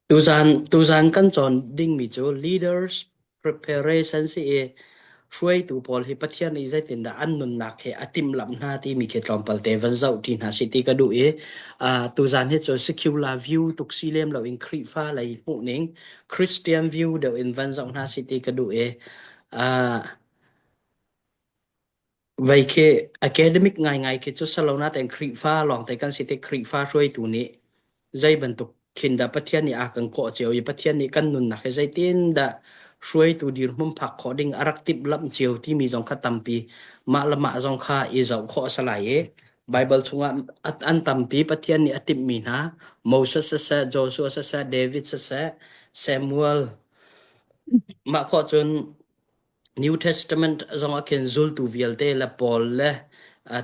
Tuzaan kan cawn dingmi cu leaders preparation si i hruaitu pawl hi Pathian nih zeitindah an nunnak he a timhlamh hna timi khi tlawmpal te van zoh ṭi hna sih ti ka duh i tuzaan hi cu secular view tuk si lem loin Khrihfa lei hmuhning Christian view deuh in van zoh hna sih ti ka duh i vei khi academic ngaingai khi cu si lo natein Khrihfa lawngte kan si tik Khrihfa hruaitu nih zei bantuk khin dah Pathian nih a kan kawh cio i Pathian nih kan nunnak hi zeitin dah hruaitu dirhmun phak khawh ding a rak timhlamh cio timi zong kha tampi mah le mah zong kha i zoh khawh a si lai i Baibal chungah an tampi Pathian nih a timhmi hna Moses siseh, Joshua siseh, David siseh, Samuel mah khawh cun New Testament zong ah khin zultu vialte le Paul le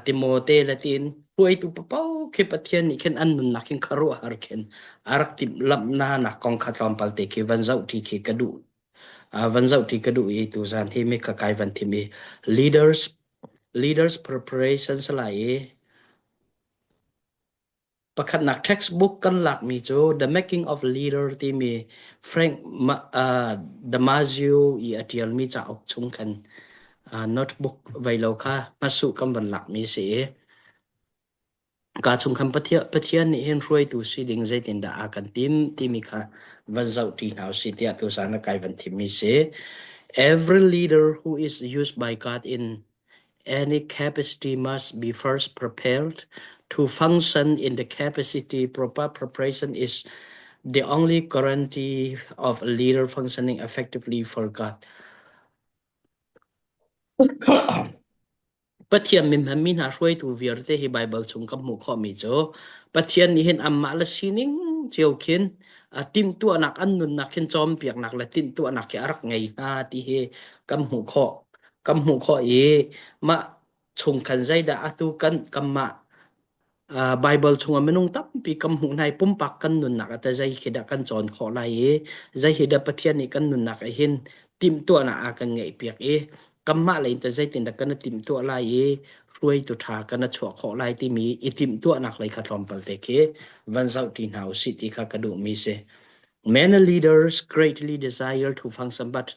Timote le tiin hruaitu paoh khi Pathian nih khin an nunnak hin khuaruahhar khin a rak timhlamh hna nak kong kha tlawmpal te khi van zoh ṭi khi ka duh. Van zoh ṭi ka duh i tuzaan hi mi kha kai van thim i leaders leaders preparation salai i Pakhatnak textbook kan lakmi cu The Making of Leader timi Frank Damasio i a ṭialmi cauk chung khan notebook vei lo kha hmasuh kan van lakmi si i ka chung khan Pathian nih hin hruaitu si ding zeitindah a kan tim timi kha van zoh ṭi hna usih tiah tuzaan ah kai van thimmi si. Every leader who is used by God in Any capacity must be first prepared to function in the capacity. Proper preparation is the only guarantee of a leader functioning effectively for God. Pathian mimham mi hna hruaitu vialte hi Bible chung kan hmuh khawhmi cu Pathian nih hin anmah le sining cio khin timhtuahnak an nunnak khin cawnpiaknak le timhtuahnak khi a rak ngei hna ti hi kan hmuh khawh. Kan hmuh khawh i mah chung khan zeidah atu kan kanmah Bible chungah minung tampi kan hmuh hna i pumpak kan nunnak ah teh zei khi dah kan cawn khawh lai i zei hi dah Pathian nih kan nunnak ah hin timhtuahnak a kan ngeihpiak i kanmah lei in teh zeitindah kan i timhtuah lai i hruaitu ṭha kan i chuah khawh lai timi i timhtuahnak lei kha tlawmpal te khi van zoh ṭi hna usih ti kha ka duhmi si. Many leaders greatly desire to function but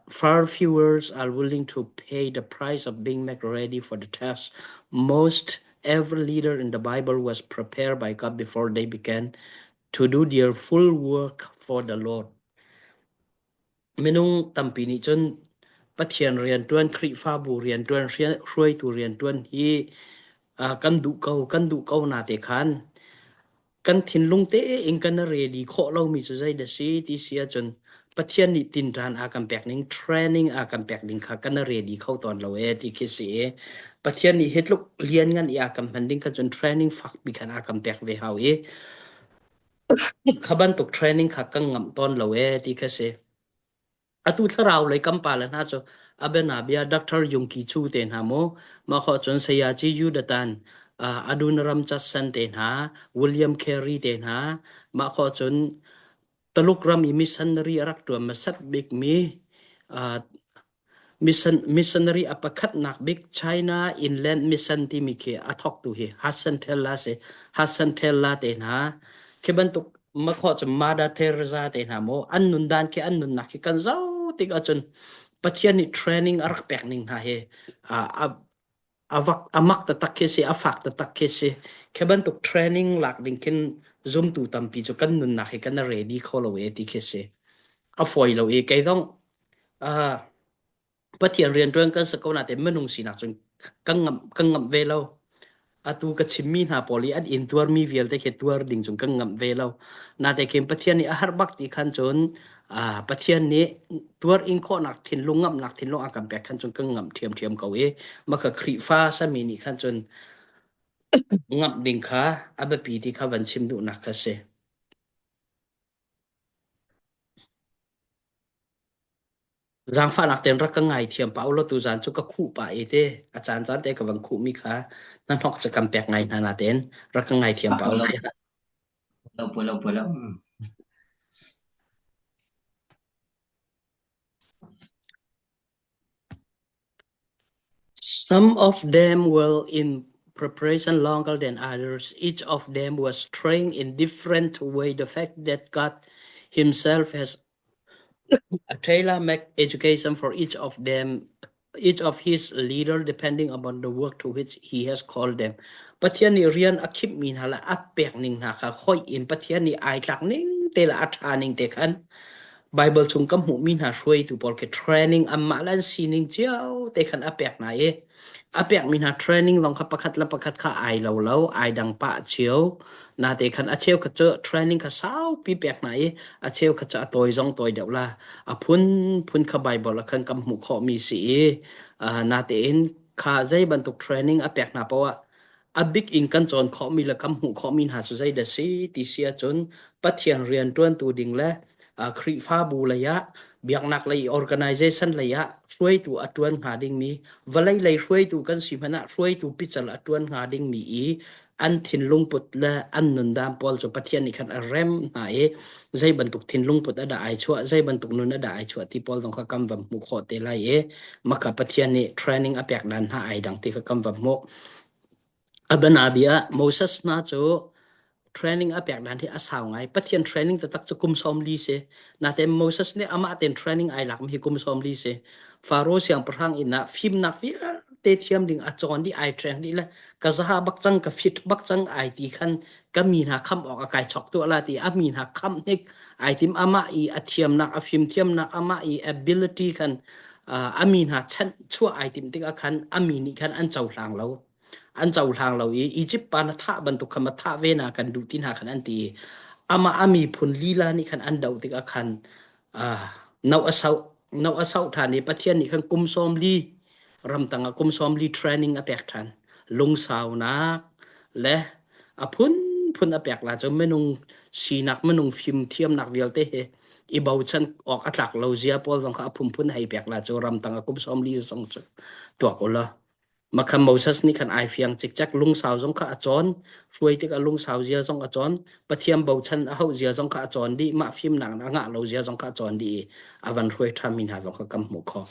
far fewer are willing to pay the price of being made ready for the task. Most every leader in the Bible was prepared by God before they began to do their full work for the Lord. Minung tampi nih cun Pathian rianṭuan, Khrihfabu rianṭuan, hruaitu rianṭuan hi kan duh ko, kan duh ko na te khan Kan thinlung tein kan ready khawh lomi cu zeidah si ti si ahcun Pathian nih tinṭan a kan pek ning, training a kan pek ding kha kan ready kho tawn lo ee ti khi si i Pathian nih hi tluk lianngan i a kan hman ding kha cun training fakpi khan a kan pek ve hau i kha bantuk training kha kan ngamh tawn lo ee ti kha si. Atu thlarau lei kan pale hna cu a bianabia Doctor Yungki Chu te hna mu, mah khawh cun Sayaci Yudatan, Adunram Chatsan te hna, William Carey te hna, mah khawh cun Taluk ram i missionary a rak ṭuan hmasat bikmi Missionary a pakhatnak bik China Inland Mission timi khi a thawktu hi Hudson Taylor si. Hudson Taylor te hna khi bantuk makhawh cu Mother Teresa te hna maw an nundan khi an nunnak khi kan zoh tik ahcun Pathian nih training a rak pek ning hna hi a a vak a mak taktak khi si a fak taktak khi si khi bantuk training lak ding khin zumtu tampi cu kan nunnak hi kan ready kho lo e ti khi si a fawi lo e kei zong Pathian rianṭuan kan si ko nain minung sinak cun kan ngamh kan ngamh ve lo. Atu ka chimmi hna pawl i an intuarmi vialte khi tuar ding cun kan ngamh ve lo. Natein khin Pathian nih a har bak ti khan cun Pathian nih tuar in khawhnak thinlung ngamhnak thinlung a kan pek khan cun kan ngamh ṭhiamṭhiam ko i maka Khrihfa sami nih khan cun ngamh ding kha a biapi ti kha van chim duhnak kha si. Zaangfahnak tein rak ka ngaithiam pah ulaw tuzaan cu ka khuh pah i te a caancaan te ka van khuhmi kha hnahnok cu kan pek ngai hna natein rak ka ngaithiam pah ulaw. Lo pui lo pui lo. Some of them will in. preparation longer than others. Each of them was trained in different way. The fact that God himself has a tailor-made education for each of them, each of his leader, depending upon the work to which he has called them. Pathian nih rian a khimhmi hna le a pek ning hna kha hoih in Pathian nih ai tlak ning te le a ṭha ning te khan Bible chung kan hmuhmi hna hruaitu pawl khi training anmah le an sining cio te khan a pek hna i a pekmi hna training zong kha pakhat le pakhat kha ai lo lo, ai dang pah cio. Nate khan a cheu kha cu training kha saupi pek hna i a cheu kha cu a tawi zong tawi deuh la. A phun phun kha Bible ah khan kan hmuh khawhmi si i natein kha zei bantuk training a pek hna poah a bik in kan cawn khawhmi le kan hmuh khawhmi hna cu zeidah si ti si ahcun Pathian rian ṭuantu ding le Khrihfabu lei ah biaknak lei organization lei ah hruaitu a ṭuan hnga dingmi vawlei lei hruaitu kan si hmanh ah hruaitu pical a ṭuan hnga dingmi i an thinlung put le an nundan pawl cu Pathian nih khan a rem hna i zei bantuk thinlung put a dah ai chuah zei bantuk nun a dah ai chuah ti pawl zong kha kan van hmuh khawh te lai i maka Pathian nih training a pek dan hna ai dang ti kha kan van hmuh. A bianabia ah Moses hna cu training a pek dan hi a sau ngai. Pathian training taktak cu kum 40 si. Natein Moses nih amah tein training ai lakmi hi kum 40 si. Faro siangpahrang inn ah fimnak vialte thiam ding a cawn dih ai train dih le ka zaha bak cang ka fit bak cang ai ti khan ka mi hna khamh awk a kai chok tuah la ti a mi hna khamh hnik ai tim amah i a thiamnak a fimthiamnak amah i ability khan a mi hna chanh chuah ai timh tikah khan a mi nih khan an cohlang lo an cohlang lo i Egypt pa na thah bantuk kha ma thah ve na kan duh ti hna khan an ti i amah a miphun lila nih khan an doh tikah khan no a sauh no a sauh ṭhan i Pathian nih khan kum 40 ramtang ah kum 40 training a pek ṭhan lungsaunak le a phunphun a pek la cu minung sinak minung fimthiamnak vialte he i bochan awk a tlak lo zia pawl zong kha a phunphun hei pek la cu ramtang a kum 40 zong cu tuak u law Makhan Moses nih khan ai fiang cikcek lungsau zong kha a cawn hruai tikah lungsau zia zong a cawn Pathian bochan a hauh zia zong kha a cawn dih mah fimnak a ngah lo zia zong kha a cawn dih i a van hruai ṭhanmi hna zong kha kan hmuh khawh.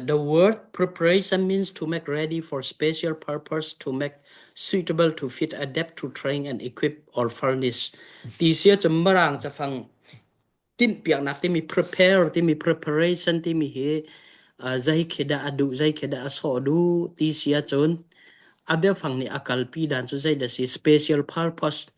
The word preparation means to make ready for special purpose, to make suitable, to fit, adapt, to train and equip or furnish. Ti sia cu Mirang cafang timhpiaknak timi prepare timi preparation timi hi zei khi dah a duh zei khi dah a sawh duh ti si ahcun a biafang nih a kalpi dan cu zei dah si special purpose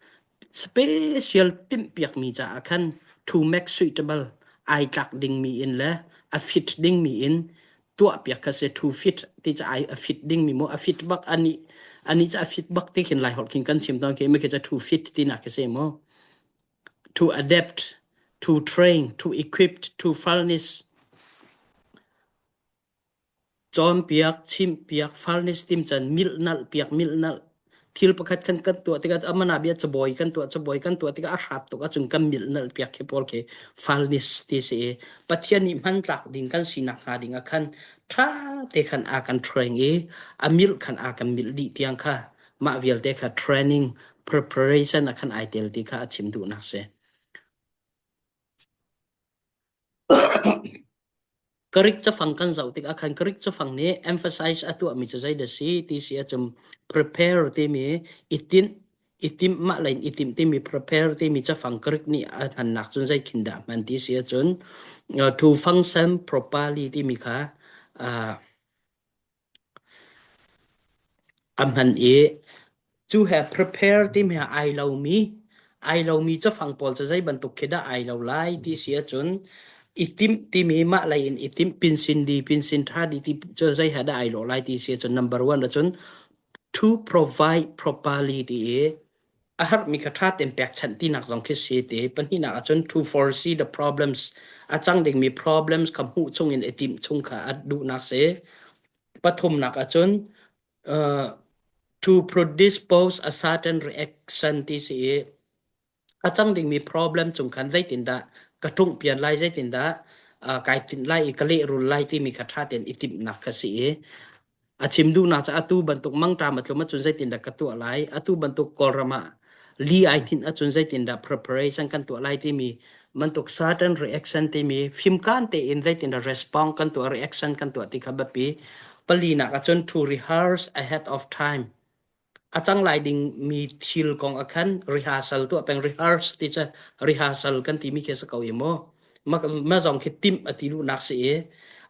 special timhpiakmi caah khan to make suitable ai tlak dingmi in le a fit dingmi in tuahpiak kha si to fit ti ca ai a fit dingmi mu a fit bak ani ani ca a fit bak ti khin lai holh khin kan chim tawn khi mi khi ca to fit ti nak khi si mu to adapt to train to equip to furnish Cawnpiak, chimhpiak, furnish timchan, milhnalh piak, milhnalh. Thil pakhat kan kan tuah tikah amana bia cabawi kan tuah cabawi kan tuah tikah a hrat tuk ahcun kan milhnalh piak khi pawl khi furnish ti si i Pathian nih hmantlak ding kan sinak hnga ding ah khan ṭha te khan a kan train i a milh khan a kan milh dih tiang kha mah vialte kha training preparation ah khan ai tel ti kha a chim duhnak si. Greek cafang kan zoh tikah khan Greek cafang nih emphasize a tuahmi cu zeidah a si ti si ahcun prepare timi i tinh i timh mah lei in i timh timi prepare timi cafang Greek nih a hmannak cun zeikhin dah a hman ti si ahcun to function properly timi kha A hman i cu he prepare timi he ai lomi ai lomi cafang pawl cu zei bantuk khi dah ai lo lai ti si ahcun i timh timi mah lei in i timh pinsin di pinsin ṭha di ti cu zei he dah ai lawh lai ti si ahcun number one ahcun to provide properly ti i a herhmi kha ṭha tein pekchanh tinak zong khi si ti pahnihnak ahcun to foresee the problems a cang dingmi problems kha hmuh chung in i timh chung kha a duhnak si pathumnak ahcun uh, to predispose a certain reaction ti si i a cang dingmi problem cung khan zeitindah ka ṭungpian lai zeitindah uh, kai tinh lai i ka lehrul lai timi kha ṭha tein i timhnak kha si i A chim duhnak cu atu bantuk mangṭam a tlum ahcun zeitindah ka tuah lai? Atu bantuk Kawlram ah li ai hninh ahcun zeitindah preparation kan tuah lai timi Bantuk certain reaction timi fimkaan tein zeitin response kan tuah reaction kan tuah ti kha biapi. Palinak ahcun to rehearse ahead of time. A cang lai dingmi thil kong ah khan rehearsal tuah peng rehearse ti cu rehearsal kan timi khi si ko i mu ma zong khi timh a ti duhnak si i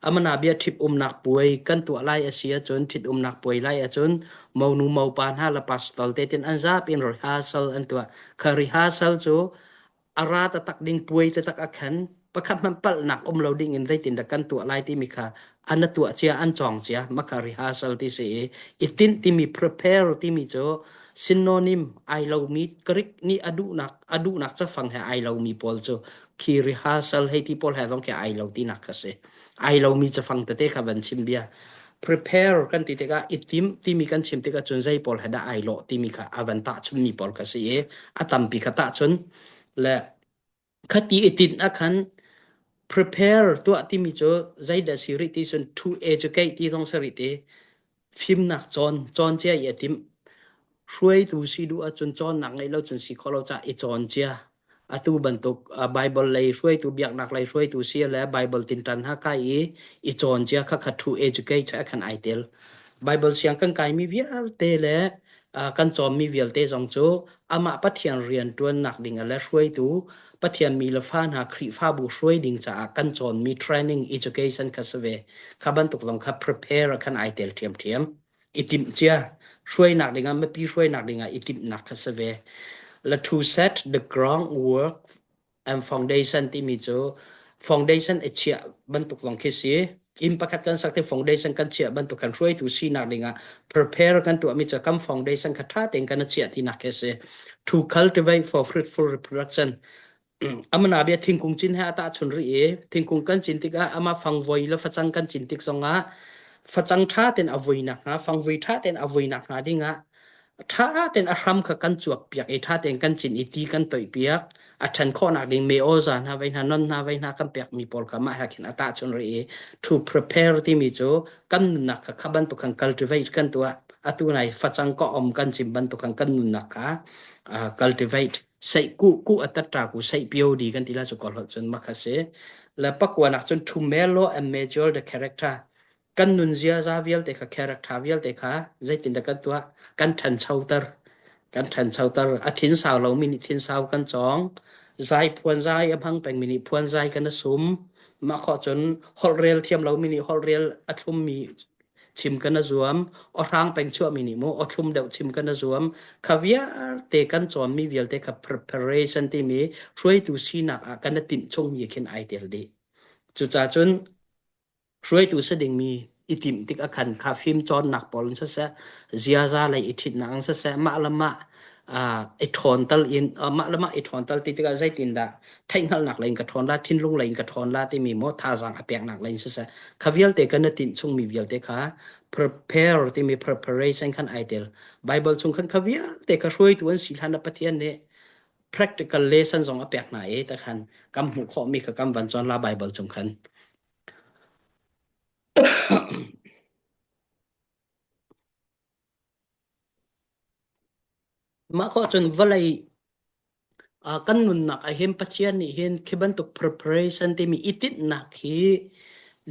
amana bia ṭhit umnak puai kan tuah lai a si ahcun ṭhit umnak puai lai ahcun monu mopa hna le pastor te tin an zapi in rehearsal an tuah kha rehearsal cu a ra taktak ding puai taktak a khan pakhat hmanh palhnak um lo ding in zeitindah kan tuah lai timi kha an tuah cia an cawng cia maka rehearsal ti si i i tinh timi prepare timi cu synonym ai lomi Greek nih a duhnak a duhnak cafang he ai lomi pawl cu khi rehearsal hei ti pawl he zong khi ai lo tinak kha si ai lomi cafang tete kha van chim bia prepare kan ti tikah i tim timi kan chim tikah cun zei pawl he dah ai lawh timi kha a van tahchunmi pawl kha si i a tampi kha tahchun le khati i tinh ah khan prepare tuah timi cu zeidah si rih ti cun to educate ti zong si rih ti fimnak cawn cawn cia i a timh hruaitu si duh ahcun cawnnak ngeih lo cun si khawh lo caah i cawn cia atu bantuk Bible lei hruaitu biaknak lei hruaitu si le Bible tinṭan ha kai i i cawn cia kha kha to educate ah khan ai tel Bible siang kan kaimi vialte le kan cawnmi vialte zong cu amah Pathian rian ṭuannak ding le hruaitu Pathian mi le fa hna Khrihfabu hruai ding caah kan cawnmi training education kha si ve. Kha bantuk zong kha prepare khan ai tel ṭhiamṭhiam. I timh cia hruainak dingah mipi hruainak dingah i timhnak kha si ve. Le to set the groundwork and foundation timi cu foundation i chiah bantuk zong khi si inn pakhat kan sak tik foundation kan chiah bantuk kan hruaitu sinak dingah prepare kan tuahmi cu kan foundation kha ṭha tein kan chiah tinak khi si to cultivate for fruitful reproduction amana bia thingkung cin he a tahchun rih i thingkung kan cin tikah ama fangvoi le facang kan cin tik zongah facang ṭha tein a vui nakhnga fangvoi ṭha tein a vui nakhnga dingah ṭha tein a hram kha kan cuak piak i ṭha tein kan cin i ti kan toih piak a ṭhan khawhnak ding mei-aw-za hna vei hna non hna vei hna kan pekmi pawl kha mah he khin a tahchun rih i to prepare timi cu kan nunnak kha kha bantuk khan cultivate kan tuah atu nai facang ka om kan cim bantuk khan kan nunnak kha cultivate seih ku ku atatta ku seih pio di kan ti la cu kol cun makha si le pakuanak cun to mellow and mature the character kan nun ziaza vialte kha character vialte kha zeitindah kan tuah kan ṭhanchoter kan ṭhanchoter a thin sau lomi nih thin sau kan cawng zai phuan zai a hmang pengmi nih phuan zai kan a sum mah khawh cun holh rel thiam lomi nih holh rel a thlummi chim kan a zuam aw hrang peng chuahmi nih mu aw thlum deuh chim kan a zuam kha vialte kan cawnmi vialte kha preparation timi hruaitu sinak ah kan i tinh chungmi khin ai tel dih cucaah cun Hruaitu si dingmi i timh tik ah khan kha fim cawnnak pawl in siseh, ziaza lei i ṭhitnak in siseh, mah le mah i ṭhawn tal in mah le mah i ṭhawn tal ti tikah zeitindah theihhngalhnak lei in ka ṭhawn la, thinlung lei in ka ṭhawn la timi maw thazaang a peknak lei in siseh, kha vialte kan i tinh chungmi vialte kha prepare timi preparation khan ai tel. Bible chung khan kha vialte kha hruaitu an si hlan ah Pathian nih practical lesson zong a pek hna i takhan kan hmuh khawhmi kha kan van cawn la Bible chung khan. Mah khawh cun vawlei kan nunnak ah hin Pathian nih hin khi bantuk preparation timi i tinhnak hi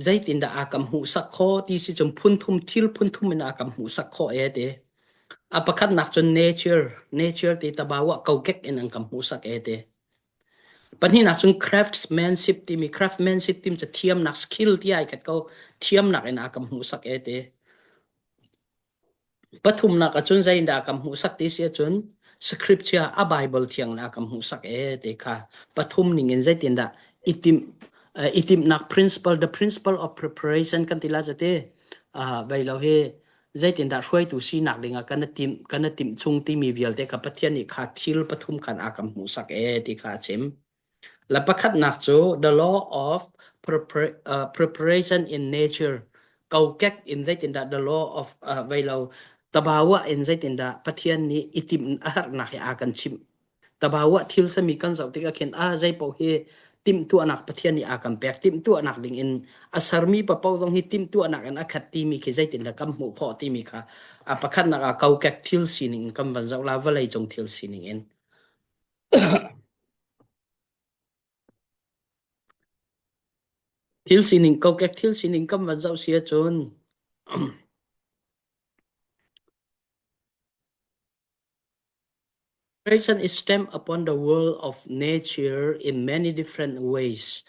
zeitindah a kan hmuhsak khawh ti si cun phunthum thil phunthum in a kan hmuhsak khawh e ti. A pakhatnak cun nature, nature ti tabawa kokek in an kan hmuhsak e ti. Pahnihnak cun craftsmanship timi craftsmanship timi cu thiamnak skill ti ai khat ko thiamnak in a kan hmuhsak e ti. Pathumnak ahcun zeidah a kan hmuhsak ti si ahcun scripture a Bible thiang in a kan hmuhsak e ti kha pathum ning in zeitindah i timh i timhnak principle the principle of preparation kan ti la ti vai lo hi zeitindah hruaitu sinak dingah kan i timh kan i timh chung timi vialte kha Pathian nih kha thil pathum khan a kan hmuhsak e ti kha a chim. La pakhatnak cu the law of preparation in nature kokek in zeitindah the law of veilo tabawa in zeitindah Pathian nih i timh a herhnak hi a kan chimh Tabawa thil sami kan zoh tikah khin a zeipaoh hi timhtuahnak Pathian nih a kan pek timhtuahnak ding in a sermi paoh zong hi timhtuahnak in a khat timi khi zeitindah kan hmuh khawh timi kha a pakhatnak ah kokek thil sining in kan van zoh la vawlei cung thil sining in. Thil sining kokek thil sining kam van zoh si ahcun Creation is stamped upon the world of nature in many different ways.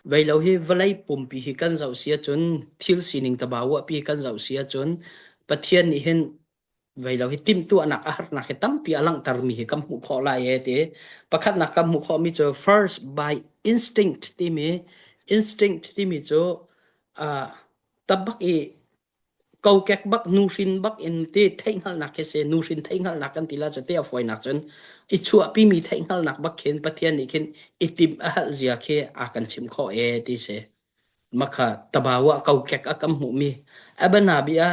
Veilo hi vawlei pumpi hi kan zoh si ahcun thil sining tabawa pi kan zoh si ahcun Pathian nih hin veilo hi timhtuahnak a harnak hi tampi a langhtermi hi kan hmuh khawh lai e ti. Pakhatnak kan hmuh khawhmi cu first by instinct timi instinct timi cu uh, tabak i kokek bak nuhrin bak in ti theihhngalhnak khi si nuhrin theihhngalhnak kan ti la cu te a fawinak cun i chuahpimi theihhngalhnak bak khin Pathian nih khin i timh a halh zia khi a kan chimh khawh e ti si makha tabawa kokek a kan hmuhmi abana bia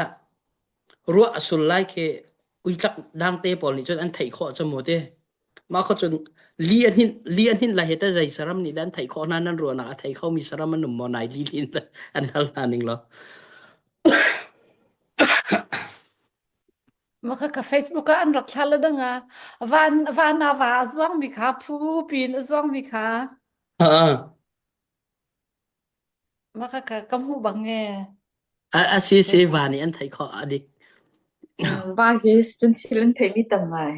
ruah a sul lai khi uitlak dangte pawl nih cun an theih khawh cu mu ti mah kho cun li a hninh li a hninh lai hi ta zei saram nih dah an theih khawh hna nan ruahnak a thei kho mi saram an um maw nai li lin an hal hna ning law Maka ka Facebook ah an rak thla le dang ah van van a va a zuang mi kha phu pin a zuang mi kha a maka ka ka hmu bang nge a si si va nih an theih khawh a dik Va hi cun thil an theimi tam ngai.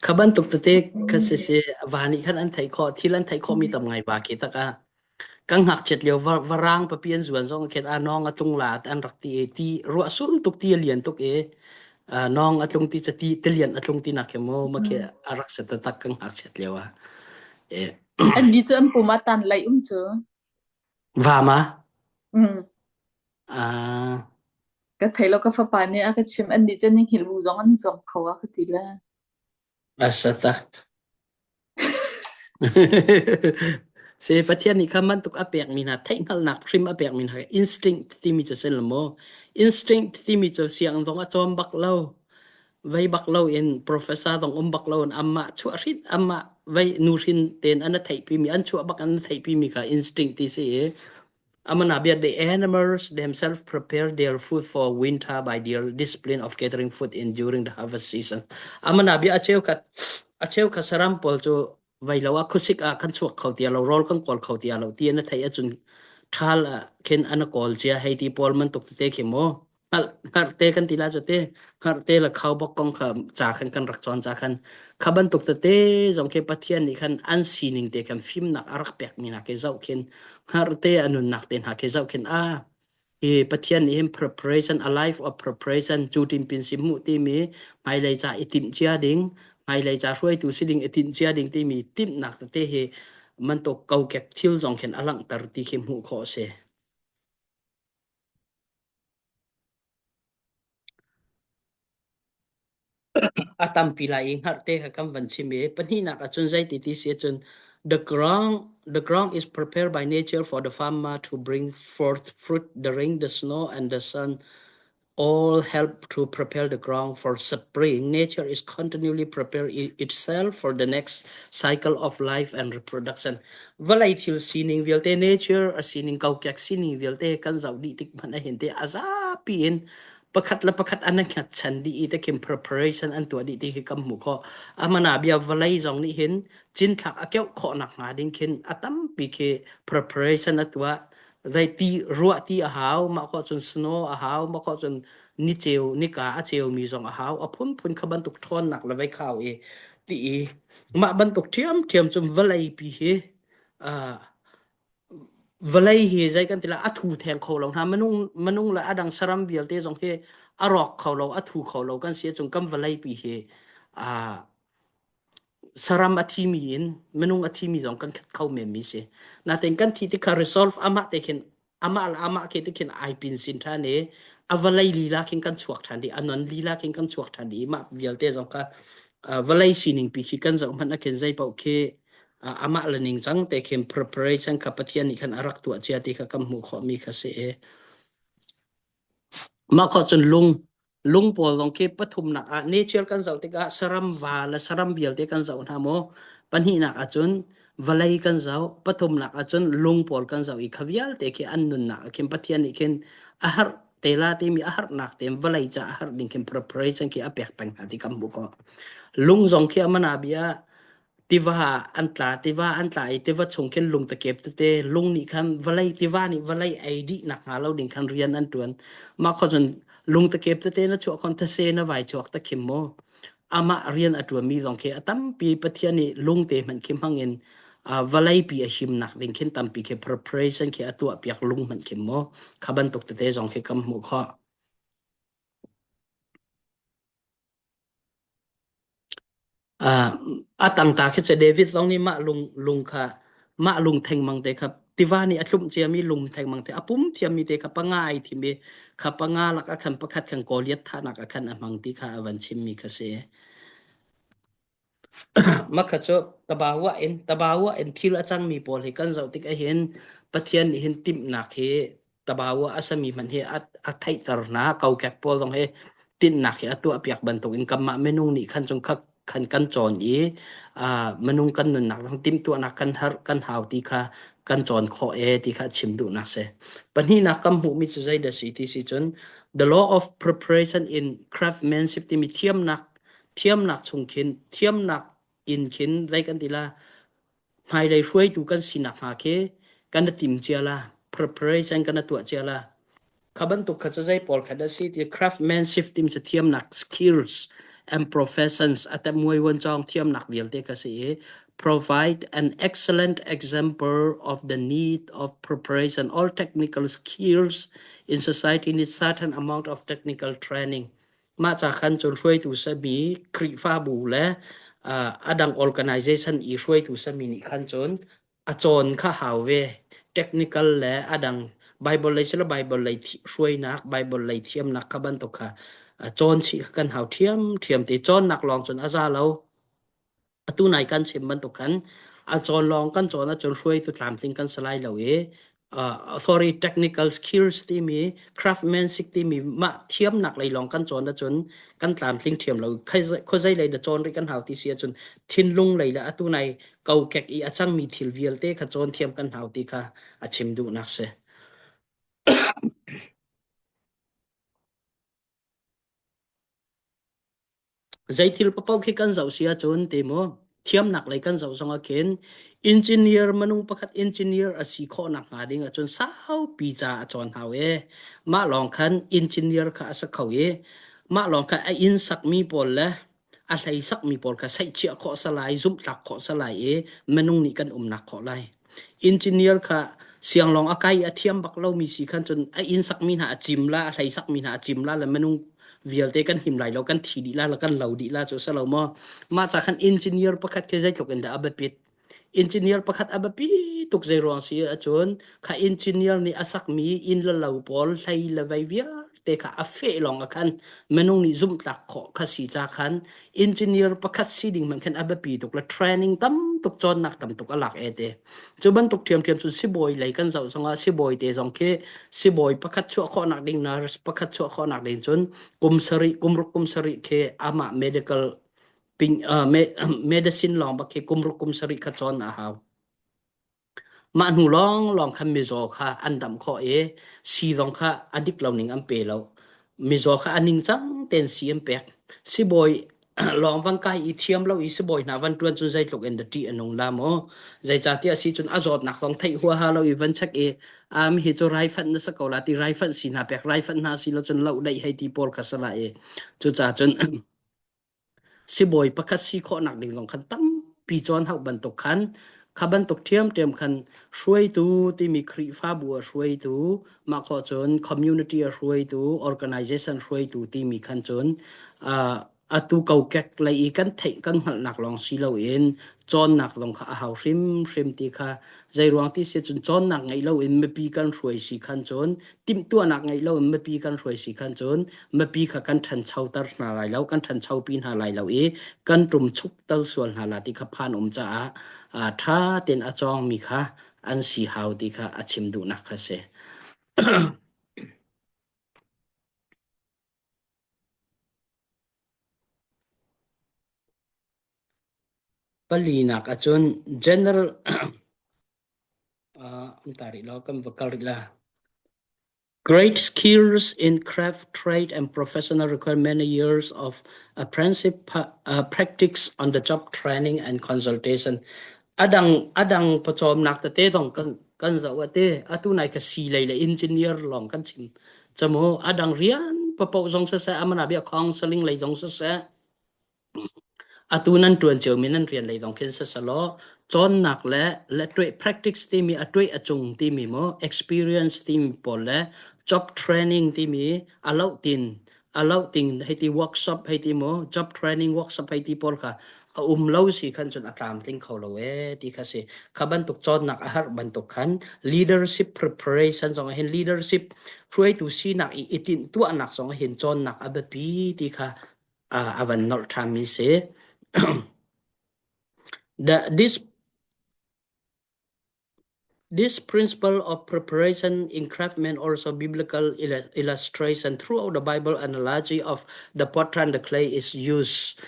Kha bantuk tete kha si si va nih khan an theih khawh thil an theih khawh mi tam ngai va khi tak ah Kan ngakchiat lio varang papi an zuan zong khin a nawng a tlung la an rak ti i ti ruah sul tuk ti a lian tuk i nawng a tlung ti cati tilian a tlung ti nak khi mu ma khi a rak se taktak kan ngakchiat lio ah. An ni cu an pum ah tan lai um cu. Va ma? Mm. Ah. Ka thei lo ka fapa nih a ka chim an nih cu ning hil bu zong an zuang kho a ka ti le. A tak. Se Pathian nih kha bantuk a pekmi hna theihhngalhnak hrim a pekmi hna instinct timi cu si lo maw? Instinct timi cu sianginn zong a cawm bak lo. Vei bak lo in professor zong um bak lo in amah chuah hrin amah vei nu hrin tein an a theihpimi an chuah bak an theihpimi kha instinct ti si i Amanabia, the animals themselves prepare their food for winter by their discipline of gathering food in during the harvest season. Amanabia a cheukhat a cheukhat saram pawl cu veilo ah khuasik ah kan chuak kho tia lo rawl kan kawl kho tia lo ti na theih ahcun ṭhal ah khin an kawl cia hei ti pawl man tuk tete khi mu hngarh te kan ti la cu te hngarh te le khaubawk kong kha ca khan kan rak cawn ca khan kha bantuk tete zong khi Pathian nih khan an sining te khan fimnak a rak pekmi hna khi zoh khin hngarh te a nunnak te hna khi zoh khin a hi Pathian nih hin preparation a life of preparation cu timpin si mu timi hmailei ca i timh cia ding hmailei ca hruaitu si ding i timh cia ding timi timhnak tete hi mantuk kokek thil zong khin a langhter ti khi hmuh khawh a si. A tampi lai i hngarhte kha kan van chim i pahnihnak ahcun zeiti ti si ahcun the ground the ground is prepared by nature for the farmer to bring forth fruit the rain the snow and the sun all help to prepare the ground for spring. Nature is continually prepare itself for the next cycle of life and reproduction. Vawlei thil sining vialte nature a sining kokek sining vialte kan zoh dih tik hmanh ahhin te a zapi in pakhat le pakhat an hngatchan dih i te khin preparation an tuah dih ti khi kan hmuh khawh. Amana bia vawlei zong nih hin cinthlak a keuh khawh nak hnga ding khin a tampi khi preparation a tuah zei ti ruah ti a hau mah khawh cun snow a hau mah khawh cun ni ceu nika a ceumi zong a hau a phunphun kha bantuk ṭhawnnak le vei khau i ti i mah bantuk ṭhiamṭhiam cun vawlei pi hi uh, vawlei hi zei kan ti la a thu theng kho lo hna minung minung le a dang saram vialte zong hi a rawk kho lo a thu kho lo kan si ahcun kan vawlei pi hi uh, saram a thimi in minung a thimi zong kan khat kho men mi si. Natein kan thi tikha resolve amah te khin amah le amah ke te khin ai pin sin than i a vawlei lila khin kan chuak than di a non lila khin kan chuak than di mah vialte zong kha vawlei sining pi khi kan zoh hmanh ah khin zei paoh khi amah le ning cang te khin preparation kha Pathian nih khan a rak tuah cia ti kha kan hmuh khawh mi kha si i Mah khawh cun lung lung pawl zong khi pathumnak ah nature kan zoh tikah saram va le saram vialte kan zoh hna maw pahnihnak ahcun vawlei kan zoh pathumnak ahcun lung pawl kan zoh i kha vialte khi an nunnak ah khin Pathian nih khin a harh te la timi a harhnak tein vawlei ca a harh ding khin preparation khi a pek peng hna ti kan hmuh khawh. Lung zong khi a mana bia. Tiva ah an tla, tiva an tla i tiva chung khin lungtakep tete lung nih khan vawlei tiva nih vawlei ei dih nak hnga lo ding khan rian an ṭuan. Mah kho cun lungtakep tete na chuah khon thase na vai chuak ta khim maw? Amah rian a ṭuanmi zong khi a tampi Pathian nih lungte hmanh khi hmang in vawlei pi a himnak ding khin tampi khi preparation khi a tuah piak lung hmanh khi maw kha bantuk tete zong khi kan hmuh khawh. A tangta khi cu David zong nih mah lung lung kha mah lung thengmang te kha tiva nih a tlumh ciami lung thengmang te a pum thiammi te kha panga ai thim i kha panga lak ah khan pakhat khan Goliath thahnak ah khan a hmang ti kha a van chimmi kha si. Mah kha cu tabawa in thil a cangmi pawl hi kan zoh tik ahhin Pathian nih hin timhnak hi tabawa a sami hmanh hi a theihter hna. Kokek pawl zong hi tinhnak hi a tuahpiak bantukin kanmah minung nih khan cun khan kan cawn i minung kan nunnak zong timhtuahnak kan har kan hau ti kha kan cawn khawh e ti kha chim duhnak si. Pahnihnak kan hmuhmi cu zeidah si ti si cun the law of preparation in craftsmanship timi thiamnak thiamnak chung khin thiamnak in khin zei kan ti la hmailei hruaitu kan sinak hnga khi kan i tim cia la preparation kan i tuah cia la kha bantuk kha cu zei pawl kha dah si ti craftsmanship tim cu thiamnak skills and professions a muai wan chong thiamnak vialte kha si i provide an excellent example of the need of preparation all technical skills in society need certain amount of technical training Mah ca khan cun hruaitu sami Khrihfabu le a dang organization i hruaitu sami nih khan cun a cawn kha hau ve. Technical le a dang Bible lei sila Bible lei hruainak, Bible lei thiamnak kha bantuk kha cawn chih kha kan hau ṭhiamṭhiam te. Cawnnak lawng cun a za lo. Atu nai kan chim bantuk khan a cawn lawng kan cawn ahcun hruaitu tlamtling kan si lai lo i sorry technical skills timi craftsmanship timi mah thiamnak lei lawng kan cawn ahcun kan tlamtling thiam lo khuazei lei da cawn rih kan hau ti si ahcun thinlung lei le atu nai kokek i a cangmi thil vialte kha cawn thiam kan hau ti kha a chim duhnak si. Zeithil paoh khi kan zoh si ahcun ti mu thiamnak lei kan zoh zong ah khin engineer minung pakhat engineer a si khawh nakhnga ding ahcun saupi ca a cawn hau i mah lawng khan engineer kha a si kho i mah lawng khan a inn sakmi pawl le a hlei sakmi pawl kha saihchiah khawh a si lai, zumhtlak khawh a si lai i minung nih kan umnak khawh lai. Engineer kha sianglawng a kai i a thiam bak lomi si khan cun a inn sakmi hna a cim la, a hlei sakmi hna a cim la le minung vialte kan him lai lo, kan thi dih la, le kan lo dih la cu a si lo maw? Mah ca khan engineer pakhat khi zeitluk in dah a biapit. Engineer pakhat a biapi tuk zei ruang si ahcun kha engineer nih a sakmi inn le lo pawl hlei le vei vialte kha a feh lawng ah khan minung nih zumhtlak khawh kha si ca khan engineer pakhat si ding hmanh khan a biapi tuk le training tam tuk cawnnak tam tuk a lak e te. Cu bantuk ṭhiamṭhiam cun sibawi lei kan zoh zongah sibawi te zong khi sibawi pakhat chuah khawhnak ding nurse pakhat chuah khawhnak ding cun kum sarih kum ruk kum sarih khi amah medical ping, uh, me, medicine lawng bak khi kum ruk kum sarih kha cawn a hau. Mah hnu lawnglawng khan mizaw kha an damh khawh i sii zong kha a dik lo ning an pe lo. Mizaw kha a ningcang tein sii an pek. Sibawi lawng van kai i thiam lo i sibawi hna van ṭuan cun zeitluk in dah ṭih a nung la maw? Zeicahtiah si cun a zawtnak zong theih huaha lo i van check i am hi cu raifanh na si ko la ti raifanh si hna pek raifanh hna si lo cun loh daih hei ti pawl kha si la i cucaah cun Sibawi pakhat si khawhnak ding zong khan tampi cawn hauh bantuk khan kha bantuk ṭhiamṭhiam khan hruaitu timi Khrihfabu a hruaitu mah khawh cun community a hruaitu organization hruaitu timi khan cun uh, atu kokek lei i kan theih kan hngalhnak lawng si loin cawnnak zong kha a hau hrimhrim ti kha zeiruang ti si cun cawnnak ngeih loin mipi kan hruai si khan cun timhtuahnak ngeih lo in mipi kan hruai si khan cun mipi kha kan ṭhanchoter hna lai lo kan ṭhanchopi hna lai lo i kan ṭumchuk tal sual hna la ti kha phan um caah ṭha tein a cawngmi kha an si hau ti kha a chim duhnak kha si. Palinak ahcun general um ta rih law kan va kal rih la. Great skills in craft, trade, and professional require many years of apprenticeship practice on the job training and consultation. Adang adang pawcawmnak tete zong kan kan zoh ate atu nai ka si lei le engineer lawng kan chim chamu adang rian papo zong siseh amana bia counseling lei zong siseh Atu nan ṭuan ciomi nan rian lei zong khin siselaw cawnnak le le tuah practice timi a tuah a cung timi maw experience timi pawl le job training timi a loh tin a loh ting hei ti workshop hei ti maw job training workshop hei ti pawl kha a um lo si khan cun a tlamtling kho lo ee ti kha si. Kha bantuk cawnnak a herh bantuk khan leadership preparation zong ah hin leadership hruaitu sinak i i tinhtuahnak zong ah hin cawnnak a biapi ti kha a van nolh ṭhanmi si. The, this This principle of preparation in craftsmen also biblical illustration throughout the Bible analogy of the potter and the clay is used.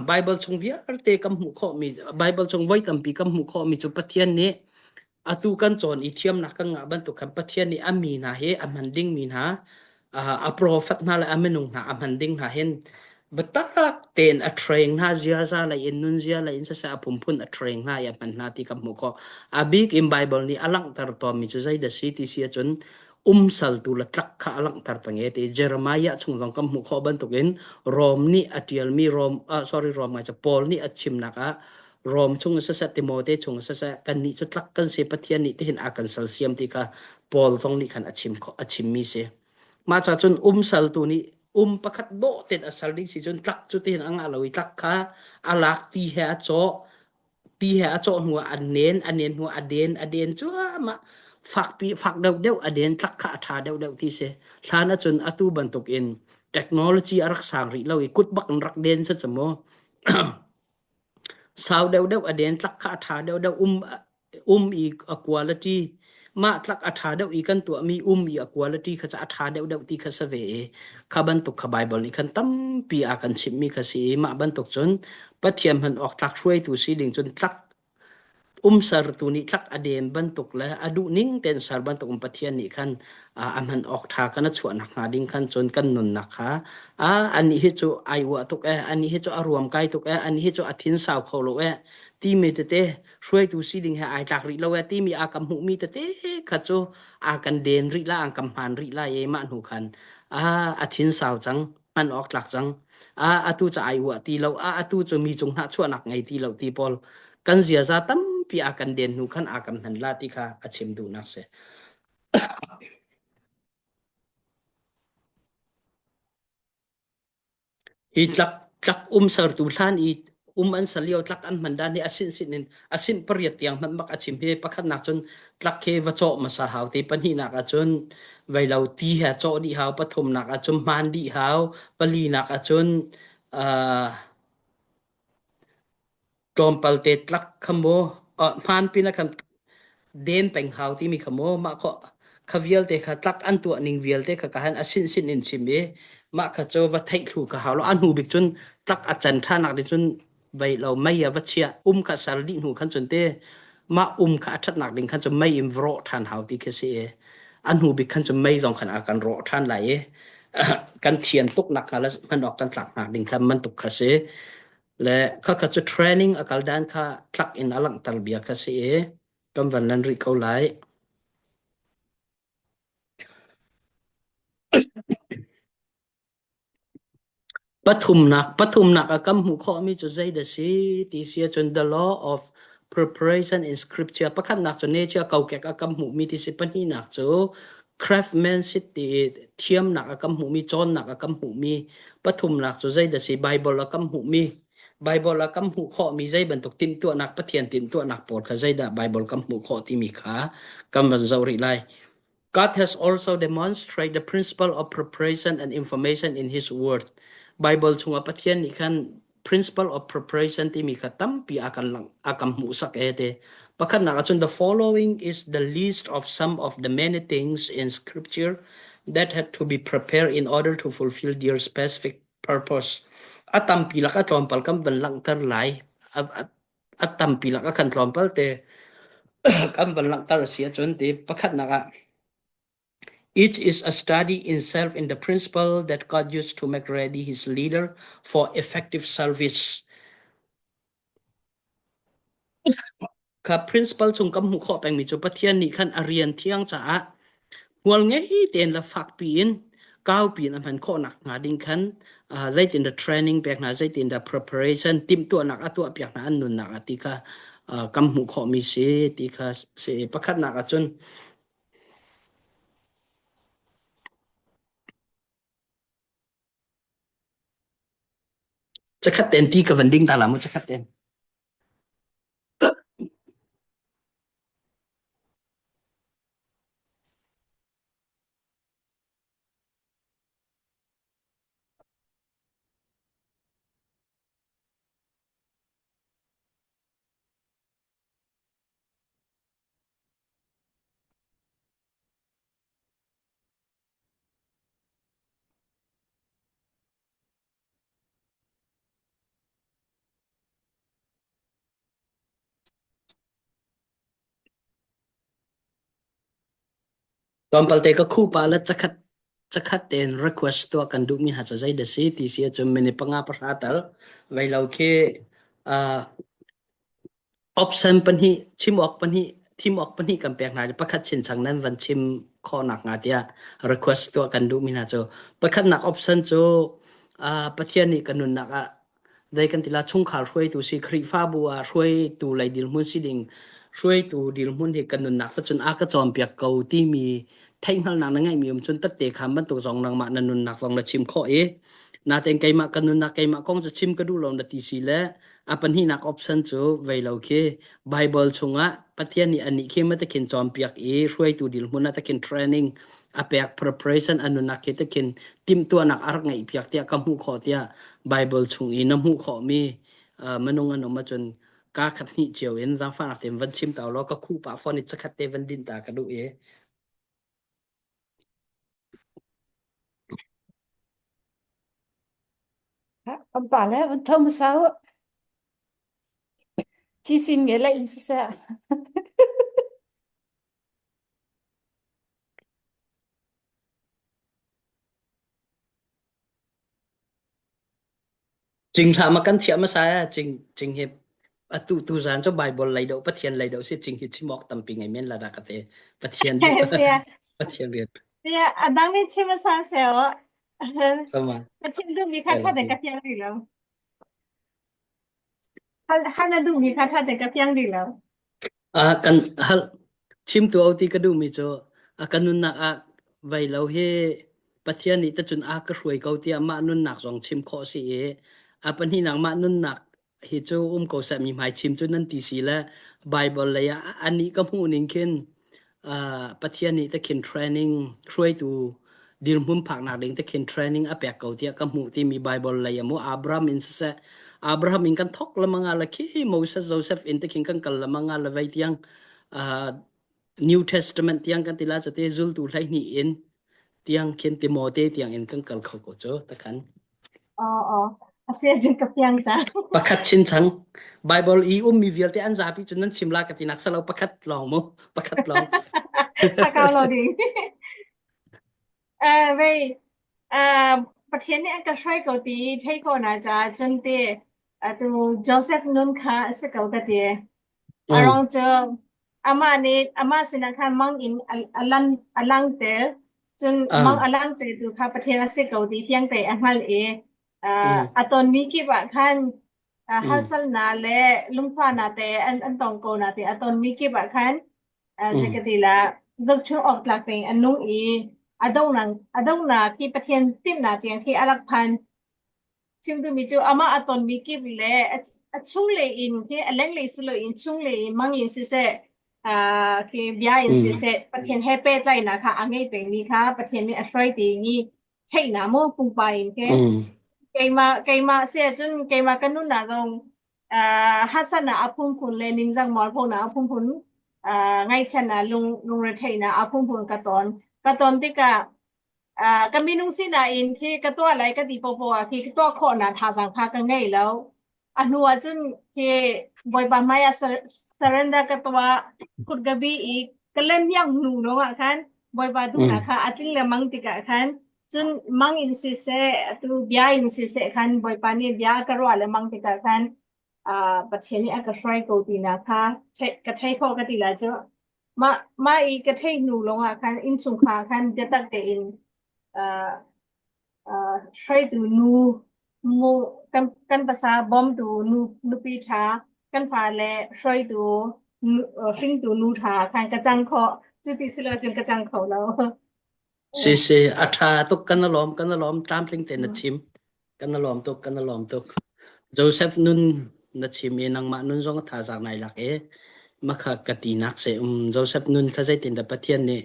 Bible chung vialte kan hmuh khawhmi Bible chung voi tampi kan hmuh khawhmi cu Pathian nih Atu kan cawn i thiamnak kan ngah bantuk khan Pathian nih a mi hna hi a hman dingmi hna, a profet hna le a minung hna a hman ding hna hin biatak tein a train hna ziaza lei in nunzia lei in siseh a phunphun a train hna i a hman hna ti kan hmuh khawh. A bik in Bible nih a langhter tawnmi cu zeidah si ti si ahcun umsaltu le tlak kha a langhter peng e ti Jeremiah chung zong kan hmuh khawh bantukin Rom nih a ṭialmi Rom sorry Rom ngai cu Paul nih a chimnak ah Rom chung in siseh Timote chung in siseh kannih cu tlak kan si Pathian nih tihin a kan salsiam ti kha Paul zong nih khan a chim a chimmi si. Mah ca cun um saltu nih um pakhat dawh tein a sal ding si cun tlak cu tihin a ngah lo i tlak kha a lak ti he a cawh ti he a cawh hnu ah a nen a nen hnu ah a den a den cuahmah fakpi fak deuh deuh a den tlak kha a ṭha deuh deuh ti si. Hlan ahcun atu bantuk in technology a rak sang rih lo i kut bak in rak den si cu mu. Sau deuhdeuh a den tlak kha a ṭha deuhdeuh um um i a quality mah tlak a ṭha deuh i kan tuahmi um i a quality kha cu a ṭha deuhdeuh ti kha si ve i kha bantuk kha Baibal nih khan tampi a kan chimhmi kha si i mah bantuk cun Pathian hman awk tlak hruaitu si ding cun tlak Umsertu nih tlak a den bantuk le a duhning tein ser bantuk in Pathian nih khan a hman awk ṭha kan a chuah nakhnga ding khan cun kan nunnak kha anih hi cu ai uah tuk ee, anih hi cu a ruam kai tuk ee, anih hi cu a thin sau kho lo ee timi tete hruaitu si ding he ai tlak rih lo ee timi a kan hmuhmi tete kha cu a kan den rih la, an kan hmaan rih lai i mah hnu khan a thin sau cang hman awk tlak cang. Atu cu ai uah ti lo, atu cu mi cung hnahchuahnak ngei ti lo ti pawl kan ziaza tampi a kan den hnu khan a kan hman la ti kha a chim duhnak si. Hi tlak tlak um sertu hlan i um an ser lio tlak an hman dan hi a sin sin in a sin pariat tiang hmanh bak a chim hi pakhatnak cun tlak he va cawh hmasa hau ti pahnihnak ahcun veilo ti he cawh dih hau pathumnak ahcun hmaan dih hau palinak ahcun uh, Tlawmpal te tlak kha mu hmaan pin ah khan den peng hau timi kha mu mah kho kha vialte kha tlak an tuah ning vialte kha ka han a sin sin in chim i mah kha cu va theih thlu ka hau lo a hnu bik cun tlak a can ṭhan nak ding cun vei lo mei a va chiah um kha sar dih hnu khan cun te mah um kha a ṭhatnak ding khan cun mei in va rawh ṭhan hau ti khi si i a hnu bik khan cun mei zong khan a kan rawh ṭhan lai i kan thian tuk nak kha le hman awk kan tlak nak ding kha man tuk kha si. Le khakha cu training a kal dan kha tlak in a langhter bia kha si i kan van lan rih ko lai. Pathumnak pathumnak a kan hmuh khawhmi cu zei dah si ti si ahcun the law of preparation in scripture pakhatnak cu nature kokek a kan hmuhmi ti si pahnihnak cu craftsmanship ti thiamnak a kan hmuhmi cawnnak a kan hmuhmi pathumnak cu zeidah si Bible a kan hmuhmi Bible a kan hmuh khawhmi zei bantuk timhtuahnak Pathian timhtuahnak pawl kha zeidah Bible kan hmuh khawh timi kha kan van zoh rih lai. God has also demonstrated the principle of preparation and information in His Word. Bible chungah Pathian nih khan principle of preparation timi kha tampi a kan lang a kan hmuhsak e te. Pakhatnak ahcun the following is the list of some of the many things in scripture that had to be prepared in order to fulfill their specific purpose. A tampi lak a tlawmpal kan van langhter lai. A, a, a tampi lak a kan tlawmpal te kan van langhter a si ahcun ti pakhatnak ah. Each is a study in self in the principle that God used to make ready his leader for effective service. Kha principle chung kam hmuh khawh pengmi cu Pathian nih khan a rian thiang caah hmual ngei tein le fakpi in kaupi in a hman khawh nak hnga ding khan uh, zeitin dah training pek hna zeitin dah preparation timhtuahnak a tuah piak hna an nunnak ah ti kha uh, kam hmuh khawhmi si ti kha si pakhatnak ahcun Cakhat ten ti ka van ding ta la mu cakhat ten. Tlawmpal te ka khupa le cakhat cakhat tein request tuah kan duhmi hna cu zei dah si ti si ahcun minute panga pahra tal vei lo khi uh, Option pahnih chim awk pahnih thim awk pahnih kan pek hna i pakhat chinchang nan van chim khawhnak hnga tiah request tuah kan duhmi hna cu pakhatnak option cu uh, Pathian nih kan nunnak ah zei kan ti la chungkhar hruaitu si Khrihfabu ah hruaitu lei dirhmun si ding hruaitu dirhmun hi kan nunnak te cun a ka cawnpiak ko timi theihhngalhnak na ngeihmi um cun tette khan bantuk zong nangmah na nunnak zong na chim khawh i natein keimah kan nunnak keimah kong cu chim ka duh lo na ti si le A pahnihnak option cu vei lo khi Bible chungah Pathian nih anih khi ma takhin cawnpiak i hruaitu dirhmun ah takhin training a pek preparation a nunnak khi takhin timhtuahnak a rak ngeihpiak tiah ka hmuh khawh tiah Bible chung i na hmuh khawhmi uh, minung an um ahcun ka khat hnih cio in zaangfahnak tein van chim ta law ka khuh pah phone i cakhat te van din ta ka duh i Kan pa le van tho hmasa u. Cisin nge le in siseh. Cing hlah ma kan thiam hmasa ya cing cing hi atu tu zan cu Bible lei do Pathian lei do si cing hi chim awk tampi ngei men la da ka te Pathian Sia Pathian rian sia adang nih chim hmasa seh sama Ka chim duhmi kha ṭha tein ka fiang rih lo. Hal hal na duhmi kha ṭha tein ka fiang rih lo. Ah kan hal chim tu ti ka duhmi cu a kan nunnak ah vei lo hi Pathian nih tacun a ka hruai ko tiah mah nunnak zong chim khawh si i a pahnihnak mah nunnak hi cu um ko seh mi hmai chim cu nan ti si le Bible lei ah anih ka hmuh ning khin uh, Pathian nih takhin training hruaitu dirhmun phaknak ding takhin training a pek ko tiah ka hmuh timi Bible lei amu Abraham in siseh Abraham in kan thok lamanga la khi Moses Joseph in takhin kan kal lamanga la vei tiang uh, New Testament tiang kan ti la cu te zultu hleihnih in tiang khin Timote tiang in kan kal kho ko cu takhan. Aw aw a si ahcun ka fiang cang. Pakhat chin chang Bible i ummi vialte an zapi cun nan chim la ka ti nak salo pakhat lawng mu pakhat lawng. Thakau lo ding. Eh vei eh Pathian nih an ka hruai ko ti thei ko na ca cun te atu Joseph nun kha a si ko ka ti. A Mm. ruang cu amah nih amah sinah khan mang in a lan a langter cun mang Ah. a langter tu kha Pathian a si ko ti fiang te a hngalh i Mm. a tonmi kip ah khan Mm. harsatnak le lungfahnak te an an tong ko na te a tonmi kip ah khan Mm. zei la zohchunh awk tlak tein a nung i a donghnak a donghnak khi Pathian timhnak tiang khi a rak phan Chim duhmi cu amah a tonmi kip le a chunglei in khi a lenglei si loin chunglei in mang in siseh uh, khi bia in Mm. siseh Pathian he pehtlaihnak kha a ngei pengmi kha Pathian nih a hruai timi theihnak mu pumpak in khi Mm. keimah keimah si ahcun keimah ka nunnak zong uh, harsatnak a phunphun le ningzang mualphonak a phunphun uh, ngaihchiatnak lung lungretheihnak a phunphun ka ton ka ton tikah Ah, ka minung sinain khi ka tuah lai ka ti popo ah khi ka tuah khawhnak thazaang kha ka ngei lo. A hnu ah cun khi Bawipa hmai ah surrender ka tuah kut ka bi i ka lem yang hnu lawng ah khan Bawipa duhnak kha a tling lengmang tikah khan cun mang in siseh atu bia in siseh khan Bawipa nih bia a ka ruah lengmang tikah khan uh, Pathian nih a ka hruai ko tinak kha ka thei khawh ka ti lai cu. Mah mah i ka theih hnu lawngah khan innchungkhar khan biatak tein uh, uh, hruaitu nu mu kan kan pasal bawmtu nu nupi ṭha kan fale hruaitu nu, uh, hringtu nu ṭha khan ka cang khawh. Cuti si lo cun ka cang kho lo. Si si a ṭha tuk kan i lawm kan i lawm tlamtling tein na chim. Kan i lawm tuk, kan i lawm tuk. Joseph nun na chim i nangmah nun zong thazaang nai lak i makha ka tinak se um Joseph nun kha zeitindah Pathian nih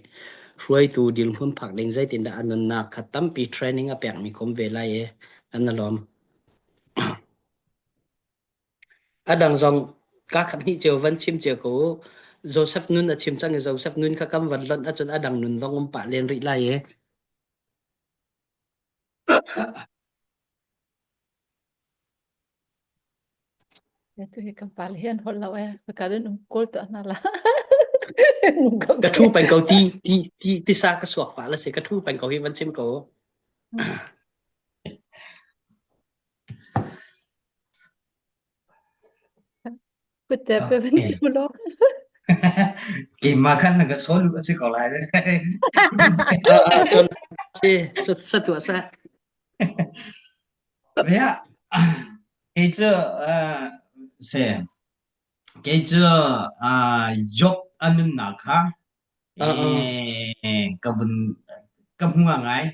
hruaitu dirhmun phak ding zeitindah a nunnak kha tampi training a pekmi kom ve lai i kan i lawm. A dang zong ka khat hnih cio van chim cio ko u. Joseph nun a chim cang i Joseph nun kha kam van lonh ahcun a dang nun zong um pah len rih lai i. Tu hi kan pale hi an holh lo ee. Ka in um kawl tuah hna la. Ka thu peng ko ti ti ti tisa ka suak pah la si ka thu peng ko hi van chim ko. Kutte pe van chim lo. Keimah khan na ka saw lu a si ko lai. Ah, ah, si sa tuah sa. Ya, kei cu se kei cu Job a nunnak kha ka vun ka hmu ngai.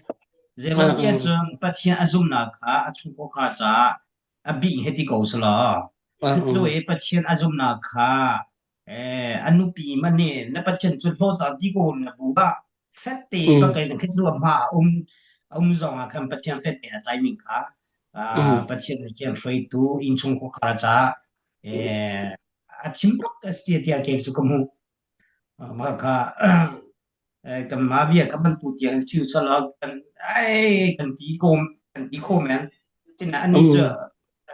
Zeiruang ti ahcun Pathian a zumhnak kha a chungkhar caah a bih he ti ko selaw Khutlu i Pathian a zumhnak kha a nupi man nih na Pathian cu hlawt ti ko na bu ah fek te bak in khitlu hma a um a um zong ah khan Pathian fek te a tlaimi kha Pathian nih khin hruaitu innchung khuakhar caah a chim bak a si tiah kei cu ka hmuh. Mah kha kanmah bia ka bantu tiang chiu salo kan ai kan ti ko kan ti kho men cina ani cu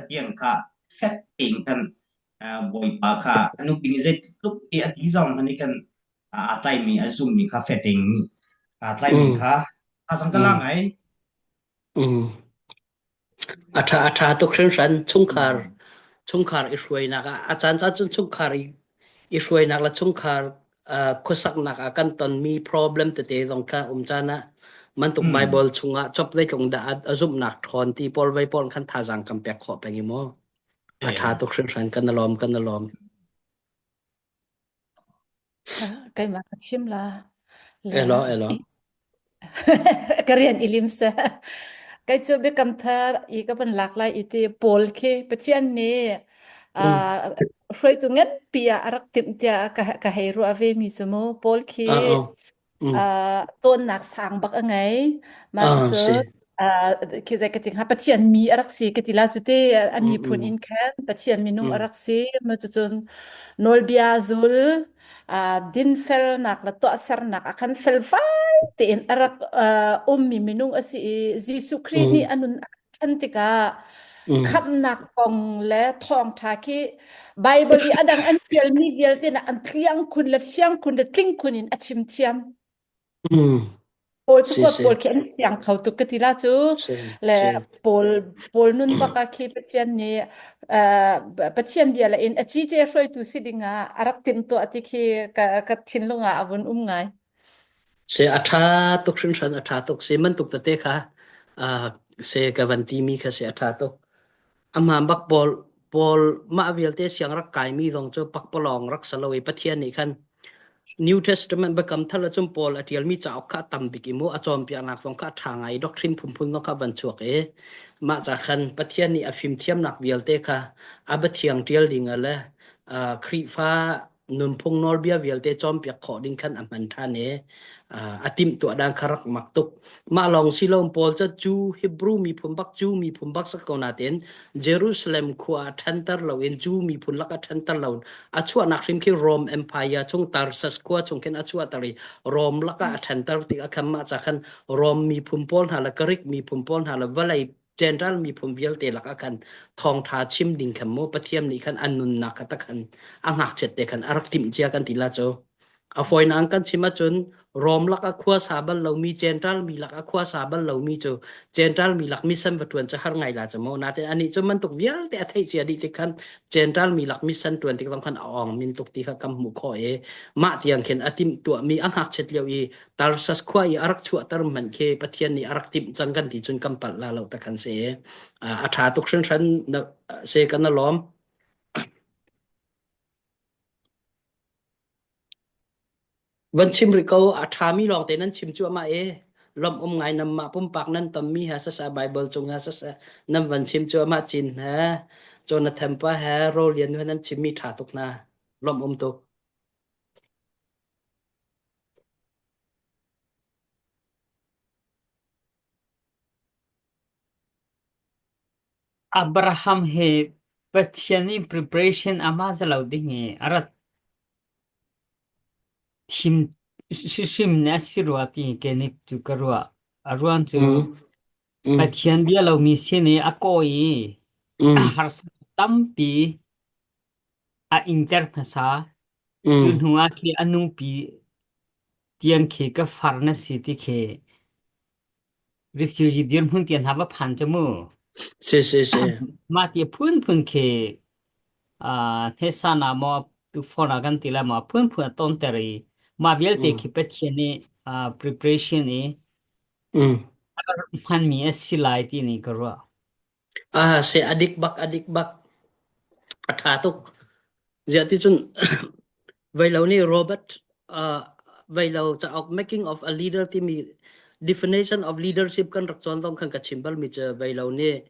tiang kha fek tein kan bawipa kha anu pin zei tluk i a ti zong ani kan a tlai mi a zum mi kha fek tein a tlai mi kha a sang ka la ngai A ṭha a ṭha tuk hringhran. Chungkhar chungkhar i hruainak ah a caan caan cun chungkhar i, i hruainak le chungkhar uh, khuasaknak ah kan tonmi problem tete zong kha um caan ah mantuk Bible chungah chop zeitlung dah a, a zumhnak ṭhawn ti pawl vei pawl khan thazaang kan pek khawh peng i maw. A ṭha tuk hringhran kan i lawm kan i lawm. Keimah ka chim la. Le Elo elo. ka rian i lim seh. Kei cu biakam thar i ka van lak lai i ti Paul khi Pathian nih Mm. uh, hruaitu nganpi ah a rak timh tiah ka, ka hei ruah ve mi cu mu. Paul khi Ah, oh. Mm. uh, tawnnak sang bak a ngei. Mah Ah, cucu si. uh, khi zei ka ti hnga Pathian mi a rak si ka ti la cu te a Mm, miphun mm. in khan Pathian minung a Mm. rak si. Mah cucun nawlbia zul uh, dinfelnak le tuahsernak a khan felfai tein a rak uh, ummi minung a si i Jesuh Khrih nih Mm. a nun a chan tikah Mm. khamhnak kong le thawngṭha khi Bible i a dang an ṭialmi vialte na an tliang khun le fiang khun le tling khun in a chim thiam. Mm. Paul Si cu si. Paul khi an fiang kho tuk ka ti la cu Si le si. Paul Paul nun bak ah khi Pathian nih uh, Pathian bia le in a cice hruaitu si ding ah a rak timhtuah ti khi ka ka thinlung ah a vun um ngai. Si a ṭha tuk hringhran a ṭha tuk si man tuk tete kha uh, se ka van ti mi kha si a ṭha tuk. Amah bak pawl pawl mah vialte siang rak kaimi zong cu pakpalawng rak si lo i Pathian nih khan New Testament Biakam Thar ahcun Paul a ṭialmi cauk kha a tam bik i mu a cawnpiaknak zong kha a ṭha ngai i doctrine phunphun zong kha van chuak i mah ca khan Pathian nih a fimthiamnak vialte kha a biathiang ṭial ding ah le uh, Khrihfa nunphung nawlbia vialte cawnpiak khawh ding khan a hman ṭhan i a timhtuah dan kha rak mak tuk. Mah lawng si lo Paul cu Jew Hebrew miphun bak Jew miphun bak sak ko nain Jerusalem khua ah ṭhanter loin Jew miphun lak ah ṭhanter lo a chuahnak hrim khi Rome Empire chung Tarsus khua chung khin a chuahter i Rome lakah a ṭhanter tik ah khan mah ca khan Rome miphun pawl hna le Greek miphun pawl hna le vawlei General miphun vialte lakah khan thawngṭha chim ding khan mu Pathian nih khan an nunnak kha takhan a ngakchiat te khan a rak timh cia kan ti la cu. A fawinak kan chim ahcun Rom lak ah khua sa bal lomi Gentile mi lak ah khua sa bal lomi cu Gentile mi lak mission va ṭuan cu har ngai la cu mu. Nain anih cu bantuk vialte a theih cia dih tik khan Gentile mi lak mission ṭuan tik zong khan a awng min tuk ti kha kan hmuh khawh i mah tiang khin a timh tuahmi a ngakchiat lio i Tarsus khua i a rak chuahter hmanh khi Pathian nih a rak timh cang kan ti cun kan palh la lo tak kan si i a ṭha tuk hringhran se kan lawm. Van chim rih ko, a ṭhami lawngte nan chim cuahmah i lawmh um ngai nanmah pumpak nan tonmi he siseh Baibal cung he siseh nan van chim cuahmah Cin he Jonathan pa he Rolian he nan chimmi ṭha tuk hna. Lawmh um tuk. Abraham hi Pathian nih preparation amah zalo ding i a rat thim hrimhrim nih a si rua ti ke nih cu ka ruah. A ruang cu Mm, mm, Pathian bia lomi sin i a kawi i mm, harsatnak tampi a ingter hmasa. Cu mm. hnu ah khi a nupi tiang khi ka far na si ti khi refugee dirhmun tiang hna va phan cu mu. Si si si. Mah ti phunphun khi uh, hnesana maw tuphone ah kan ti lai maw phunphun a tonter i mah vialte Mm, khi Pathian nih uh, preparation i mm. a hmanmi a si lai ti nih ka ruah. Ah, si adik bak adik bak. A ṭha tuk. Ziah ti cun Veilo nih Robert uh, Veilo cauk Making of a Leader timi definition of leadership kan rak cawn zong khan ka chim balmi cu Veilo nih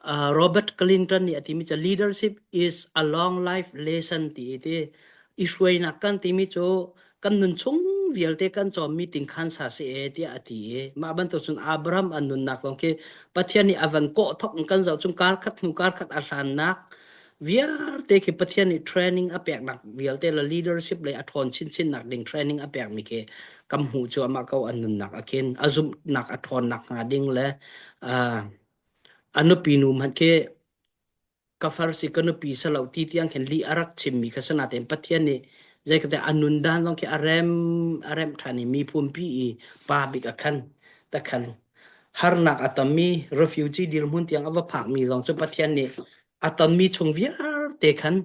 uh, Robert Clinton nih a timi cu leadership is a long life lesson ti i ti i hruainak kan timi cu kan nun chung vialte kan cawmmi tingkhan sa si e tiah a ti i mah bantuk cun Abraham an nunnak zong khi Pathian nih a van kawh thok in kan zoh cun kar khat hnu kar khat a hlannak vialte khi Pathian nih training a peknak vialte le leadership lei a ṭhawn chinchinnak ding training a pekmi khi kam hmuh cu amah ko an nunnak a khin a zumhnak a ṭhawnnak hnga ding le uh, a nupi nu hmanh khi ka far si ka nupi salo ti tiang khin lih a rak chimmi kha sanatein Pathian nih zeikate a nun dan zong khi a rem a rem ṭhan i miphunpi i pa bik a khan ta khan harnak a tammi refugee dirhmun tiang a va phakmi zong cu Pathian nih a tonmi chung vialte khan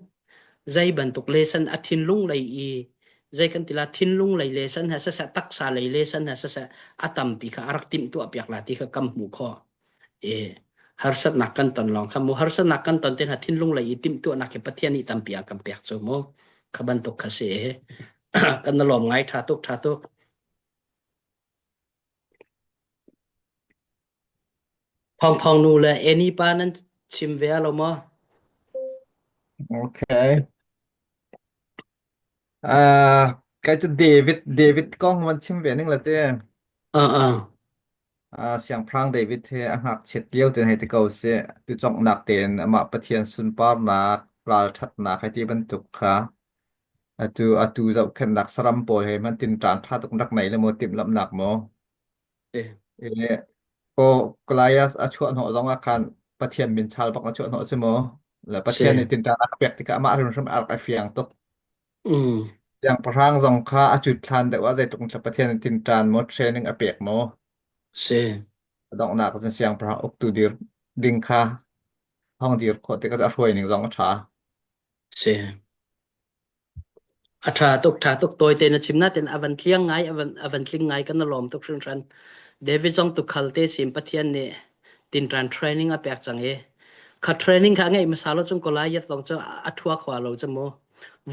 zei bantuk lesson a thinlung lei i zei kan tila thinlung lei lesson he siseh taksa lei lesson he siseh a tampi kha a rak timhtuah piak la ti kha kam hmuh khawh e harsatnak kan ton lawng kha mu harsatnak kan ton te hna thinlung lei i timhtuahnak hi Pathian nih tampi a kan pek cu mu kha bantuk kha si e kan na lawm ngai tha tuk tha tuk Thong Thong nu le Eni pa nan chim ve lo maw? Okay. Uh, kai cu David David kong van chim ve ning la te. Uh uh. Uh, siangpahrang David he a ngakchiat lio ten hei ti ko si. Tu congnak tein amah Pathian sunparnak ralṭhatnak hei ti bantuk kha atu atu zohkhenhnak saram pawl he hmanh tin ṭan ṭha tuk rak nei le maw timhlamhnak maw. E, ko Goliath a chuah hnawh zong ah khan Pathian min chal bak a chuah hnawh si mu. Le Si. Pathian nih tinṭan a pek tikah amah hrimhrim a rak i fiang tuk. Mm. Siangpahrang zong kha a cut hlan deuh ah zeitluk in Pathian nih tinṭan maw training a pek maw Si. a donghnak cun siangpahrang uktu dir ding kha hong dir khawh tikah a hruai ning zong a ṭha. Si. A ṭha tuk, ṭha tuk. Tawite na chim natin a van tliang ngai, a van, a van tling ngai kan i lawm tuk hringhran. David zong tukhal te sim Pathian nih tinṭan training a pek cang i kha training kha a ngeih hmasa lo cun Goliath zong cu a ṭhua khua lo cu mu.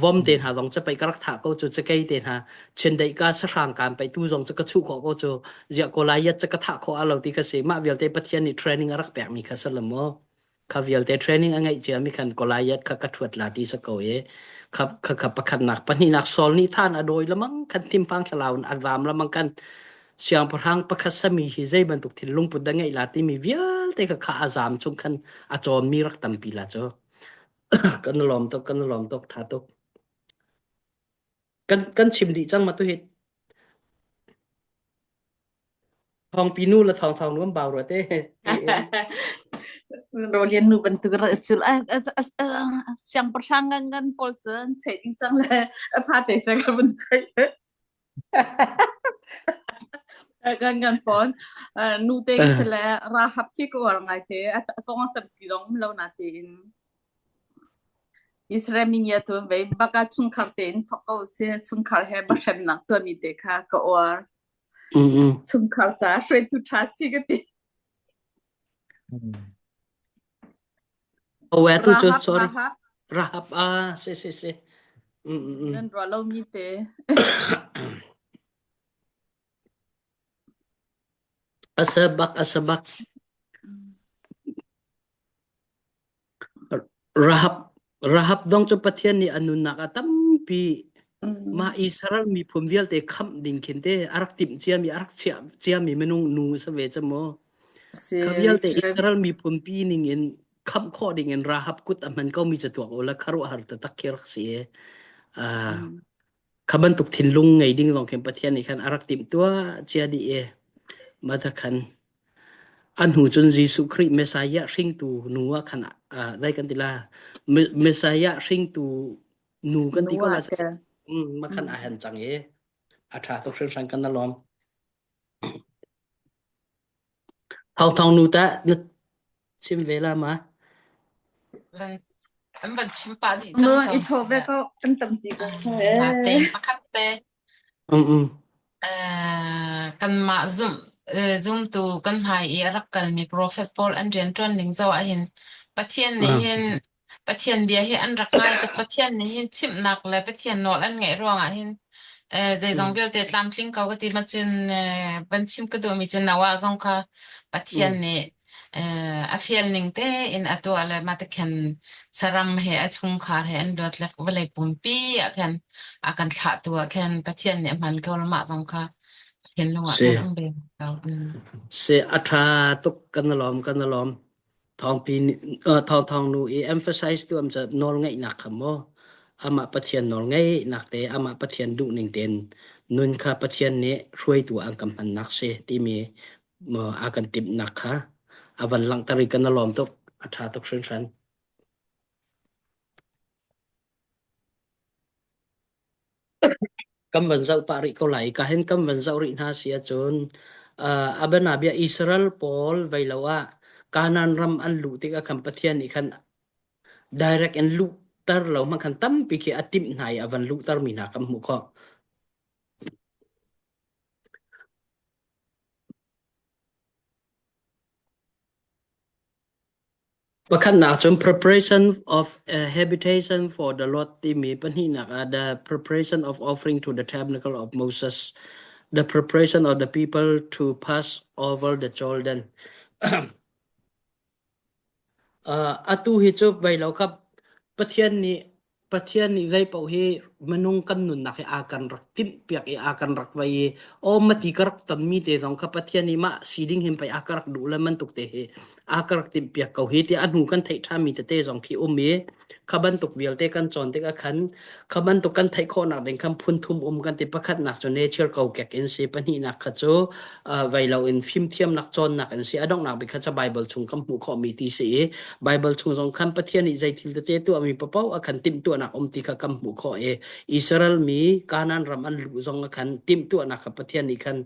Vom te hna zong cu pei ka rak thah ko cu cakei te hna chindeih ka sahrang kaan pei tu zong cu ka chuh khawh ko cu ziah Goliath cu ka thah khawh a lo ti kha si mah vialte Pathian nih training a rak pekmi kha si lo mu. Kha vialte training a ngeih ciami khan Goliath kha ka ṭhuat la ti si ko i kha kha kha pakhatnak pahnihnak Saul nih than a dawi lamang khan thimpang thlalau in a zaam lamang khan siangpahrang pakhat sami hi zei bantuk thil lungput dah ngeih la timi vialte kha kha a zaam chung khan a cawnmi rak tampi la cu kan lawm tuk kan lawm tuk tha tuk kan kan chim dih cang ma tu hi thawngpi nu le thawng thawng nu an bau rua te. Rolian nu bantuk ra cul siangpahrang ngan ngan pawl cu an chei ding cang le a fa te se ka vun chei. Kan kan phone nu te se le Rahab khi ko war ngai te a kong a tampi dong lo na tein Israel mi nia tu ve baka chungkhar tein thok ko si chungkhar he ba hremnak tuami te kha ka uar. Chungkhar ca hruaitu ṭha si ka ti. Oh, tu cu Rahab, sorry. Rahab. Rahab ah si si si. Mm, mm, mm. Nan ruah lomi te. Asabak asabak. Rahab Rahab dong cu Pathian nih a nunnak a tampi mah Israel miphun vialte khamh ding khin te a rak timh ciami a rak chiah ciami minung nu sa ve cu mu. Si Kha vialte Israel Israel miphun pi ning in khamh khawh ding in Rahab kut a hman komi cu tuak u la khuaruahhar taktak khi rak si i. Ah, kha bantuk thinlung ngei ding zong khin Pathian nih khan a rak timhtuah cia dih i mah khan An hnu cun Jesuh Khrih Messiah hringtu nu ah khan uh, dai kan ti la. Messiah hringtu nu kan ti nu ko ah la. tel. Mm, ma khan a hen cang i a ṭha tuk hringhran kan na lawm. Thawng thawng nu ta na chim ve la ma. Van an van chim pah dih Mu cang ko. i thawh ve ko kan tampi ko. Natein pakhat te Mm mm. Eh, kanmah zumh eh, zumtu kan hmai i a rak kalmi profet pawl an rianṭuan ning zoh ahhin Pathian nih Ah. hin Pathian bia hi an rak ngai tuk. Pathian nih hin chimhnak le Pathian nawl an ngaih ruangah hin eh, zeizong Mm. vialte tlamtling ko ka ti ma cun eh, van chim ka duhmi cu Noah zong kha Pathian Mm. nih eh, a fial ning tein a tuah le mah ti khan saram he a chungkhar he an luat le vawlei pumpi ah khan a kan thlahtu ah khan Pathian nih a hman ko le mah zong kha thinlung ah Si. khan um ve ko. Mm. Si a ṭha tuk kan lawm kan lawm. Thawngpi uh, thawng thawng nu i emphasize tu am ca nawl ngeihnak kha maw amah Pathian nawl ngeihnak te amah Pathian duh ning tein nun kha Pathian nih hruaitu an kan hmannak si timi maw a kan timhnak kha a van langhter i kan i lawm tuk a ṭha tuk hringhran. Kan van zoh pah rih ko lai. Ka hin kan van zoh rih hna si ahcun uh, a bianabia Israel pawl vei lo ah Kanaan ram an luh tikah khan Pathian nih khan direct in luhter lo hmanh khan tampi khi a timh hna i a van luhter mi hna kan hmuh khawh. Pakhatnak cun preparation of a habitation for the Lord timi pahnihnak ah the preparation of offering to the tabernacle of Moses, the preparation of the people to pass over the Jordan. Uh, atu hi cu vei lo kha Pathian nih Pathian nih zei paoh hi minung kan nunnak hi aa kan rak timhpiak i aa kan rak vei i aw mati ka rak tonmi te zong kha Pathian nih mah si ding hin pei aa ka rak duh le bantuk te hi aa ka rak timhpiak ko hi tiah a hnu kan theih ṭhanmi tete zong khi um i kha bantuk vialte kan cawn tikah khan kha bantuk kan theih khawhnak ding khan phun thum um kan ti pakhatnak cu nature kokek in si pahnihnak kha cu uh, vei lo in fimthiamnak cawnnak in si a donghnak bik kha ca Bible chung kan hmuh khawhmi ti si i Bible chung zong khan Pathian nih zei thil tete tuahmi paoh a khan timhtuahnak um ti kha kan hmuh khawh i Israel mi Kanaan ram an luh zong a khan timhtuahnak kha Pathian nih khan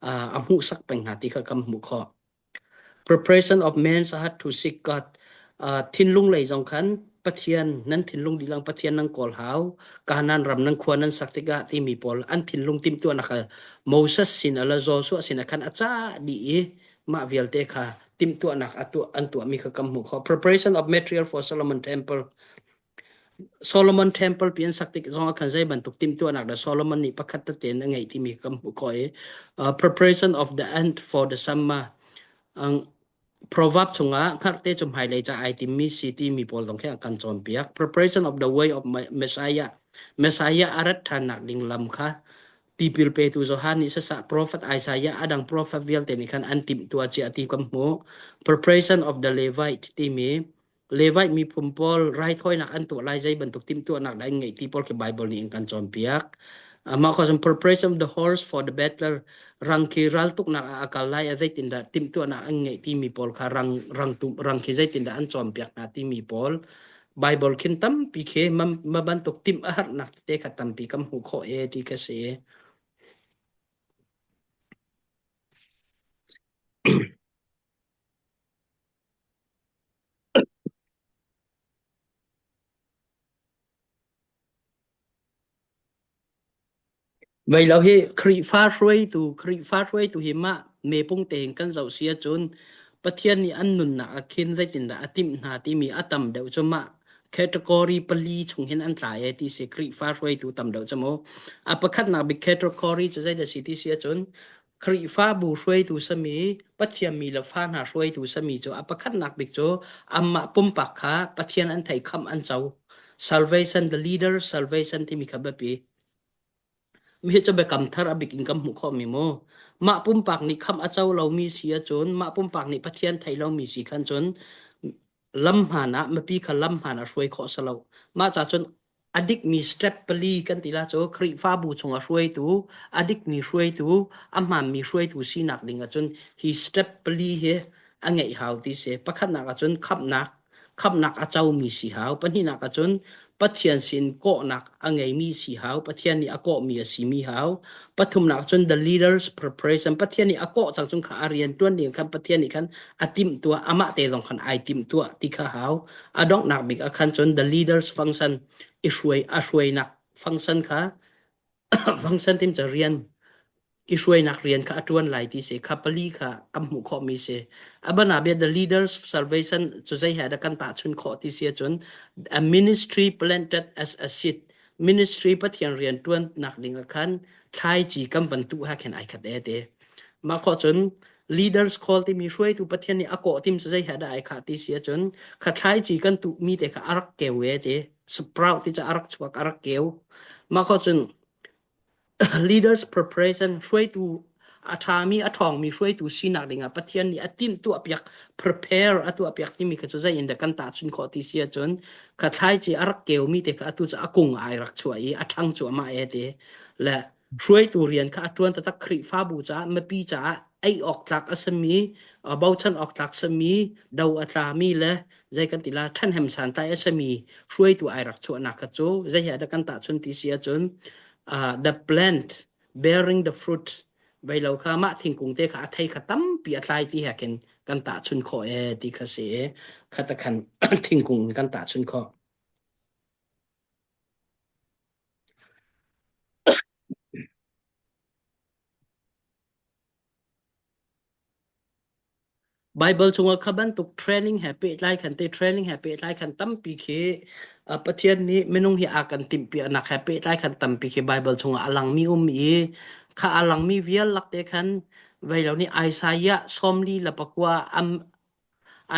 uh, a hmuhsak peng hna ti kha kan hmuh khawh. Preparation of man's heart to seek God. Uh, thinlung lei zong khan Pathian nan thinlung dilang Pathian nan kawl hau Kanaan ram nan khua nan sak tikah timi pawl an thinlung timhtuahnak kha Moses sin ala Joshua sin ah khan a cah dih i mah vialte kha timhtuahnak a tuah an tuahmi kha kan hmuh khawh. Preparation of material for Solomon Temple. Solomon Temple pi an sak tik zong ah khan zei bantuk timhtuahnak dah Solomon nih pakhat tete in a ngeih timi kan hmuh khawh i uh, preparation of the end for the summer ang proverb chungah hngarhte cu hmailei ca ai timmi si timi pawl zong khi an kan cawnpiak preparation of the way of Messiah Messiah a rat ṭhannak ding lam kha tipil petu Johan nih sasah prophet Isaiah adang prophet vialte nih khan an timhtuah cia ti kan hmuh preparation of the Levite timi Levite miphun pawl raithawinak an tuah lai zei bantuk timhtuahnak dah an ngeih ti pawl khi Bible nih in kan cawnpiak. Mah kha cun preparation of the horse for the battle rang khi raltuknak ah a kal lai a zeitindah timhtuahnak an ngeih timi pawl kha rang rang rang khi zeitindah an cawnpiak hna timi pawl Bible khin tampi khi ma bantuk timh a harnak tete kha tampi kan hmuh khawh e ti ka si. Vei lo hi Khrihfa hruaitu Khrihfa hruaitu hi mah mepung tein kan zoh si ahcun Pathian nih an nunnak ah khin zeitindah a timh hna timi a tam deuh cu mah category pali chung hin an tla e ti si Khrihfa hruaitu tam deuh cu mu. A pakhatnak bik category cu zeidah si ti si ahcun Khrihfabu hruaitu sami Pathian mi le fa hna hruaitu sami cu a pakhatnak bik cu anmah pumpak kha Pathian an thei khamh an co. Salvation the leader salvation timi kha biapi. Mi cu biakam thar a bik in kan hmuh khawhmi mu. Mah pumpak nih khamh a co lomi si ahcun, mah pumpak nih Pathian thei lomi si khan cun lam hmaan ah mipi kha lam hmaan ah hruai khawh si lo. Mah ca cun a dikmi step pali kan ti la cu Khrihfabu chungah hruaitu, a dikmi hruaitu, a hmaanmi hruaitu sinak ding ahcun hi step pali hi a ngeih hau ti si. Pakhatnak ahcun khamhnak, khamhnak a comi si hau. Pahnihnak ahcun Pathian sin kawhnak a ngeimi si hau. Pathian nih a kawhmi a simi hau. Pathumnak cun the leaders preparation. Pathian nih a kawh cang cun kha a rian ṭuan ding khan Pathian nih khan a timhtuah amah te zong khan ai timhtuah ti kha hau. A donghnak bik ah khan cun the leaders function i hruai a hruainak function kha function tim cu rian i hruainak rian kha a ṭuan lai ti si kha pali kha kan hmuh khawhmi si. Abana bia the leaders salvation cu zei he dah kan tahchun khawh ti si ahcun a ministry planted as a seed ministry Pathian rian ṭuannak ding ah khan thlaici kan van tuh ha khin ai khat e te. Mah khawh cun leaders call timi hruaitu Pathian nih a kawh tim cu zei he dah ai khah ti si ahcun kha thlaici kan tuh mi te kha a rak keu e te sprout ti cu a rak chuak a rak keu. Mah khawh cun leaders preparation hruaitu a ṭhami a ṭhawngmi hruaitu sinak dingah Pathian nih a timhtuah piak prepare a tuah piak timi kha cu zei in dah kan tahchun khawh ti si ahcun kha thlaici a rak keumi te kha atu cu a kung ai rak chuah i a ṭhang cuahmah e ti le hruaitu rian kha a ṭuan taktak Khrihfabu caah mipi caah ei awk tlak a simi bochan awk tlak simi do a tlami le zei kan ti la ṭhanhem santlai a simi hruaitu ai rak chuahnak kha cu zei he dah kan tahchun ti si ahcun uh, the plant bearing the fruit vei lo kha mah thingkung te kha a thei kha tampi a tlai ti he khin kan tahchun khawh e ti kha si e kha ta khan thingkung in kan tahchun khawh. Baibal chungah kha bantuk training he pehtlai khan te training he pehtlai khan tampi khi uh, Pathian nih minung hi a kan timhpiahnak he pehtlai khan tampi khi Baibal chungah a langmi um i kha a langmi vial lak te khan vei lo nih Isaiah sawmli le pakua am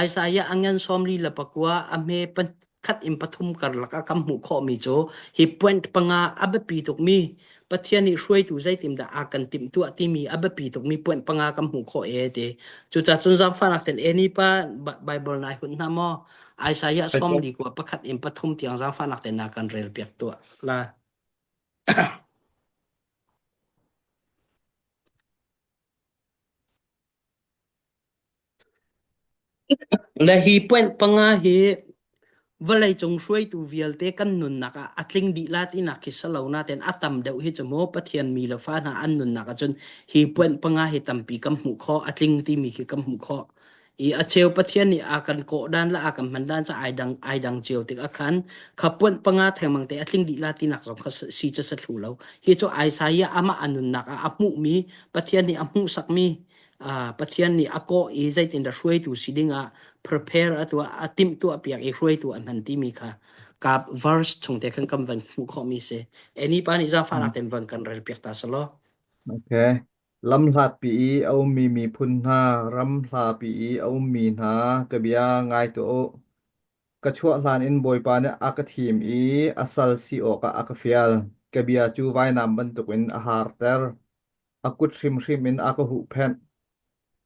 Isaiah a ngan 44 a hme pakhat in pathum karlak ah kan hmuh khawhmi cu hi point panga a biapi tukmi Pathian nih hruaitu zeitindah a kan timhtuah timi a biapi tukmi point panga kan hmuh khawh e ti. Cucaah cun zaangfahnak ten eni pa Bible nai hun hna maw? Isaiah 44 pakhat in pathum tiang zaangfahnak ten na kan rel piak tuah la. Le hi point panga hi vawleicung hruaitu vialte kan nunnak ah a tling dih la tinak khi si lo nain a tam deuh hi cu maw Pathian mi le fa hna an nunnak ahcun hi point panga hi tampi kan hmuh khawh a tling timi khi kan hmuh khawh. I a cheu Pathian nih a kan kawh dan le a kan hman dan cu ai dang ai dang cio tik ah khan kha point panga thengmang te a tling dih la tinak zong kha si cu sa thlu lo. Hi cu Isaiah amah a nunnak ah a hmuhmi Pathian nih a hmuhsakmi Pathian nih a kawh i zeitindah hruaitu si dingah prepare a tuah a timhtuah piak i hruaitu a hman timi kha ka verse chung te khan kan van hmuh khawhmi si. Eni pa nih zaangfahnak tein van kan rel piak ta selaw. Okay. Lamhlatpi i a ummi miphun hna, ram hlapi i a ummi hna, ka bia ngai tuah u. Ka chuah hlan in Bawipa nih a ka thim i a sal si awkah a ka fial. Ka bia cu vainam bantukin a harter. A kut hrimhrim in a ka huhphenh.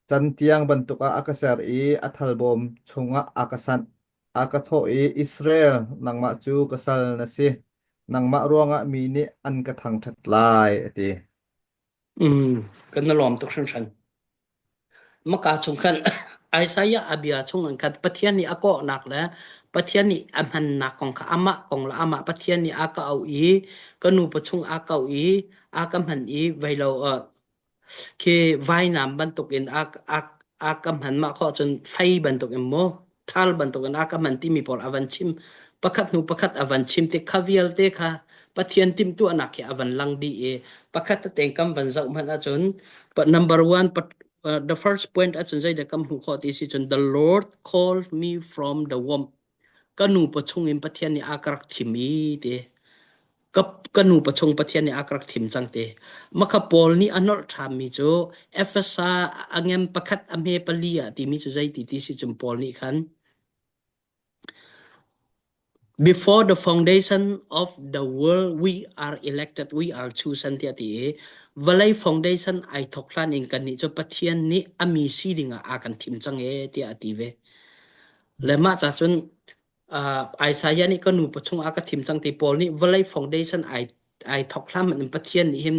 Cantiang bantuk ah a ka ser i a thalbawm chungah a ka sanh. A ka thawh i, Israel, nangmah cu ka sal na si. Nangmah ruangah mi nih an ka thangṭhat lai, a ti. Mm, kan na lawm tuk hringhran. Maka chung khan Isaiah a bia chung in khan Pathian nih a kawhnak le Pathian nih a hmannak kong kha amah kong le amah Pathian nih a ka auh i ka nupa chung a ka auh i a ka hman i veilo uh, Khi vainam bantukin a a a ka hman mah khawh cun fei bantukin maw thal bantukin a ka hman timi pawl a van chim pakhat hnu pakhat a van chim tik kha vialte kha Pathian timhtuahnak khi a van lang dih i pakhat tete kan van zoh hmanh ahcun but number one but, uh, the first point ahcun zeidah kan hmuh khawh ti si cun the Lord called me from the womb ka nu pawchung in Pathian nih a ka rak thim i ti ka ka nu pawchung Pathian nih a ka rak thim cang ti makha Paul nih a nolh ṭhammi cu Efesa a ngem pakhat a hme pali ah timi cu zeiti ti si cun Paul nih khan Before the foundation of the world we are elected we are chosen tiah ti i vawlei foundation ai thok hlan in kannih cu Pathian nih a mi si dingah a kan thim cang e tiah a ti ve. Le mah ca cun uh, Isaiah nih ka nu pachung a ka thim cang ti Paul nih vawlei foundation ai ai thok hlam in Pathian nih hin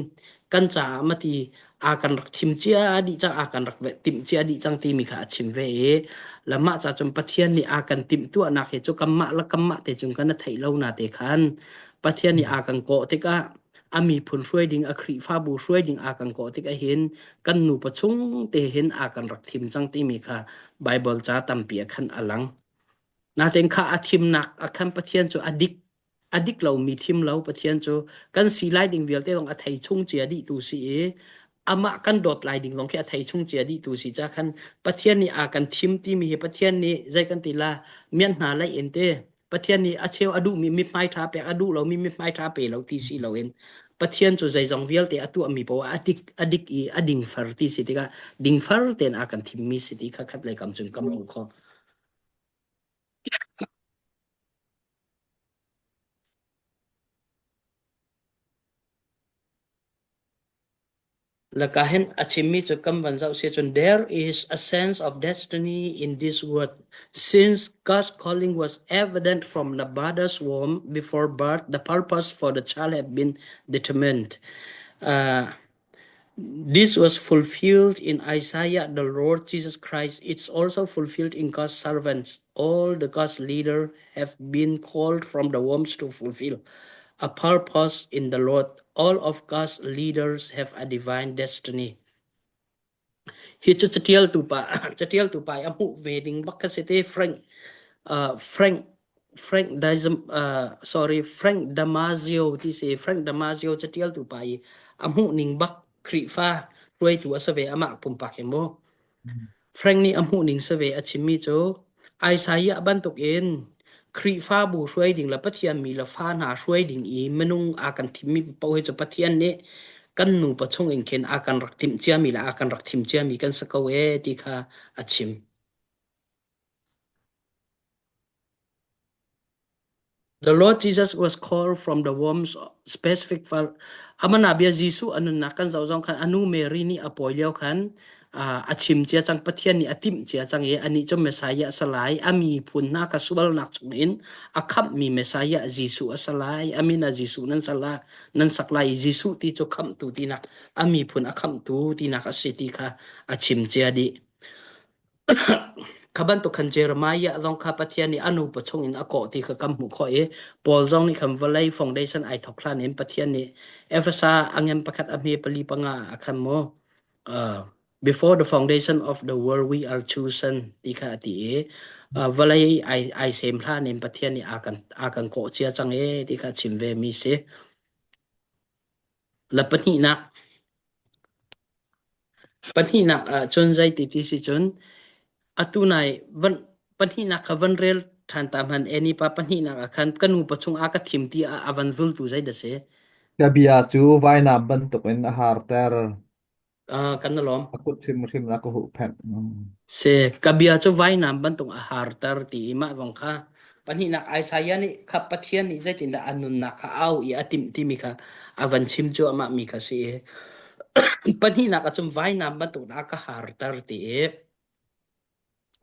kan caah mati a kan rak thim cia dih cang a kan rak timh cia dih cang timi kha a chim ve i le mah ca cun Pathian nih a kan timh tuahnak hi cu kanmah le kanmah te cung kan theih lo na te khan Pathian nih a kan kawh tikah a miphun hruai ding a Khrihfabu hruai ding a kan kawh tikah hin kan nupa chung te hin a kan rak thim cang timi kha Bible ca tampi ah khan a lang. Natein kha a thimnak a khan Pathian cu a dik a dik lomi thim lo Pathian cu kan si lai ding vialte zong a thei chung cia dih tu si i amah kan dawt lai ding zong khi a thei chung cia dih tu si ca khan Pathian nih a kan thim timi hi Pathian nih zei kan ti la mian hna lei in te Pathian nih a cheu a duhmi mithmai ṭha pek a duh lomi mithmai ṭha pe lo ti si loin Pathian cu zeizong vialte a tuahmi poah a dik a dik i a dingfar ti si tikah dingfar tein a kan thimmi si ti kha khat lei kam cun kam hmuh khawh. Laka hin a chimmi cu kan van zoh si cun there is a sense of destiny in this world. Since God's calling was evident from the mother's womb before birth, the purpose for the child had been determined. Uh, this was fulfilled in Isaiah, the Lord Jesus Christ. It's also fulfilled in God's servants. All the God's leaders have been called from the wombs to fulfill a purpose in the Lord. All of God's leaders have a divine destiny. Hi cu catialtu pa catialtu pa i a hmuh ve ding bak kha si te Frank uh, Frank Frank Dizem, uh, sorry Frank Damasio ti si Frank Damasio catialtu pa i a hmuh ning bak Khrihfa hruaitu a si ve amah pumpak hi mu Frank nih a hmuhning si ve a chimmi cu Isaiah bantukin Khrihfabu hruai ding le Pathian mi le fa hna hruai ding i minung aa kan thimmi paoh hi cu Pathian nih kan nupa chung in khin a kan rak timh ciami le a kan rak thim ciami kan si ko ee ti kha a chim. The Lord Jesus was called from the womb's specific for amana bia Jesuh a nunnak kan zoh zong khan anu Mary nih a pawi lio khan a chim cia cang Pathian nih a timh cia cang i anih cu Messiah a si lai a miphun hna kha sualnak chungin a khamhmi Messiah Jesuh a si lai a min ah Jesuh nan sala nan sak lai i Jesuh ti cu khamhtu tinak a miphun a khamhtu tinak a si ti kha a chim cia dih. Kha bantuk khan Jeremiah zong kha Pathian nih a nupa chungin a kawh ti kha kan hmuh khawh i Paul zong nih khan vawlei foundation ai thawk hlan in Pathian nih Efesa a ngen pakhat a hme pali panga ah khan mu uh, before the foundation of the world we are chosen ti kha a ti i uh, vawlei ai ai sem hlan in Pathian nih a kan a kan kawh cia cang e ti kha chim ve mi si. La pahnihnak Pahnihnak ah cun zeiti ti si cun atu nai van pahnihnak kha van rel ṭhan ta hmanh eni pa pahnihnak ah khan ka nupa chung a ka thim ti ah a van zultu zei dah si? Ka bia cu vainam bantukin a harter. Uh, kan na lawm. A kut hrimhrim a ka huhphenh. Si, ka bia cu vainam bantuk a harter ti i mah zong kha pahnihnak Isaiah nih kha Pathian nih zeitindah a nunnak kha au i a timh timi kha a van chim cu amah mi kha si i pahnihnak ah cun vainam bantuk a ka harter ti i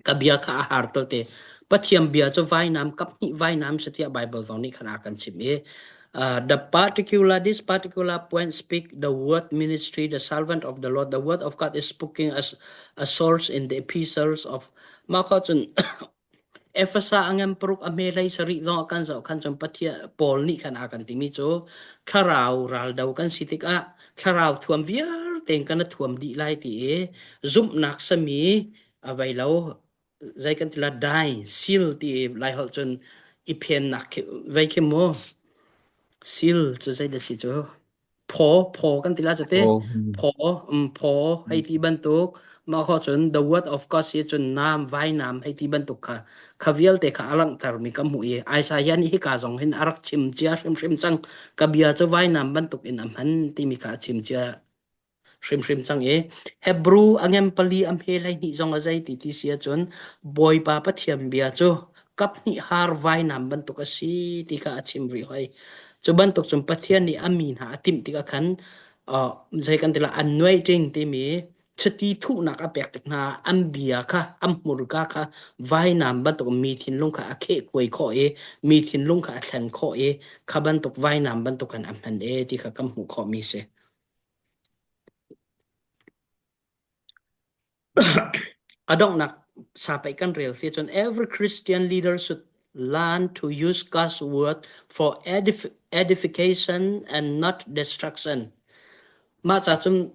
ka bia kha a har te. Pathian bia cu vainam kap hnih vainam si tiah Baibal zong nih khan a kan chimh i The particular, this particular point speak the word ministry, the servant of the Lord. The word of God is spoken as a source in the epistles of mah kha cun Efesa a ngan paruk a hme hlei sarih zong a kan zoh khan cun Pathian Paul nih khan a kan timi cu thlarau raldo kan si tikah thlarau thuam vialte in kan i thuam dih lai ti i zumhnak sami a vei lo zei kan ti la dai seal ti i Laiholh cun i phennak khi vei khi mu seal cu zei dah si cu Phaw phaw kan ti la cu te. Oh. mm. Phaw um phaw hei ti bantuk mah kho cun the word of God si cun naam vainam hei ti bantuk kha kha vialte kha a langhtermi ka hmuh i Isaiah nih hika zong hin a rak chim cia hrimhrim cang ka bia cu vainam bantuk in a hman timi kha a chim cia hrimhrim cang i Hebrew a ngem pali a hme 12 zong a zei ti ti si ahcun Bawipa Pathian bia cu kaphnih har vainam bantuk a si ti kha a chim rih hoi. Cu bantuk cun Pathian nih a mi hna a timh tikah khan uh, zei kan ti la anointing timi chiti thuhnak a pek tik hna an bia kha an hmurka kha vainam bantuk mi thinlung kha a kheh kuai khawh i mi thinlung kha a thlen khawh i kha bantuk vainam bantuk kan a hman e ti kha kan hmuh khawh mi si. A donghnak sapaih kan rel si cun every Christian leader should learn to use God's word for edif edification and not destruction. Mah ca cun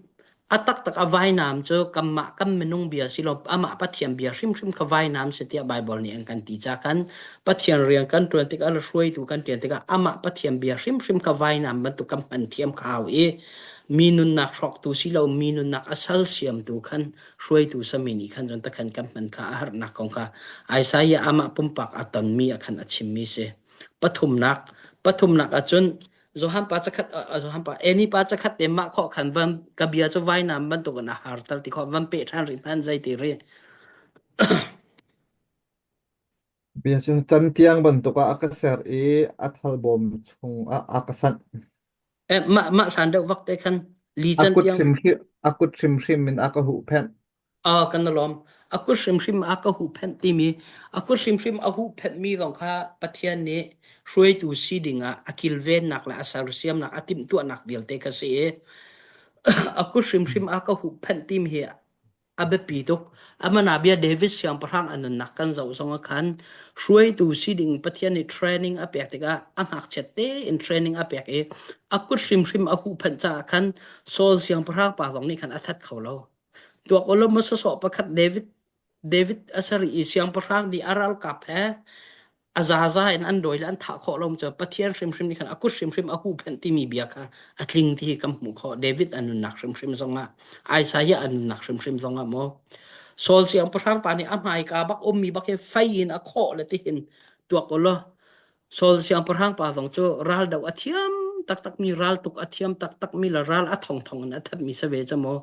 a taktak a vainam cu kanmah kan minung bia si lo amah Pathian bia hrimhrim kha vainam si tiah Bible nih an kan ti ca kan Pathian rian kan ṭuan tikah le hruaitu kan ṭuan tikah amah Pathian bia hrimhrim kha vainam bantuk kan hman thiam kha hau i mi nunnak hrawktu si lo mi nunnak a sal siamtu khan hruaitu sami nih khan cun takhan kan hman kha a harnak kong kha Isaiah amah pumpak a tonmi a khan a chimmi si. Pathumnak pathumnak ahcun Johan pa cakhat Johan pa Eni pa cakhat te mah khawh khan van ka bia cu vainam bantuk in a har tal ti khawh van pe ṭhan rih hman zei ti ri. Bia cu cantiang bantuk ah a ka ser i a thalbawm chungah a ka sanh. Eh, mah mah hlan deuh vak te khan li A can kut tiang hrimhrim a kut hrimhrim in a ka huhphenh. Ah, kan lawm. A kut hrimhrim a ka huhphenh timi a kut hrimhrim a huhphenhmi zong kha Pathian nih hruaitu si dingah a kilvennak le a sersiamnak a timhtuahnak vialte kha si i a kut hrimhrim a ka huhphenh timi hi a biapi tuk. Amana bia David siangpahrang a nunnak kan zoh zong ah khan hruaitu si ding Pathian nih training a pek tikah a ngakchiat tein training a pek i a kut hrimhrim a huhphenh caah khan Saul siangpahrang pa zong nih khan a that kho lo. Tuak ulaw maw sawsawh pakhat David David a sari i siangpahrang nih a ralkap he a zaza in an dawi le an thah khawh lo cu Pathian hrimhrim nih khan a kut hrimhrim a huhphenh timi bia kha a tling ti hi kan hmuh khawh. David a nunnak hrimhrim zongah Isaiah a nunnak hrimhrim zongah maw Saul siangpahrang pa nih a hmaika bak ummi bak hi fei in a khawh le tihin tuak ulaw Saul siangpahrang pa zong cu raldoh a thiam taktakmi raltuk a thiam taktakmi le ral a thongthong in a thatmi si ve cu maw.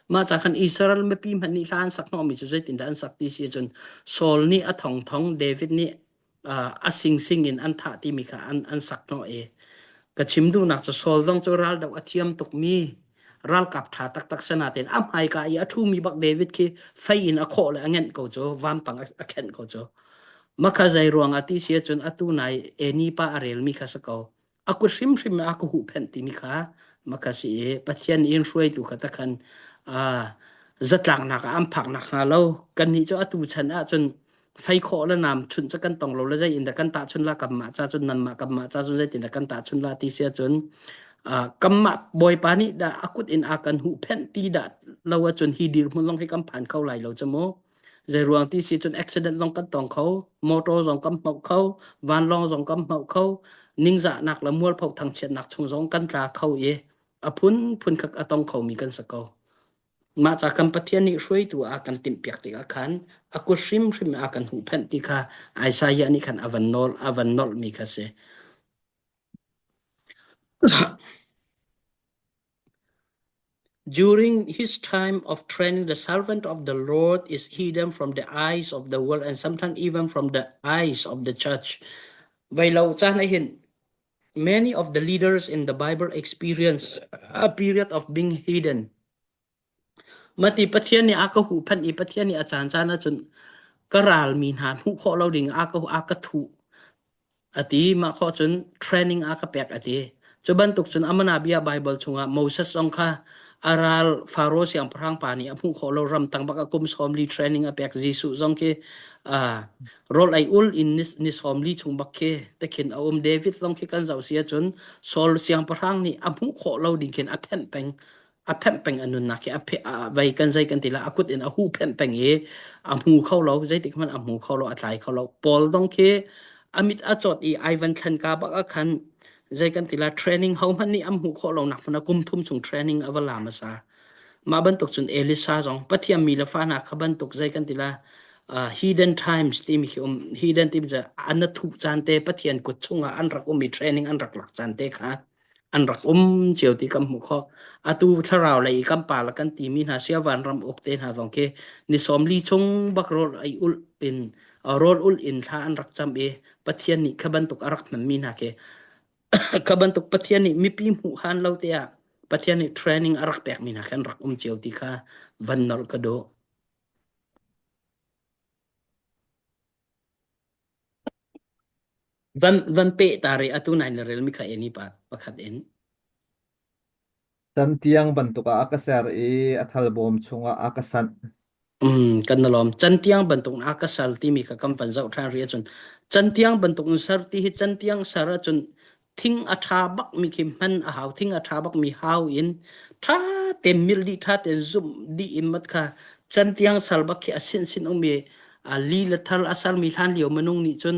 Mah ca khan Israel mipi hmanh nih hla an sak hnawhmi cu zeitindah an sak ti si cun Saul nih a thongthong David nih uh, a singsing in an thah timi kha an, an sak hnawh i ka chim duhnak cu Saul zong cu raldoh a thiam tukmi ralkap ṭha taktak si nain a hmaika i a ṭhumi bak David khi fei in a khawh le a ngenh ko cu vampang a khenh ko cu Makha zei ruangah ti si ahcun atu nai Eni pa a relmi kha si ko. A kut hrimhrim a ka huhphenh timi kha makha si i Pathian in hruaitu kha takhan uh, zatlaknak ah an phak nak hnga lo. Kannih cu atu chan ahcun fei khawh le nam chunh cu kan tong lo le zei in dah kan tahchun la kanmah ca cun nanmah kanmah ca cun zeitin dah kan tahchun la ti si ahcun uh, kanmah Bawipa nih dah a kut in a kan huhphenh ti dah lo ahcun hi dirhmun zong hi kan phan kho lai lo cu mu. Zeiruang ti si cun accident zong kan tong kho, motor zong kan hmoh kho, vanlawng zong kan hmoh kho, ningzahnak le mualpho thangchiatnak chung zong kan tla kho i a phunphun kha a tong khomi kan si ko. Mah ca kan Pathian nih hruaitu a kan timhpiak tikah khan a kut hrimhrim a kan huhphenh ti kha Isaiah nih khan a van nawl a van nolhmi kha si. During his time of training, the servant of the Lord is hidden from the eyes of the world and sometimes even from the eyes of the church. Vei lo caan ahhin many of the leaders in the Bible experience a period of being hidden. Mati Pathian nih a ka huhphenh i Pathian nih a caan caan ahcun ka ralmi hna hmuh khawh lo ding a ka a ka thuh. A ti mah khawh cun training a ka pek a ti. Cu bantuk cun amana bia Bible chungah Moses zong kha a ral Faro siangpahrang pa nih a hmuh khawh lo ram tang bak a kum 40 training a pek Jesuh zong khi uh, rawl ei ul in ni, ni 40 chung bak khi tekhin a um David zong khi kan zoh si ahcun Saul siangpahrang nih a hmuh khawh lo ding khin a phenh peng a phenh peng a nunnak hi a phe a vei kan zei kan ti la a kut in a hu phenh peng i a hmu kho lo zeitik hmanh a hmu kho lo a tlai kho lo Paul dong khi a mit a cawt i ai van thlen ka bak a khan zei kan ti la training ho hmanh nih am hmuh khawh lo nak hmanh kum thum chung training a va la hmasa mah bantuk cun Elisa zong Pathian mi le fa hna kha bantuk zei kan ti la uh, hidden times timi khi um hidden timi cu an thuh caan te Pathian kut chungah an rak um i training an rak lak caan te kha an rak um cio ti kan hmuh khawh. Atu thlarau lei i kan pa le kan timi hna siavan ram uk te hna zong khi ni 40 chung bak rawl ei ulh in rawl ulh in thla an rak cam i Pathian nih kha bantuk a rak hmanmi hna khi kha bantuk Pathian nih mipi hmuh han lo te ah Pathian nih training a rak pekmi hna khi an rak um cio ti kha van nolh ka duh. Van van peh ta rih atu nai na relmi kha eni pa pakhat in. Cantiang bantuk ah a ka ser i a thalbawm chungah a ka sanh. Um, kan na lawm. Cantiang bantuk in a ka sal timi kha kan van zoh ṭhan rih ahcun cantiang bantuk in ser ti hi cantiang ser ahcun thing a ṭha bakmi khi hman a hau thing a ṭha bakmi hau in ṭha tein milh dih ṭha tein zumh dih in mat kha cantiang sal bak khi a sin sin um i a li le thal a salmi hlan lio minung nih cun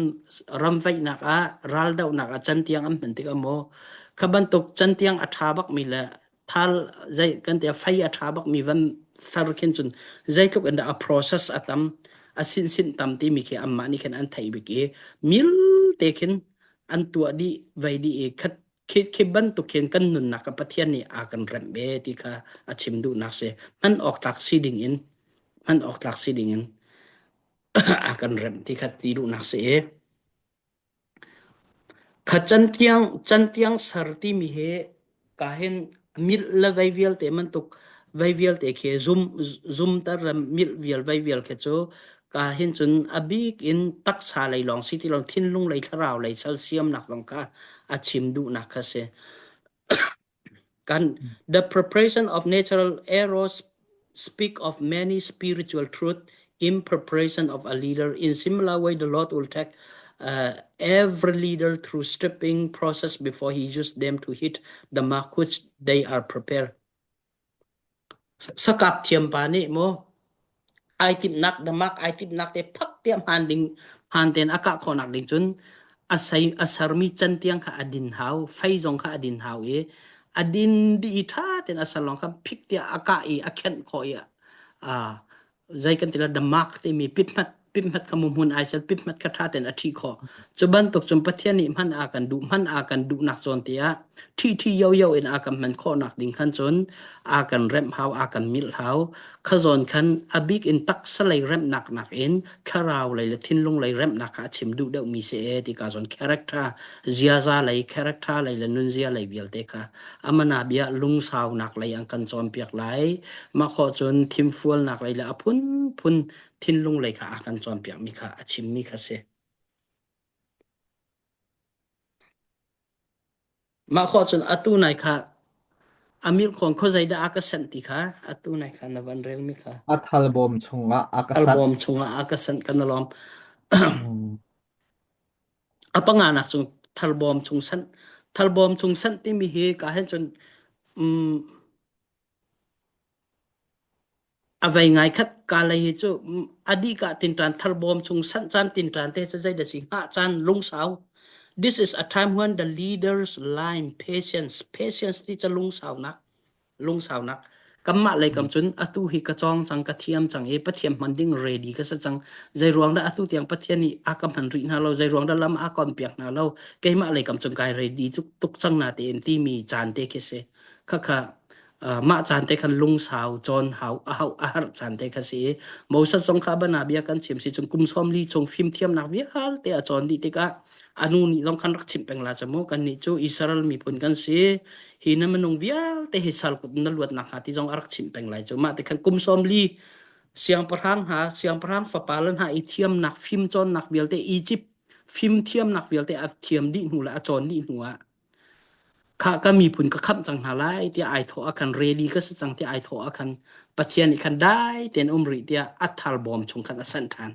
ramvaihnak ah raldohnak ah cantiang an hman tikah maw kha bantuk cantiang a ṭha bakmi le thal zei kan ti fei a ṭha bakmi van ser khin cun zeitluk in dah a process a tam a sin sin tam timi khi anmah nih khin an theih bik i mil te khin an tuah dih vei dih i khat khi khi bantuk khin kan nunnak ka Pathian nih a kan remh ve ti kha a chim duhnak si hman awk tlak si ding in hman awk tlak si ding in a kan remh ti kha ti duhnak si i Kha cantiang cantiang ser timi hi ka hin milh le vei vialte bantuk vei vialte khi zum zumter le milh vial vei vial khi cu ka hin cun a bik in taksa lei lawng si ti lo thinlung lei thlarau lei sersiamnak zong kha a chim duhnak kha si. Kan the preparation of natural arrows speak of many spiritual truth in preparation of a leader. In similar way, the Lord will take uh, every leader through stripping process before he uses them to hit the mark which they are prepared. Sakap thiam pa nih maw ai timhnak damak ai timhnak te phak tiah hmaan ding hmaan tein a kah khawhnak ding cun a sei a sermi cantiang kha a din hau fei zong kha a din hau i a din dih i ṭha tein a ser lawng kha phik tiah a kah i a khenh khawh i a zei kan ti la damak timi pithmat pithmat kha mu hmun ai sel pithmat kha ṭha tein a ṭhi khawh cu bantuk cun Pathian nih hman a kan duh hman a kan duhnak zawn te ah ṭhi ṭhi yo yo in a kan hman khawhnak ding khan cun a kan remh hau a kan milh hau kha zawn khan a bik in taksa lei remhnak nakin thlarau lei le thinlung lei remhnak kha a chim duh deuhmi si e ti ka zawn character ziaza lei character lei le nunzia lei vialte kha amana bia lungsaunak lei an kan cawnpiak lai mah khawh cun thimfualnak lei le a phunphun thinlung lei kha a kan cawnpiakmi kha a chimmi kha si. Mah khawh cun atu nai kha Amir Khawn khuazei dah a ka sanh ti kha atu nai kha na van relmi kha. A thalbawm chungah a ka sanh. Albawm chungah a ka sanh kan lawm. Mm. A panganak cung thalbawm chung sanh thalbawm chung sanh timi hi ka hen cun um, A vei ngai khat ka lei hi cu a dih ka tinṭan tharbawm chung sanh caan tinṭan te cu zei dah si hngah caan lungsau. This is a time when the leaders lime patience. Patience ti cu lungsaunak. Lungsaunak. Kanmah lei kam cun atu hi ka cawng cang, ka thiam cang i Pathian hman ding ready ka si cang. Zei ruang dah atu tiang Pathian nih a ka hman rih hna lo, zei ruang dah lam a kon piak hna lo, keimah lei kam cun kai ready tuk cang na tein timi caan te khi si. Khakha mah caan te khan lungsau cawn hau a hauh a harh caan te kha si i Moses zong kha bana bia kan chim si cun kum 40 chung fimthiamnak vialte a cawn dih tikah a nu nih zong khan rak chimh peng la cu mu kannih cu Israel miphun kan si hi na minung vialte hi sal kut na luat nak hnga ti zong a rak chimh peng lai cu mah te khan kum 40 siangpahrang hna siangpahrang fapa le hna i thiamnak fimcawnnak vialte Egypt. Fimthiamnak vialte a thiam dih hnu le a cawn dih hnu ah Khah ka miphun ka khamh cang hna lai tiah ai thawh ah khan ready ka si cang tiah ai thawh ah khan Pathian nih khan dai tein um rih tiah a thal bawm chung khan a sanh ṭhan.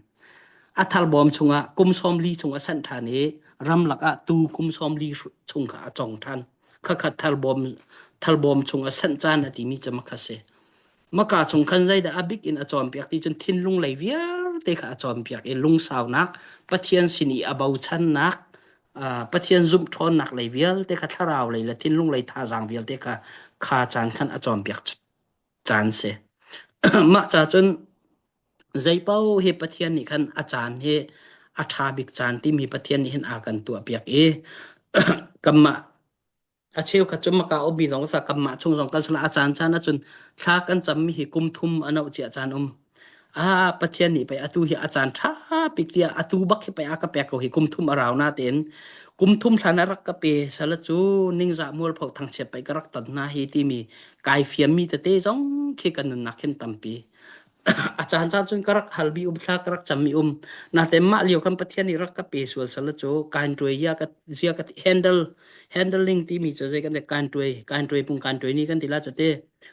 A thal bawm chungah kum 40 chung a sanh ṭhan i ramlak ah tuu kum 40 chung kha a cong ṭhan. Khakha thal bawm thal bawm chung a sanh caan a timi cu makha si. Maka chung khan zeidah a bik in a cawnpiak ti cun thinlung lei vialte kha a cawnpiak i lungsaunak Pathian sin i a bochannak Pathian zumh ṭhawnnak lei vialte kha thlarau lei le thinlung lei thazaang vialte kha kha caan khan a cawnpiak caan si. Mah ca cun zeipaoh hi Pathian nih khan a caan hi a ṭha bik caan timi Pathian nih hin a kan tuahpiak i kanmah A cheukhat cu maka ummi zong sa kanmah chung zong kan sala a caan caan ahcun thla kan cammi hi kum thum a noh cia caan um. Ah Pathian nih pei atu hi a caan ṭha bik tiah atu bak hi pei a ka pek ko hi kum thum a rau na tein kum thum hlan a rak ka pe sala cu ningzah mualpho thangchiat pei ka rak ton hna hi timi kai fiammi tete zong khi kan nunnak khin tampi. A caan caan cun ka rak hal bi um thla ka rak cam mi um natein mah lio khan Pathian nih rak ka pe sual sal cu kain tuai ya ka zia ka handle handling timi cu zei kan ti kain tuai kain tuai pung kain tuai ni kan ti la chate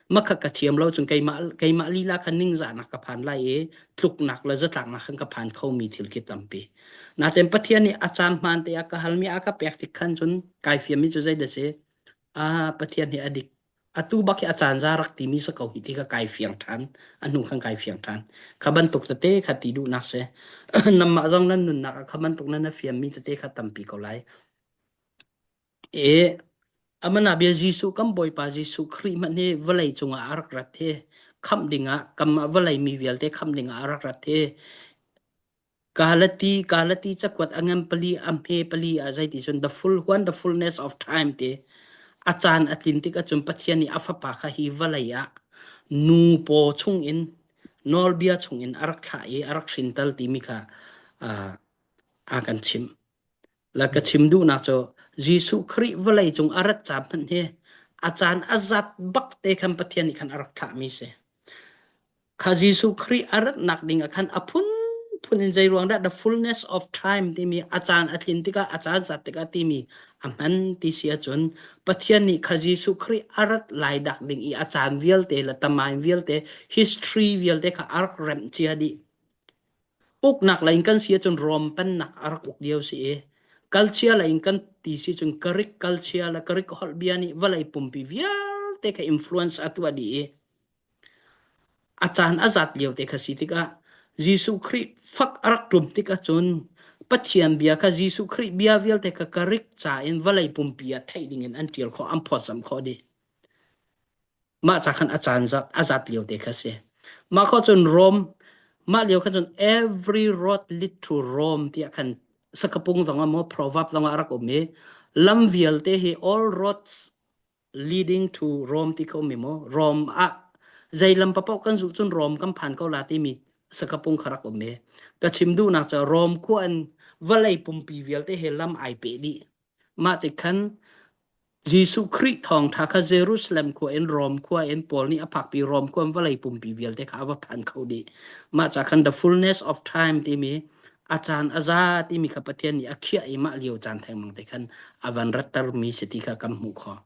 makha ka thiam lo cun keimah keimah lila khan ningzahnak ka phan lai i tluknak le zatlaknak khan ka phan kho mi thil khi tampi natein Pathian nih a caan hmaan te a ka hal mi a ka pek tik khan cun kai fiam mi cu zei da si a Pathian hi a dik Atu bak hi a caan za rak timi si ko hi ti kha kai fiang ṭhan. A hnu khan kai fiang ṭhan. Kha bantuk tete kha ti duhnak si. Nanmah zong nan nunnak ah kha bantuk nan na fiammi tete kha tampi ko lai. E amana bia Jesuh kan Bawipa Jesuh Khrih hmanh hi vawlei cungah a rak rat hi khamh dingah kanmah vawlei mi vialte khamh dingah a rak rat hi Galati Galati cakuat a ngan pali a hme pali ah zeiti cun the full when the fullness of time ti a caan a tlin tik ahcun Pathian nih a fapa kha hi vawlei ah nu paw chungin nawlbia chungin a rak thlah i a rak hrintal timi kha uh, a kan chimh. La ka chim duhnak cu Jesuh Khrih vawlei cung a rat caan hmanh hi a caan a zat bak te khan Pathian nih khan a rak thlahmi si. Kha Jesuh Khrih a ratnak ding ah khan a phunphun in zei ruang dah the fullness of time timi a caan a tlin tikah a caan zat tikah timi a hman ti si ahcun Pathian nih kha Jesuh Khrih a rat lai dak ding i a caan vialte le tamain vialte history vialte kha a rak remh cia dih. Uknak lei in kan si ahcun Rom pennak a rak uk lio si i culture lei in kan ti si cun Greek culture le Greek holh bia nih vawlei pumpi vialte kha influence a tuah dih i A caan a zat lio te kha si tikah Jesuh Khrih fak a rak ṭum tik ahcun Pathian bia kha Jesuh Khrih bia vialte kha Greek ca in vawlei pumpi ah theih dingin an ṭial khawh, an phawtzamh khawh dih. Mah ca khan a caan zat, a zat lio te kha si. Mah khawh cun Rome, mah lio khan cun every road lead to Rome tiah khan sakapung zong ah maw proverb zong ah a rak um i lam vialte hi all roads leading to Rome ti kha um maw Rome ah zei lam papoh kan zulh cun Rome kan phan ko la timi sakapung kha rak um e ka chim duhnak cu Rome khua in vawlei pumpi vialte he lam ai pe dih mah ti khan Jesuh Khrih thawngtha kha Jerusalem khua in Rome khua in Paul nih a phakpi Rome khua in vawlei pumpi vialte kha a va phan kho dih mah ca khan the fullness of time timi a caan a za timi kha Pathian nih a khiah i mah lio caan thengmang te khan a van rattermi si ti kha kan hmuh khawh.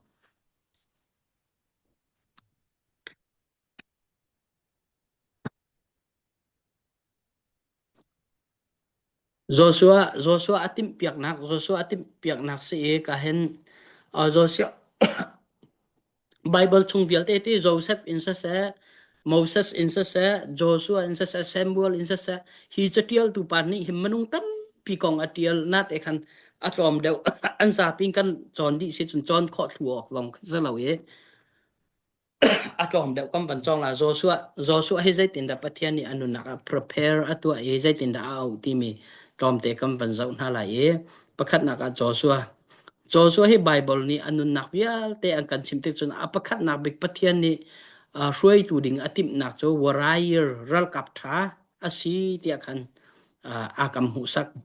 Joshua Joshua a timhpiaknak Joshua a timhpiaknak si i ka hin uh, Joshua Bible chung vialte ti Joseph in siseh, Moses in siseh, Joshua in siseh, Samuel in siseh, hi catialtu pa nih hin minung tampi kong a tial na te khan a tlawm deuh an zapi in kan cawn dih si cun cawn khawh thlu awk zong si lo i a tlawm deuh kan van cawng la Joshua Joshua hi zeitindah Pathian nih a nunnak ah prepare a tuah i zeitindah a auh timi tlawmte kan van zoh hna lai i pakhatnak ah Joshua Joshua hi Baibal nih a nunnak vialte an kan chimh tik cun a pakhatnak bik Pathian nih uh, hruaitu ding a timhnak cu warrior ralkap ṭha a si tiah khan uh, a kan hmuhsak.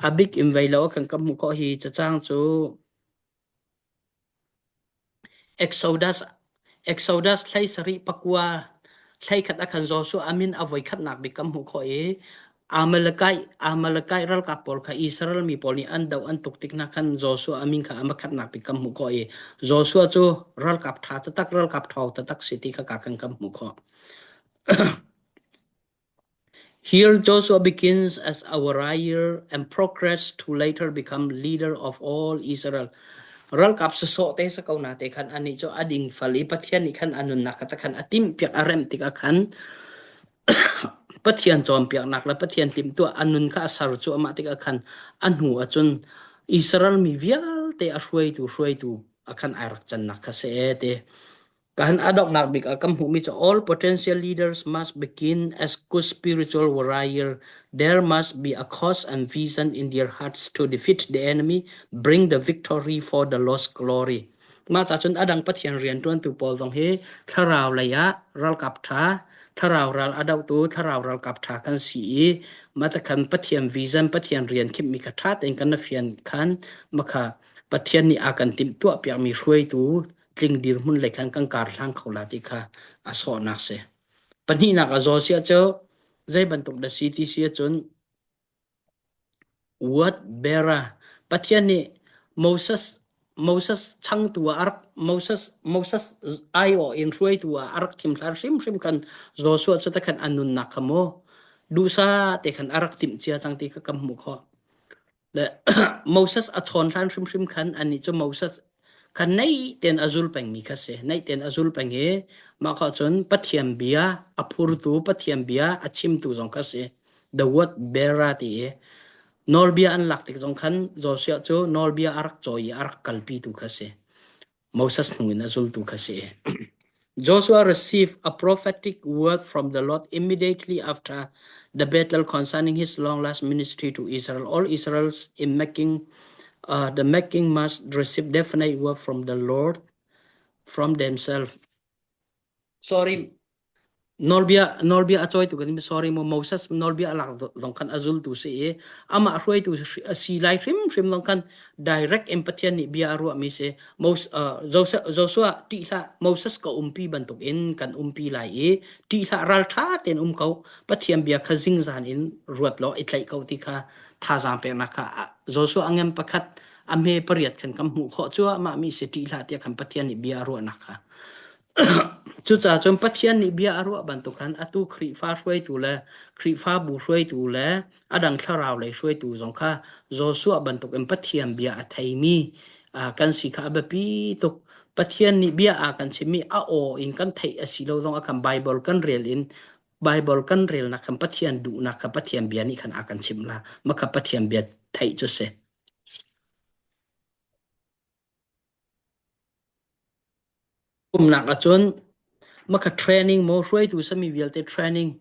A bik in vei lo a kan kan hmuh khawh hi cacang cu Exodus Exodus hlei sarih pakua hlei khat ah khan Joshua a min a voikhatnak bik kan hmuh khawh i Amalekite Amalekite ralkap pawl kha Israel mi pawl nih an doh an tuk tik hna khan Joshua a min kha a hmakhatnak bik kan hmuh khawh i Joshua cu ralkap ṭha taktak ralkap ṭhawng taktak si ti kha ka kan kan hmuh khawh. Here Joshua begins as a warrior and progressed to later become leader of all Israel. Ralkap sasawh te sa ko na te khan ani cu a ding fal i Pathian nih khan a nunnak kha khan a timh piak a remh tikah khan Pathian cawnpiaknak le Pathian timhtuah a nun kha a ser cu amah tikah khan a hnu ahcun Israel mi vialte a hruaitu hruaitu a khan ai rak cannak kha si ee ti. Kan a donghnak bik ah kan hmuhmi cu all potential leaders must begin as good spiritual warrior. There must be a cause and vision in their hearts to defeat the enemy, bring the victory for the lost glory. Mah ca cun a dang Pathian rianṭuantu pawl zong hi thlarau lei ah ralkap ṭha, thlarau ral a dohtu thlarau ralkap ṭha kan si i mah khan Pathian vision, Pathian rian khimhmi kha ṭha tein kan fian khan makha Pathian nih a kan timhtuahpiakmi hruaitu tling dirhmun lei khan kan kar hlang kho la ti kha a sawhnak si. Pahnihnak a Josiah cu zei bantuk dah si ti si ahcun What Bera Pathian nih Moses Moses changtu ah a rak Moses Moses aiawh in hruaitu ah a rak thim hlan hrimhrim khan Joshua cu takhan a nunnak kha mu duhsah te khan a rak timh cia cang ti kha kan hmuh khawh. Le Moses a chawn hlan hrimhrim khan anih cu Moses kha naih tein a zul pengmi kha si. Naih tein a zul peng i mah kha cun Pathian bia a phurtu, Pathian bia a chimtu zong kha si. The word bearer ti i nawlbia an lak tik zong khan Joshua cu nawlbia a rak cawi i a rak kalpitu kha si. Moses hnu in a zultu kha si. Joshua received a prophetic word from the Lord immediately after the battle concerning his long last ministry to Israel. All Israel's in making uh, the making must receive definite word from the Lord from themselves. Sorry, Nawlbia nawlbia a cawitu kan sorry mu Moses nawlbia a lak zong khan a zultu si i amah hruaitu a si lai hrimhrim zong khan direct in Pathian nih bia a ruahmi si Moses uh, Joshua ṭih hlah Moses ka umpi bantuk in kan umpi lai i ṭih hlah ralṭha tein um ko Pathian bia kha zingzan in ruat law i tlaih ko ti kha thazaang peknak kha Joshua a ngem pakhat a hme pariat khan kan hmuh khawh cuahmah mi si ṭih hlah tiah khan Pathian nih bia a ruahnak kha Cucaah cun Pathian nih bia a ruah bantuk khan atu Khrihfa hruaitu le Khrihfabu hruaitu le a dang thlarau lei hruaitu zong kha Joshua bantukin Pathian bia a theimi kan si kha a biapi tuk. Pathian nih bia a kan chimmi a aw in kan theih a si lo zong ah khan Baibal kan rel in Baibal kan relnak khan Pathian duhnak kha Pathian bia nih khan a kan chimh la. Mah kha Pathian bia theih cu si. Umnak ahcun maka training maw hruaitu sami vialte training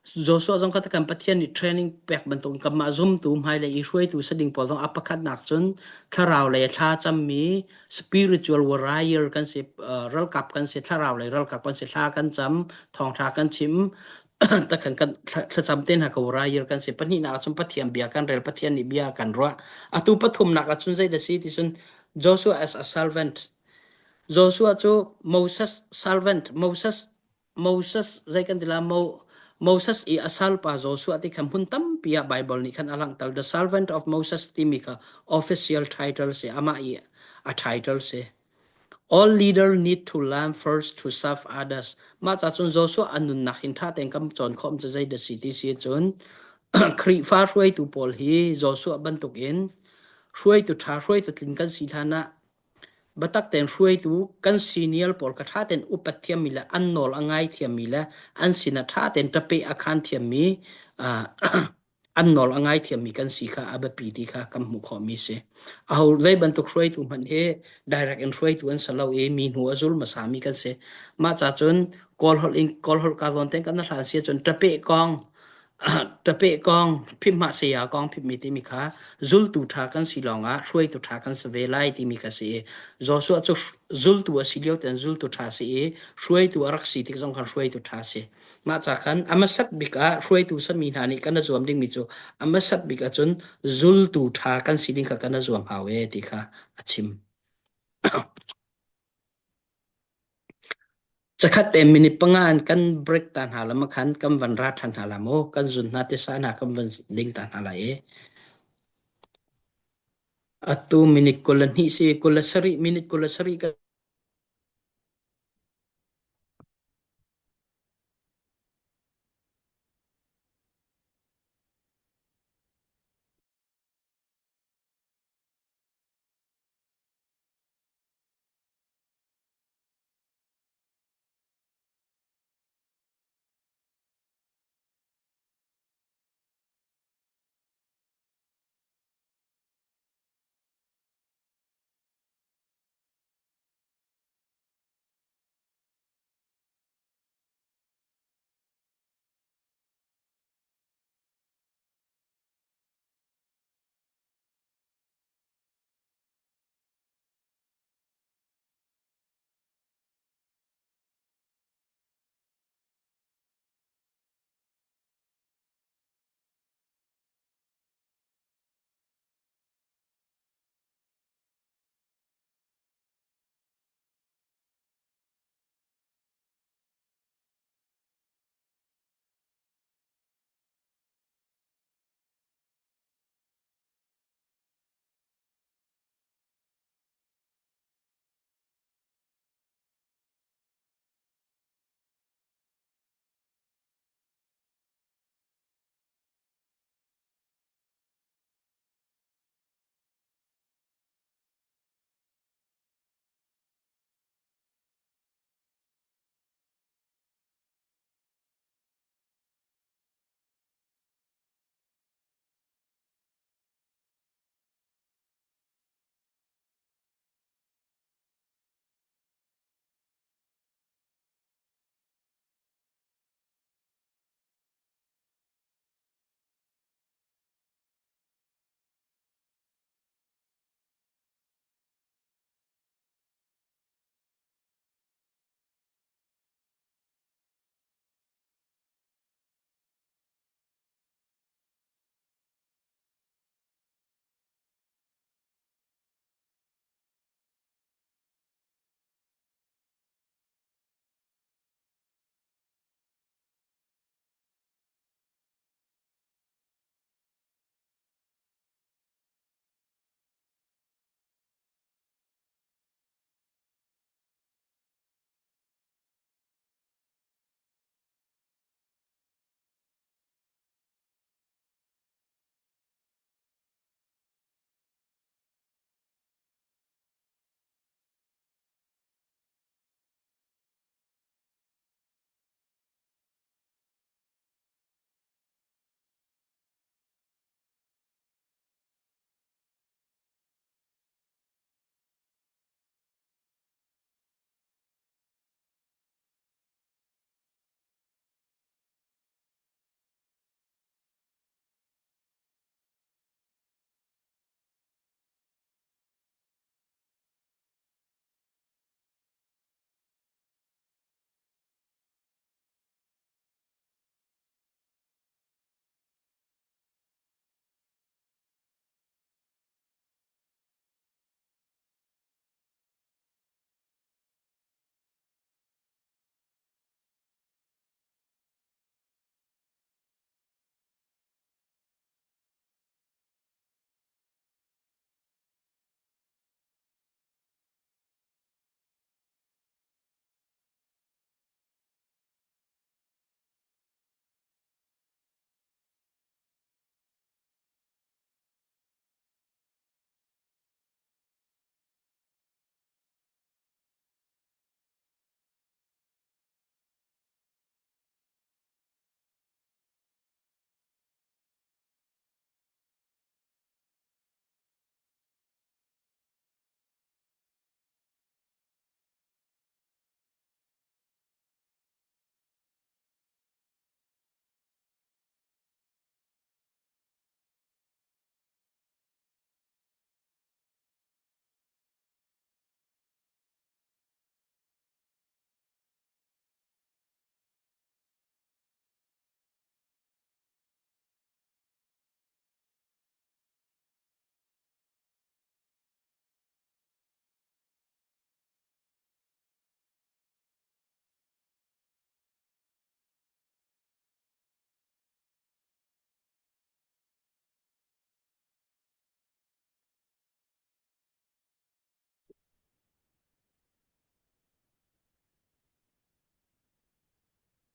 Joshua zong kha kan Pathian nih training pek bantuk kanmah zumtu hmailei i hruaitu sading pawl zong a pakhatnak cun thlarau lei thla cammi spiritual warrior kan si ralkap kan si thlarau lei ralkap kan si thla kan cam thawngtha kan chim takhan kan thlacam te hna ko warrior kan si pahnihnak ahcun Pathian bia kan rel Pathian nih bia kan ruah atu pathumnak ahcun zei dah si ti cun Joshua as a servant Joshua cu Moses servant Moses Moses zei kan ti la Mo Moses i a salpa Joshua ti kha hmun tampi ah Bible nih khan a langhter the servant of Moses timi kha official title si amah i a title si All leader need to learn first to serve others. Mah ca cun Joshua a nunnak hin ṭha tein kan cawn khawh cu zei dah si ti si cun Khrihfa hruaitu pawl hi Joshua bantukin hruaitu ṭha hruaitu tling kan si hlan ah biatak tein hruaitu kan senior pawl kha ṭha tein upat thiammi le an nawl a ngai thiammi le an sinah ṭha tein ṭapeh a khaan thiammi an nawl a ngai thiammi kan si kha a biapi ti kha kan hmuh khawhmi si. Aho zei bantuk hruaitu hmanh hi direct in hruaitu an si lo i mi hnu a zul hmasami kan si. Mah ca cun Kawl holh in Kawl holh ka zawn ten kan hlan si cun ṭapeh kong ṭapeh kong phimhmah saya kong phimmi timi kha zultu ṭha kan si lawngah hruaitu ṭha kan si ve lai timi kha si i Joshua cu zultu a si lio ten zultu ṭha si i hruaitu a rak si tik zong khan hruaitu ṭha si. Mah ca khan a hmasat bik ah hruaitu sami hna nih kan i zuam dingmi cu a hmasat bik ahcun zultu ṭha kan si ding kha kan i zuam hau e ti kha a chim. Cakhat te minute panga in kan break ta hna la makhan kan van ra ṭhan hna la mu kan zun hna tisa hna kan van ding ta hna lai i atu minute 22 si 27 minute 27 ka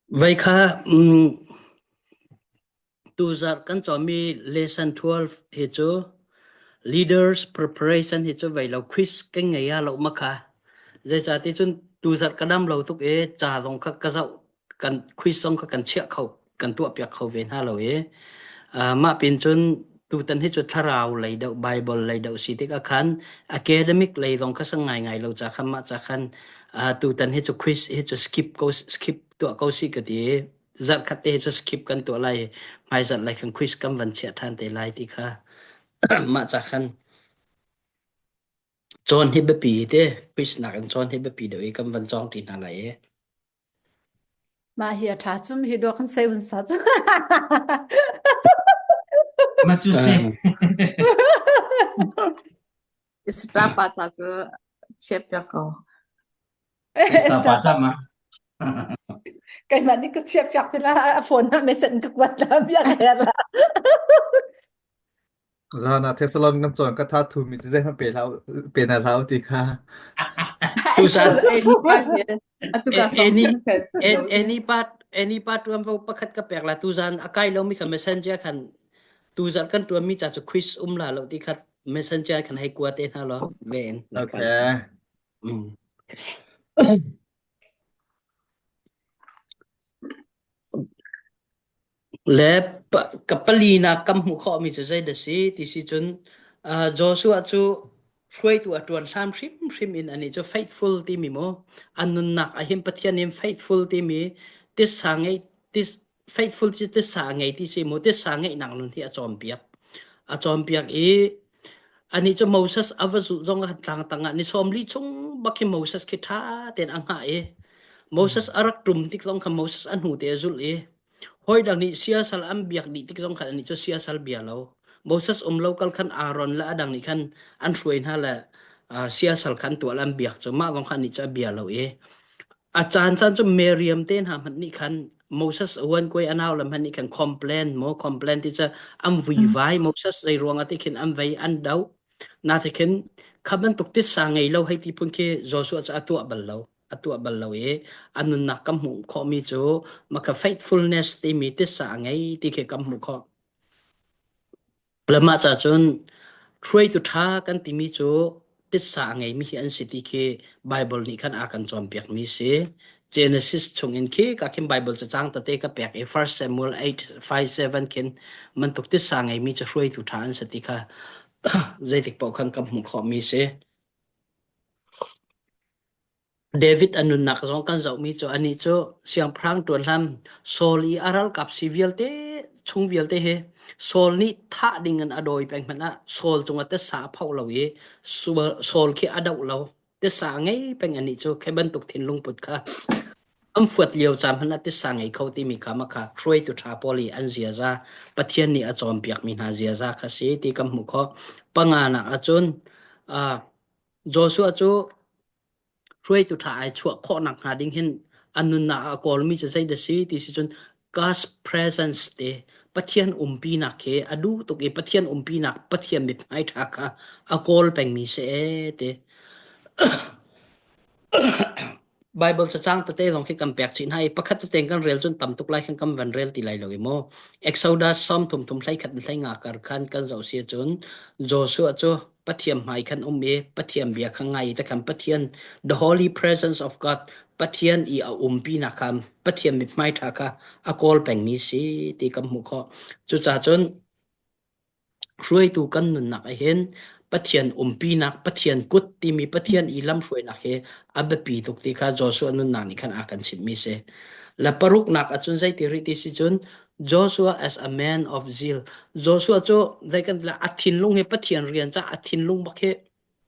Vei kha tuzarh kan cawmi lesson 12 hi cu leaders preparation hi cu vei lo quiz kan ngei ah lo ma kha. Zeicahti cun tuzarh ka dam lo tuk i ca zong kha ka zoh kan quiz zong kha kan chiah kho kan tuahpiak kho ve hna lo i mah pin cun tutan hi cu thlarau lei deuh Bible lei deuh si tikah khan academic lei zong kha sang ngaingai lo ca khan mah ca khan tutan hi cu quiz hi cu skip ko skip tuah ko si ka ti zarh khat te hi cu skip kan tuah lai hmai zarh lai khan quiz kan van chiah ṭhan te lai ti kha mah ca khan cawn hi biapi te quiz nak in cawn hi biapi deuh i kan van cawng ṭi hna lai i Mah hi a ṭha cum hi dua kan sei hun sa cu. Ma cu si. Istra pa ca cu chiap piak ko. Istra pa ca ma. Keimah nih ka chiap piak ti la a phone ah message ka kuat la bia ka her la. Zan ah Thessalon kan cawn ka tha thu mi cu zeihmanh pe hlah pe hna hlah u ti kha. Tusan Atu ka any any part any part tuan vo pakhat ka pek la tuzan a kai lo mi kha messenger khan tuzan kan tuan mi cha chu quiz um la lo ti khat messenger khan hei kua te hna lo ven Okay. Mm. Le ka palinak kan hmuh khawhmi cu zeidah a si ti si cun Joshua cu hruaitu a ṭuan hlan hrimhrim in anih cu faithful timi mu a nunnak ah hin Pathian in faithful timi titsa ngei tis faithful cu titsa a ngei ti si mu titsa ngeihnak nun hi a cawnpiak. A cawnpiak i anih cu Moses a va zulh zong ah tlang tangah ni 40 chung bak khi Moses khi ṭha tein a hngah i Moses a rak ṭum tik zong kha Moses a hnu te a zulh i Hawidang nih siasal an biak dih tik zong khan annih cu siasal bia lo. Moses um lo kal khan Aaron le a dang nih khan an hruai hna le uh, siasal khan tuah le an biak cu mah zong khan annih cu a bia lo i a caan caan cu Miriam te hna hmanh nih khan Moses uan kuai a nau le hmanh nih khan complain mo complain ti cu an vuivai Moses zei ruang ah ti khin an vei an do na ti khin kha bantuk titsa ngei lo hei ti phun khi Joshua cu a tuah bal lo. A tuah bal lo i a nunnak kan hmuh khawhmi cu maka faithfulness timi titsa a ngei ti khi kan hmuh khawh. Le mah ca cun hruaitu ṭha kan timi cu titsa a ngeimi hi an si ti khi Bible nih khan a kan cawnpiakmi si. Genesis chungin khi ka khin Bible cacang tete ka pek i 1 Samuel 8 5 7 khin bantuk titsa ngeimi cu hruaitu ṭha an si ti kha zeitik paoh khan kan hmuh khawhmi si. David a nunnak zong kan zohmi cu anih cu siangpahrang ṭuan hlan Saul i a ralkap si vialte chung vialte hi Saul nih thah ding in a dawi peng hmanh ah Saul cungah titsa a phoh lo i Saul khi a doh lo. Titsa a ngei peng anih cu khi bantuk thinlung put kha an fuat lio caan hmanh ah titsa ngei kho timi kha mah kha hruaitu ṭha pawl i an ziaza Pathian nih a cawnpiakmi hna ziaza kha si ti kan hmuh khawh. Panganak ahcun uh, Joshua cu hruaitu ṭha ai chuah khawh nakhnga ding hin a nunnak ah a kawlmi cu zeidah si ti si cun God's presence te Pathian umpinak khi a duh tuk i Pathian umpinak Pathian mithmai ṭha kha a kawl pengmi si ee ti. Bible cacang tete zong khi kan pek chih hna i pakhat tete kan rel cun tam tuk lai khan kan van rel ti lai lo i mu. Exodus som thum thum hlei khat hlei nga kar khan kan zoh si cun Joshua cu Pathian hmai khan um i Pathian bia kha ngai te khan Pathian the holy presence of God Pathian i a umpi nak kha Pathian mithmai ṭha kha a kawl pengmi si ti kan hmuh khawh. Cucaah cun Hruaitu kan nunnak ahhin Pathian umpinak, Pathian kut timi Pathian i lamhruainak hi a biapi tuk ti kha Joshua nunnak nih khan a kan chimhmi si. Le paruknak ahcun zeiti rih ti si cun Joshua as a man of zeal. Joshua cu zei kan ti lai, a thinlung hi Pathian rian caah a thinlung bak hi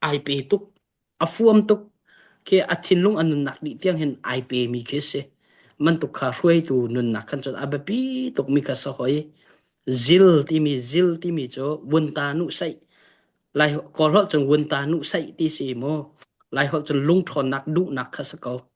ai pe tuk. A fuam tuk khi a thinlung a nunnak dih tiang hin ai pemi khi si. Mantuk kha hruaitu nunnak khan cun a biapi tukmi kha si hoi. Zil timi zil timi cu vunta nuh saih. Lai Kawl holh cun vunta nuh saih ti si mu. Lai holh cun lungṭhawnnak duhnak kha si ko.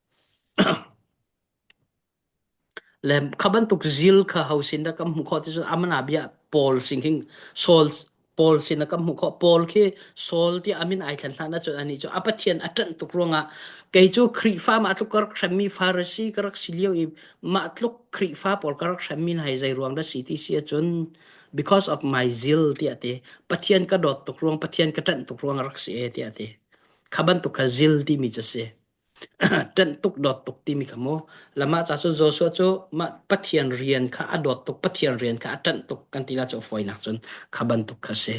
Le kha bantuk zil kha ho sin dah kan hmuh khawh ti cun amana bia Paul sing hin Saul. Paul sin a kan hmuh khawh. Paul khi Saul tiah a min ai thlen hlan ahcun anih cu a Pathian a ṭanh tuk ruangah kei cu Khrihfa mah tluk ka rak hremmi Pharisee ka rak si lio i mah tluk Khrihfa pawl ka rak hremmi hna hi zei ruang dah si ti si ahcun because of my zeal tiah ti Pathian ka dawt tuk ruang Pathian ka ṭanh tuk ruang a rak si e tiah ti kha bantuk kha zeal timi cu si. Ṭanh tuk dawt tuk timi kha mu lamah ca cun Joshua cu mah Pathian rian kha a dawt tuk Pathian rian kha a ṭanh tuk kan ti la cu fawinak cun kha bantuk kha si.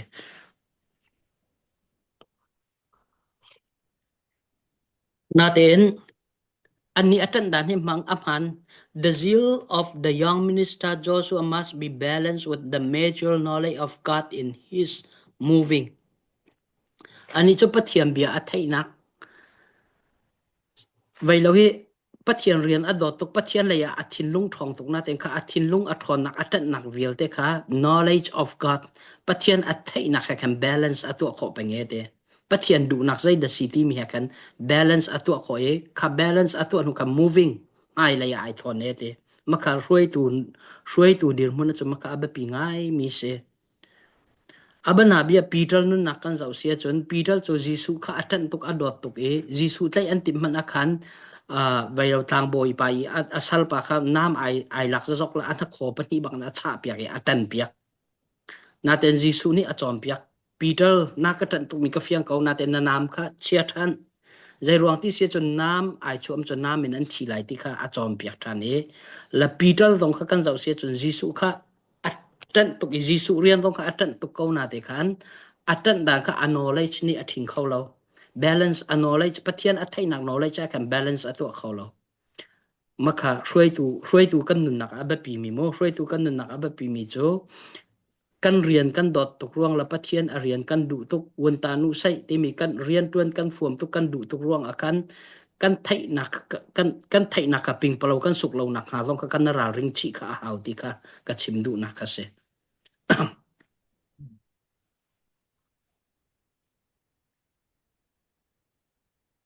Natein annih a ṭanh dan hi hmang a hman The zeal of the young minister Joshua must be balanced with the mature knowledge of God in his moving. Anih cu Pathian bia a theihnak vei lo hi Pathian rian a dawt tuk, Pathian lei ah a thinlung ṭhawng tuk natein kha a thinlung a ṭhawnnak, a ṭanhnak vialte kha knowledge of God, Pathian a theihnak he khan balance a tuah khawh peng e te. Pathian duhnak zei dah si timi he khan balance a tuah khawh i kha balance a tuah hnu kha moving hmailei ah ai thawn e te. Maka hruaitu hruaitu dirhmun cu maka a biapi ngai mi si. A bianabia Peter nunnak kan zoh si ahcun Peter cu Jesuh kha a ṭanh tuk, a dawt tuk i Jesuh tlaih an timh hmanh ah khan uh, veilo tlangbawi pa i a, a salpa kha nam ai, ai lak zazok le a hnakhaw pahnih bak in a chahpiak i a tanpiak. Natein Jesuh nih a cawnpiak. Peter, na ka ṭanh tukmi ka fiang ko, natein na nam kha chia ṭhan. Zeiruang ti si cun nam ai chuam cu nam in an thi lai ti kha a cawnpiak ṭhan i la Peter zong kha kan zoh si cun Jesuh kha a ṭanh tuk i Jesuh rian zong kha a ṭanh tuk ko na te khan a ṭanh dan kha a knowledge nih a ṭhing kho lo. Balance a knowledge Pathian a theihnak knowledge ah khan balance a tuah kho lo. Makha hruaitu hruaitu kan nunnak ah a biapi mi mu hruaitu kan nunnak a biapi mi cu kan rian kan dawt tuk ruang le Pathian a rian kan duh tuk unta nu sei timi kan rian tuan kan fuam tuk kan duh tuk ruang ah khan kan theihnak kan kan theihnak kha pingpalo kan suk lo nak hnga zong kha kan ralring chih kha a hau ti kha ka chim duhnak kha si.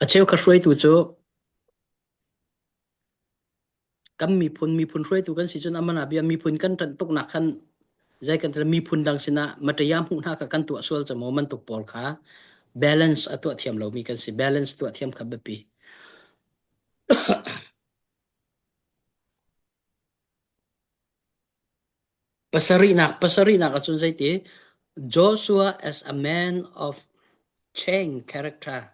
A cheu kha hruaitu cu kan miphun miphun hruaitu kan si cun amana bia miphun kan ṭanh tuknak khan zei kan miphun dang sinah mataya hmuh hna kha kan tuah sual ca maw mantuk pawl kha balance a tuah thiam lomi kan si balance tuah thiam kha biapi pasarihnak pasarihnak ahcun zeiti Joshua as a man of change character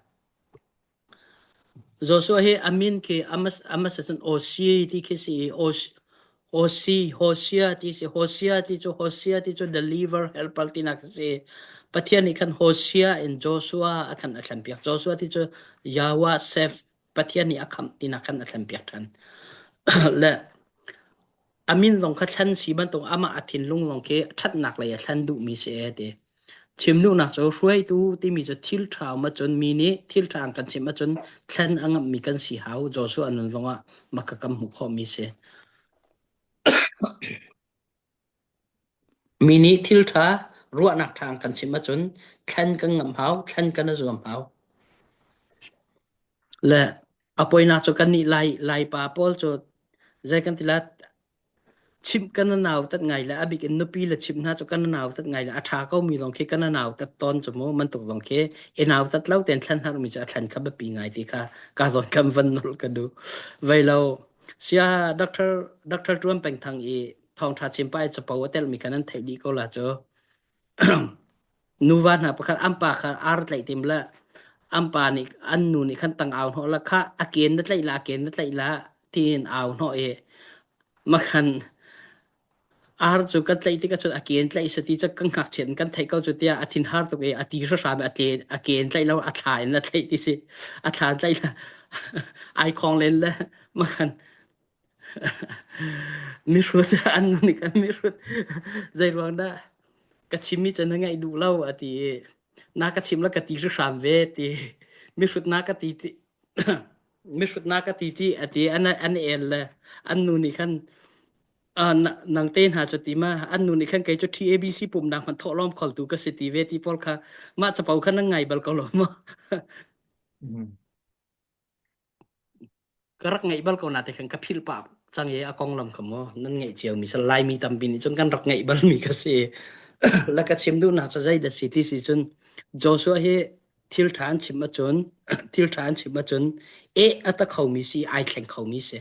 Joshua hi a min khi amas amas cun Osi ti khi si i Osi Hosea ti si Hosea ti cu Hosea ti cu deliver helper tinak si Pathian nih khan Hosea in Joshua a khan a thlenpiak Joshua ti cu Yahweh save Pathian nih a khamh tinak khan a thlenpiak ṭhan le a min zong kha thlen si bantuk amah a thinlung zong khi ṭhatnak lei a thlen duhmi si e ti Chim duhnak cu hruaitu timi cu thil ṭha um ahcun mi nih thil ṭha an kan chimh ahcun thlen a ngamhmi kan si hau. Joshua nun zongah maka kan hmuh khawhmi si. Mi nih thil ṭha, ruahnak ṭha an kan chimh ahcun thlen kan ngamh hau, thlen kan i zuam hau. Le a poinak cu kannih Lai Laipa pawl cu zei kan ti lai Chimh kan na nautat ngai le a bik in nupi le chimh hna cu kan na nautat ngai le a ṭha komi zong khi kan na nautat tawn cu mu bantuk zong khi i nautat lo tein thlen harmi cu a thlen kha biapi ngai ti kha ka zawn kan van nolh ka duh. Vei lo sia Doctor Doctor Tuan Peng Thang i thawngṭha chim pa i capo a telmi kha nan theih dih ko la cu. Nuva hna pakhat an pa kha ar tlaih tim le an pa nih an nu nih khan tang au hnawh la kha a ken na tlaih la a ken na tlaih la tiin au hnawh i makhan ar cu kan tlaih tikah cun a ken tlaih sati cu kan ngakchiat in kan theih ko cu tiah a thin har tuk i a ti hram a tle a ken tlaih lo a thla in a tlaih ti si a thla tlaih la ai khong len le makhan mihrut an nu nih kan mihrut zei ruang dah ka chimmi cu na ngaih duh lo a ti i na ka chim la ka ti hram ve ti mihrut na ka ti ti mihrut na ka ti ti a ti an an el le an nu nih khan nang te hna cu ti ma an nu nih khan kei cu TABC pumnak hman thawh lawm kholtu ka si ti ve ti pawl kha mah capo kha nan ngai bal ko lo ma Ka rak ngeih bal ko na te khan ka philh pah cang i a konglam kha mu nan ngeih cio mi sal Laimi tampi nih cun kan rak ngeih balmi ka si. La ka chim duhnak cu zei dah si ti si cun Joshua hi thil ṭha an chim ahcun thil ṭha an chim ahcun eh a ta khomi si ai thleng khomi si.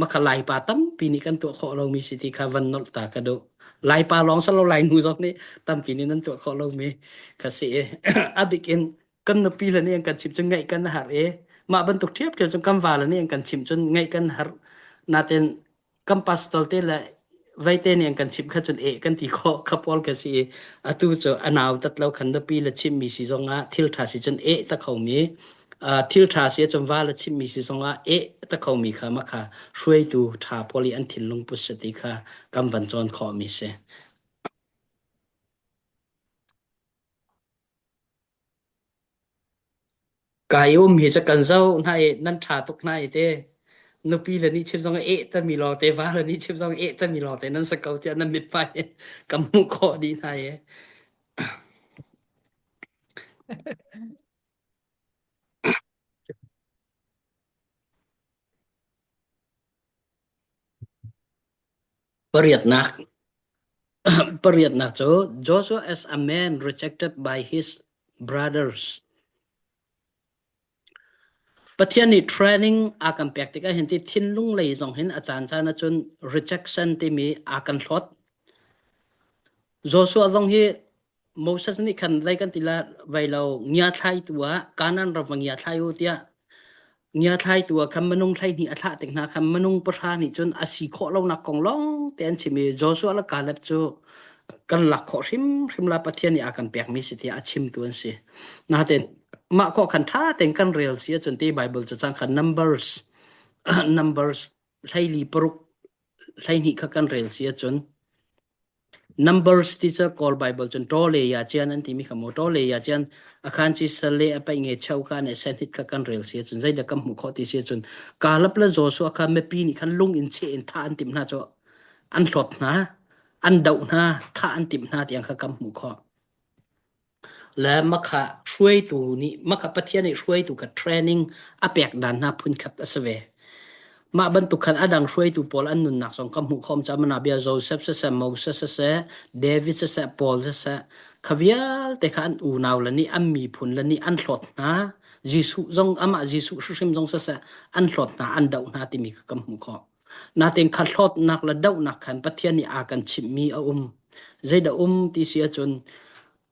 Makha Laipa tampi nih kan tuah khawh lomi si ti kha van nolh ta ka duh. Laipa lawng salo Lainu zong nih tampi nih nan tuah khawh lomi kha si i a bik in kan nupi le nih an kan chimh cun ngaih kan har i mah bantuk ṭhiamṭhiam cun kan vale nih an kan chimh cun ngaih kan har. Natin kan pastor te le veite nih an kan chimh kha cun eh kan ti khawh kha pawl ka si i atu cu a nau tat lo khan nupi le chimhmi si zongah thil ṭha si cun eh ta khomi thil ṭha si ahcun va le chimhmi si zongah eh ta khomi kha mah kha hruaitu ṭha pawl i an thinlung put si ti kha kan van cawn khawhmi si. Kai um hi cu kan zoh hna i nan ṭha tuk hna i te nupi le nih chim zong eh tami lawngte va le nih chim zong eh tami lawngte nan si ko tiah nan mithmai ka hmuh khawh dih hna i. Pariatnak Pariatnak cu Joshua as a man rejected by his brothers. Pathian nih training a kan pek tikah hin ti thinlung lei zong hin a caan caan ahcun rejection timi a kan hlawt. Joshua zong hi Moses nih khan zei kan ti la vai lo ngiathlaitu ah Kanaan ram va ngiathlai u tiah ngiathlaitu ah khan minung 12 a thlah tik hna khan minung pahra nih cun a si khawh lonak kong lawng te an chim i Joshua le Caleb cu kan lak khawh hrimhrim la Pathian nih a kan pekmi si tiah a chimtu an si. Natein mah kawh khan ṭha tein kan rel si ahcun ti Bible cacang khan Numbers Numbers 14 paruk 12 kha kan rel si ahcun Numbers ti cu Kawl Bible cun ṭaw le ya cian an timi kha mu ṭaw le ya cian a khan ci sal le a paih nge cheu ka ne sen hit kha kan rel si ahcun zeidah kan hmuh khawh ti si ahcun Kalab le Joshua kha mipi nih khan lung in cheh in thah an timh hna cu an hlawt hna an doh hna thah an timh hna tiang kha kan hmuh khawh. Le makha hruaitu nih makha Pathian nih hruaitu kha training a pek dan hna phunkhat a si ve. Mah bantuk khan a dang hruaitu pawl an nunnak zong ka hmuh khawm caah bia Joseph siseh, Moses siseh, David siseh, Paul siseh, kha vialte kha an unau le nih an miphun le nih an hlawt hna. Jesuh zong amah Jesuh hrimhrim zong siseh an hlawt hna, an doh hna timi kha kan hmuh khawh. Natein kha hlawtnak le dohnak khan Pathian nih a kan chimhmi a um. Zeidah um ti si ahcun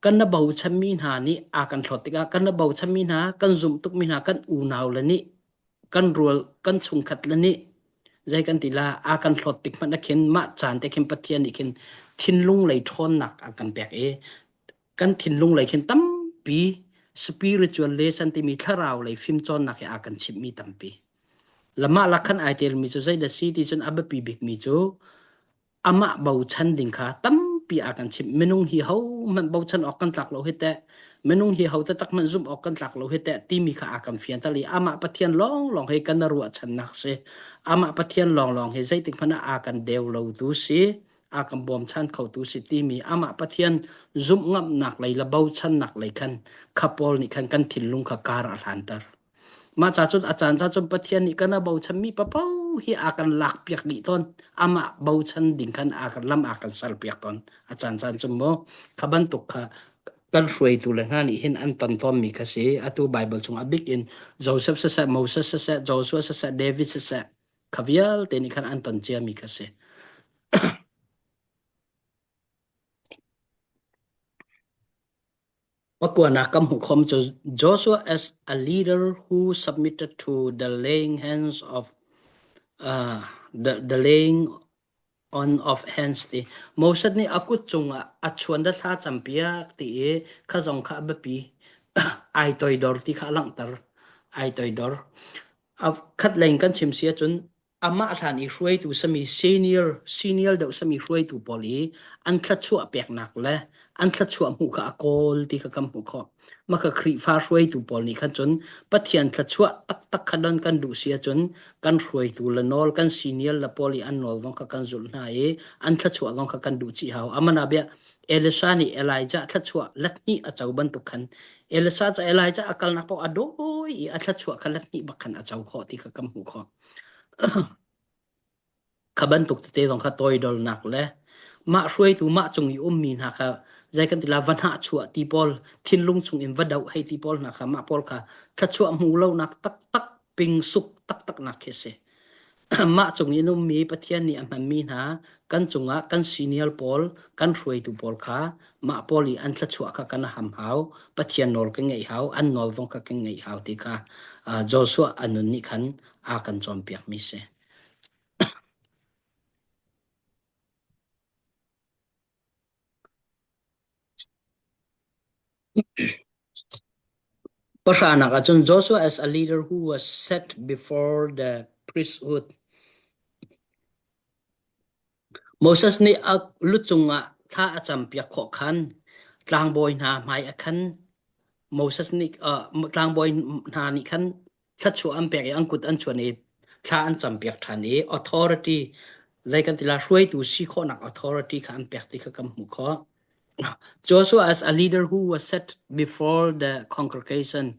kan na bochanmi hna nih a kan hlawt tikah kan na bochanmi hna kan zumh tukmi hna kan unau le nih kan rual kan chungkhat le nih zei kan ti la a kan hlawt tik hmanh ah khin mah caan te khin Pathian nih khin thinlung lei ṭhawnnak a kan pek i kan thinlung lei khin tampi spiritual lesson timi thlarau lei fimcawnnak hi a kan chimhmi tampi. Lamah lakhan ai telmi cu zeidah si ti cun a biapi bikmi cu amah bochan ding kha tampi a kan chimh. Minung hi hohmanh bochan awk kan tlak lo hi teh, minung hi ho taktak hmanh zumh awk kan tlak lo hi teh timi kha a kan fianter i amah Pathian lawnglawng hi kan ruahchannak si. Amah Pathian lawnglawng hi zeitik hmanh ah a kan deu lo tu si, a kan bawmchan khotu si timi amah Pathian zumh ngamnak lei le bochannak lei khan kha Paul nih khan kan thinlung kha kar a hlanter. Mah ca cun a caan ca cun Pathian nih kan a bochanmi paoh hi a kan lakpiak dih tawn. Amah bochan ding khan a kan lam a kan serpiak tawn. A caan caan cun mu kha bantuk kha kan hruaitu le hna nih hin an ton tawnmi kha si. Atu Bible chung a bik in Joseph siseh, Moses siseh, Joshua siseh, David siseh, kha vialte nih khan an ton ciami kha si. Pakuanak kan hmuh khom cu Joshua as a leader who submitted to the laying hands of uh, the, the laying on of hands ti Moses nih a kut cungah a chuan da thla campiak ti i kha zong kha a biapi ai toidor ti kha a langhter ai toidor a khat lei in kan chim si ahcun amah hlan i hruaitu sami senior senior deuh sami hruaitu pawl i an thluachuah peknak le an thluachuah hmuh kha a kawl ti kha kan hmuh khawh. Mah kha Khrihfa hruaitu pawl nih khan cun Pathian thluachuah taktak kha don kan duh si ahcun kan hruaitu le nawl kan senior le pawl i an nawl zong kha kan zulh hna i an thluachuah zong kha kan duh chih hau. Amana bia Elisha nih Elijah thluachuah let hnih a co bantuk khan Elisha cu Elijah a kalnak paoh a dawi i a thluachuah kha let hnih bak khan a co khawh ti kha kan hmuh khawh. Kha bantuk tete zong kha toidornak le Mah hruaitu mah cung i ummi hna kha zei kan ti la va hnahchuah ti pawl thinlung chung in va doh hei ti pawl hna kha mah pawl kha thluachuah hmu lonak taktak ping suk taktak nak khi si. Mah cung in ummi Pathian nih a hmanmi hna kan cungah kan senior pawl kan hruaitu pawl kha mah pawl i an thluachuah kha kan ham hau Pathian nawl kan ngaih hau an nawl zong kha kan ngaih hau ti kha Joshua a nun nih khan a kan cawnpiakmi si. Pahranak ahcun Joshua as a leader who was set before the priesthood. Moses nih a lucung ah thla a campiak khawh khan tlangbawi hna hmai a khan Moses nih uh, tlangbawi hna nih khan thluachuah an pek i an kut an chuan i thla an campiak ṭhan i authority zei kan ti la hruaitu si khawhnak authority kha an pek ti kha kan hmuh khawh. Joshua as a leader who was set before the congregation.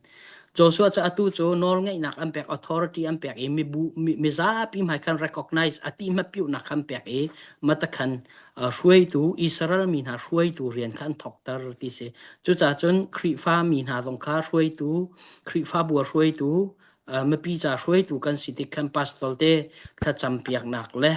Joshua cu atu cu nawlngeihnak an pek authority an pek i mibu mizapi hmai khan recognize a ti hmapiuhnak khan pek i matakhan hruaitu Israel mi hna hruaitu rian kha an thokter ti si. Cucaah cun Khrihfa mi hna zong kha hruaitu Khrihfabu a hruaitu mipi ca hruaitu kan si tik khan pastor te thlacam piaknak le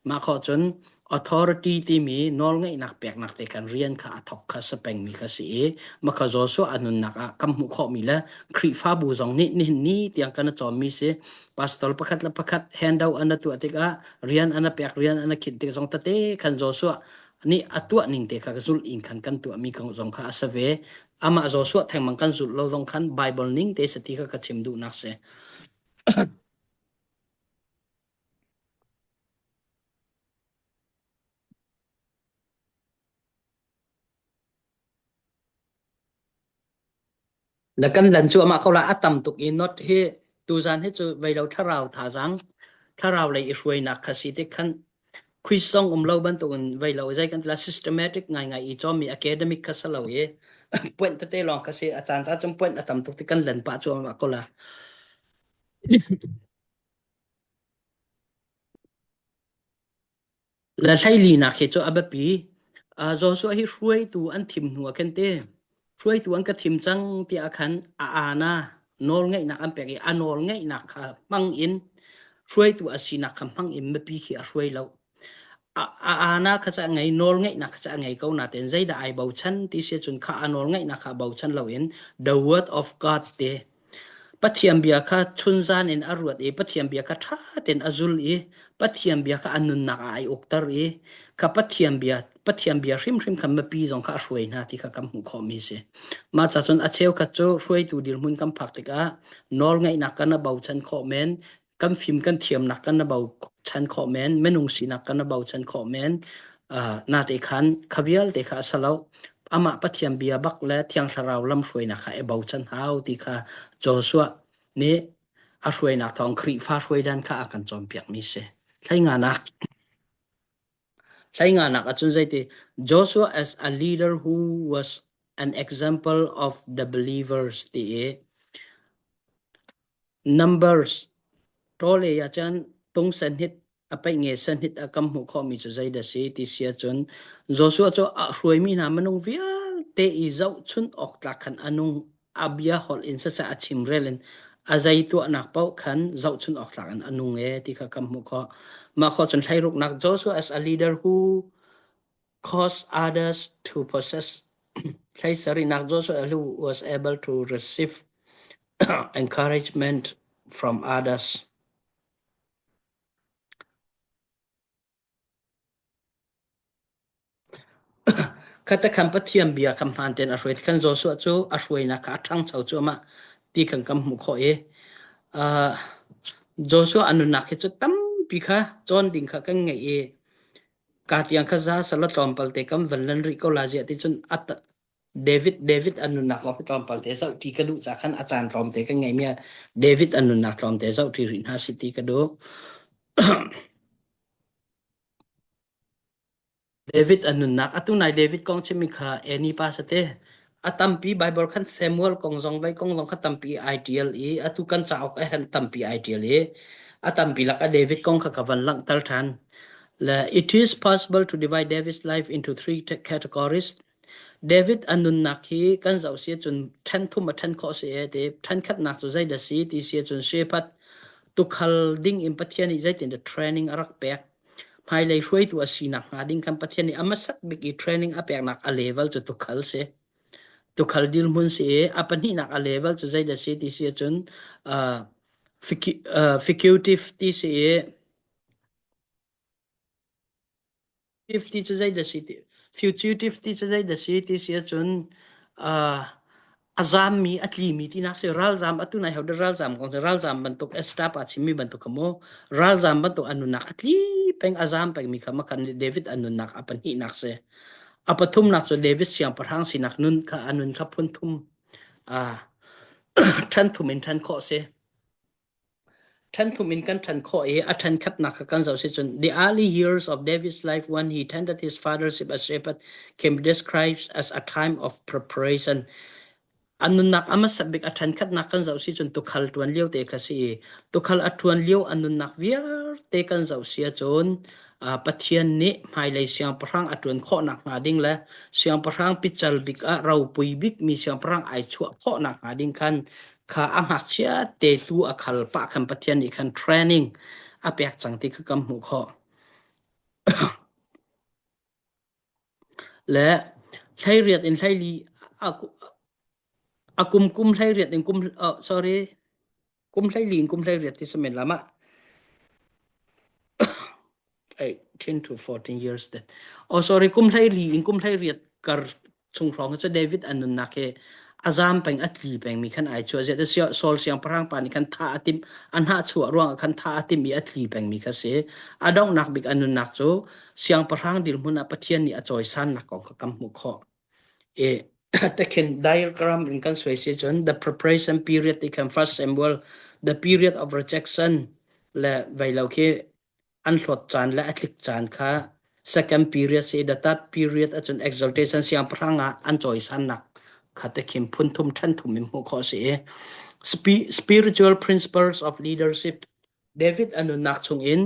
mah khawh cun authority timi nawlngeihnak peknak te khan rian kha a thok kha si pengmi kha si i makha Joshua a nunnak ah kan hmuh khawhmi le Khrihfabu zong nih nihin ni tiang kan cawnmi si pastor pakhat le pakhat handout an tuah tikah rian an pek rian an khinh tik zong tete khan Joshua nih a tuah ning te kha zulh in khan kan tuahmi zong kha a si ve amah Joshua thengmang kan zulh lo zong khan Bible ning te si ti kha ka chim duhnak si. Na kan lan cu amah ko la a tam tuk i not hi tuzan hi cu vei lo thlarau thazaang thlarau lei i hruainak kha si tik khan quiz zong um lo bantukin vei lo zei kan tila systematic ngaingai i cawmmi academic kha si lo i point tete lawng kha si a caan caan cun point a tam tuk ti kan len pah cu amah ko la. Le hleilinak hi cu a biapi. Joshua hi hruaitu an thim hnu ah khin ti hruaitu an ka thim cang tiah khan a ana nawlngeihnak an pek i a nawlngeihnak kha hmang in hruaitu a sinak kha hmang in mipi khi a hruai lo. A, a ana kha cu a ngei nawlngeihnak kha cu a ngei ko nain zeidah ai bochan ti si cun kha a nawlngeihnak kha bochan loin the word of God te Pathian bia kha chunzan in a ruat i Pathian bia kha ṭha tein a zul i Pathian bia kha a nunnak ah ai ukter i kha Pathian bia Pathian bia hrimhrim kha mipi zong kha a hruai hna ti kha kan hmuh khawhmi a si. Mah ca cun a cheukhat cu hruaitu dirhmun kan phak tikah nawlngeihnak kan i bochan khawh men, kan fim kan thiamnak kan i bochan khawh men, minung sinak kan i bochan khawh men. Uh, nate khan kha vialte kha a si lo. Amah Pathian bia bak le Thiang Thlarau lamhruainak kha i bochan hau ti kha Joshua nih a hruainak thawng Khrihfa hruaidan kha a kan cawnpiakmi si. Thleinganak Hleinganak ahcun zeiti Joshua as a leader who was an example of the believers ti i Numbers tawle ahcun tung senhit a paih nge senhit a kam hmuh khawhmi cu zeidah si ti si ahcun Joshua cu a hruaimi hna minung vialte i zohchunh awk tlak khan a nung a bia holh in siseh a chimrel in a zei tuahnak paoh khan zohchunh awk tlak in a nung e ti kha kan hmuh khawh. Mah khawh cun hleiruknak Joshua as a leader who caused others to possess hleisarihnak Joshua who was able to receive encouragement from others. Khatakhan Pathian bia kha hmaan tein a hruai. Khan Joshua cu a hruainak kha a ṭhangcho cuahmah ti khan kan hmuh khawh i uh, Joshua a nunnak hi cu tampi kha cawn ding kha kan ngeih i ka tiang kha za sala tlawmpal te kan van lan rih ko la ziah ti cun David David a nunnak lawng hi tlawmpal te zohṭi ka duh ca khan a caan tlawmte kan ngeihmi ah David a nunnak tlawmte zohṭi rih hna si ti ka duh. David a nunnak atu nai David kong chimmi kha Annie pa sate a tampi Bible khan Samuel kong zong vai kong zong kha tampi ai ṭial i atu kan cauk ah hin tampi ai ṭial i a tampi lakah David kong kha ka van langhter ṭhan. Le it is possible to divide David's life into three categories. David a nunnak hi kan zoh si cun ṭhen thum a ṭhen khawh si e ti ṭhen khatnak cu zeidah si ti si cun shepherd tukhal ding in Pathian nih zeitin training a rak pek. Hmailei hruaitu a sinak hnga ding khan Pathian nih a hmasat bik i training a peknak a level cu tukhal si. Tukhal dirhmun si i a pahnihnak a level cu zeidah si ti si ahcun uh, uh, fugitive ti si i 50 cu zeidah si ti fugitive ti cu zeidah si ti si ahcun uh, a zaammi a tlimi tinak si ralzaam atu nai ho ralzaam kong cu ralzaam bantuk estap a chimmi bantuk kha mu ralzaam bantuk a nunnak a tli peng a zaam pengmi kha makhan David a nunnak a pahnihnak si a pathumnak cu David siangpahrang sinak nun kha a nun kha phun thum a ṭhen thum in ṭhen khawh si Ṭhen in kan ṭhen khawh i a ṭhen khatnak kha kan zoh si cun the early years of David's life when he tended his father's sheep as shepherd can be described as a time of preparation. A nunnak a hmasat bik a ṭhen khatnak kan zoh si cun tukhal ṭuan lio te kha si i tukhal a ṭuan lio a nunnak vialte kan zoh si ahcun Pathian nih hmailei siangpahrang a ṭuan khawh nakhnga ding le siangpahrang pical bik ah ropui bikmi siangpahrang ai chuah khawh nakhnga ding khan kha a ngakchia te tu a khal pah khan Pathian nih khan training a pek cang ti kha kan hmuh khawh. Le hleiriat in hleili a kum kum hleiriat in kum oh, sorry kum hleili in kum hleiriat ti samen lama 10 to 14 years that oh sorry kum hleili in kum hleiriat kar chung hrawng cu David an nunnak hi a zam peng a tli peng mi khan ai chuah ziah Saul siangpahrang pa nih khan tha a tim a hnah chuah ruangah khan tha a tim i a tli peng mi kha si a donghnak bik a nunnak cu siangpahrang dirhmun ah Pathian nih a cawisannak kong kha kan hmuh khawh i tekhin diagram in kan suai si cun the preparation period ti khan first Samuel the period of rejection le veilo khi an hlawt caan le a tlik caan kha second period si the third period ahcun exaltation siangpahrang ah an cawisannak kha te khin phun thum ṭhen thum in hmuh khawh a si i spiritual principles of leadership David a nunnak chungin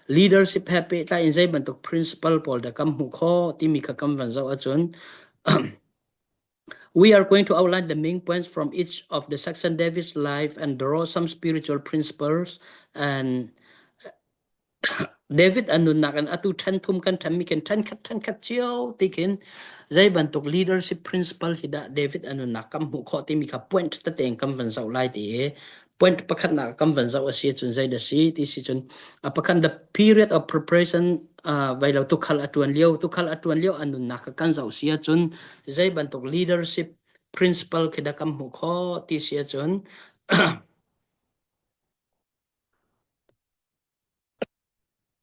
leadership he pehtlai in zei bantuk principle pawl dah kan hmuh khawh timi kha kan van zoh ahcun We are going to outline the main points from each of the section David's life and draw some spiritual principles and David an nunnak in atu ṭhen thum kan ṭhenmi khin ṭhen khat ṭhen khat cio ti khin zei bantuk leadership principle hi dah David an nunnak kan hmuh khawh timi kha point tete in kan van zoh lai ti i point pakhatnak kan van zoh a si cun zei dah si ti si cun a pakhat the period of preparation uh, vai lo tukhal a ṭuan lio tukhal a ṭuan lio an nunnak kha kan zoh si ahcun zei bantuk leadership principle khi dah kan hmuh khawh ti si ahcun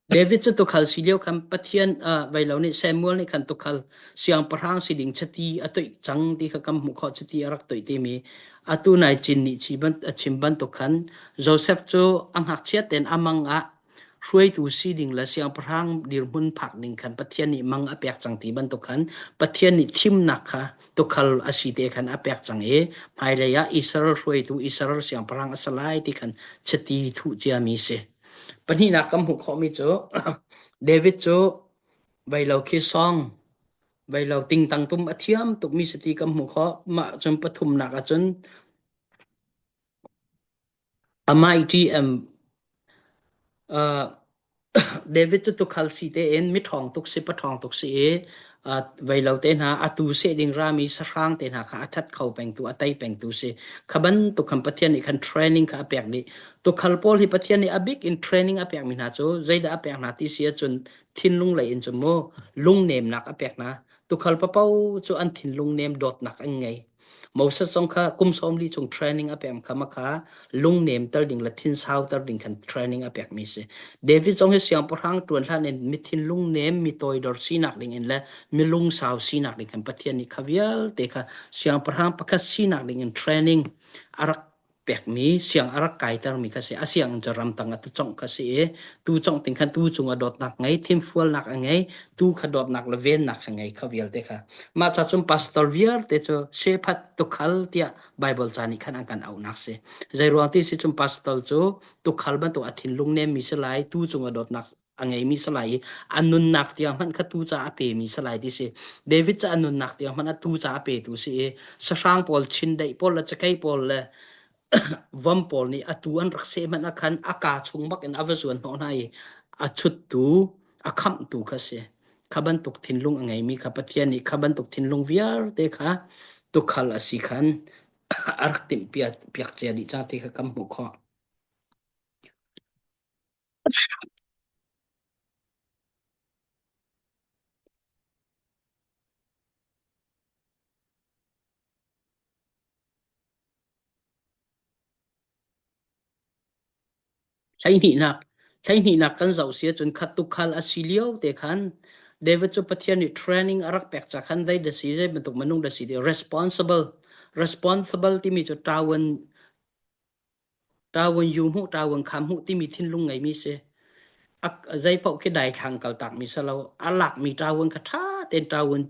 David cu tuukhal si lio khan Pathian uh, vai lo nih Samuel nih khan tuukhal siangpahrang si ding chiti a toih cang ti kha kan hmuh khawh chiti a rak toih timi atu nai cin nih chi ban a chim bantuk khan Joseph cu a ngakchia tein a mang ah hruaitu si ding le siangpahrang dirhmun phak ding khan Pathian nih mang a pek cang ti bantuk khan Pathian nih thimnak kha tuukhal a si te khan a pek cang i hmailei ah Israel hruaitu Israel siangpahrang a si lai ti khan chiti thuh ciami si. Pahnihnak kan hmuh khawhmi cu David cu veilo khi song veilo tingtang tum a thiam tukmi si ti kan hmuh khawh. Mah cun pathumnak ahcun a mighty and uh, David cu tukhal si tein miṭhawng tuk si paṭhawng tuk si i uh, veilo te hna atu seh ding rami sahrang te hna kha a that kho pengtu a tei pengtu si kha bantuk khan Pathian nih khan training kha a pek dih tukhal pawl hi Pathian nih a bik in training a pekmi hna cu zeidah a pek hna ti si ahcun thinlung lei in cu mu lungnemnak a pek hna tukhal papo cu an thinlung nem dawtnak an ngei Moses zong kha kum 40 chung training a pek kha makha lungnem ter ding le thinsau ter ding khan training a pekmi si. David zong hi siangpahrang tuan hlan in mi thinlung nem mi toidor sinak ding in le mi lungsau sinak ding khan Pathian nih kha vialte kha siangpahrang pakhat sinak ding in training a rak pekmi siang a rak kaitermi kha si a sianginn cu ramtang ah tucongh kha si i tu congh ting khan tu cung ah dawtnak ngei thinfualnak a ngei tu kha dawtnak le vennak kha ngei kha vialte kha mah ca cun pastor vialte cu shepherd tukhal tiah Bible ca nih khan an kan auhnak si zei ruang ti si cun pastor cu tukhal bantuk a thinlung nemmi si lai tu cung ah dawtnak. a ngeimi si lai i a nunnak tiang hmanh kha tu caah a pemi si lai ti si. David cu a nunnak tiang hmanh a tu caah a petu si i sahrang pawl chindeih pawl le cakei pawl le vom pawl nih a tu an rak seh hmanh ah khan a kaa chung bak in a va zuan hnawh hna i a chuttu a khamhtu kha si. Kha bantuk thinlung a ngeimi kha Pathian nih kha bantuk thinlung vialte kha tukhal a si khan a rak timh piak cia dih cang ti kha kan hmuh khawh. Hleihnihnak hleihnihnak kan zoh si ahcun khat tukhal a si lio te khan David cu Pathian nih training a rak pek ca khan zei dah si zei bantuk minung dah si ti responsible responsible timi cu ṭawan ṭawan yu hmuh ṭawan kham hmuh timi thinlung ngeimi si. A zeipaoh khi daithlang kaltakmi si lo. A lakmi ṭawan kha ṭha tein ṭawan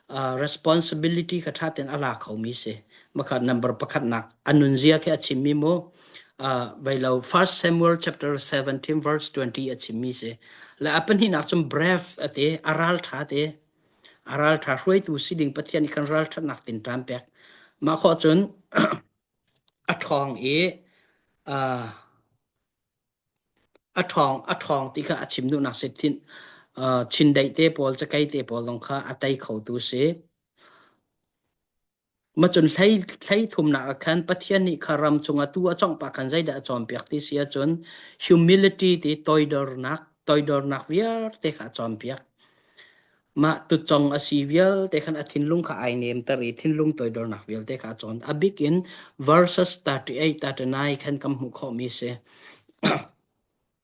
uh, responsibility kha ṭha tein a la khomi si. Makha number pakhatnak a nunzia khi a chimmi mu uh, vai lo First Samuel chapter 17 verse 20 a chimmi si. Le a pahnihnak cun brave ate a ral ṭha te a ral ṭha hruaitu si ding Pathian nih khan ral ṭhatnak tin ṭam pek. Mah khawh cun a ṭhawng i uh, A ṭhawng a ṭhawng ti kha a chim duhnak si. Thin, uh, chindeih te pawl, cakei te pawl zong kha a tei khotu si. Macun hlei hlei thumnak ah khan Pathian nih kha ram cungah tuu a cawngh pah khan zeidah a cawnpiak ti si ahcun humility ti toidornak toidornak vialte kha a cawnpiak. Mah tucong a si vialte khan a thinlung kha ai nemter i thinlung toidornak vialte kha a cawn. A bik in verses 38 39 khan kan hmuh khawhmi si.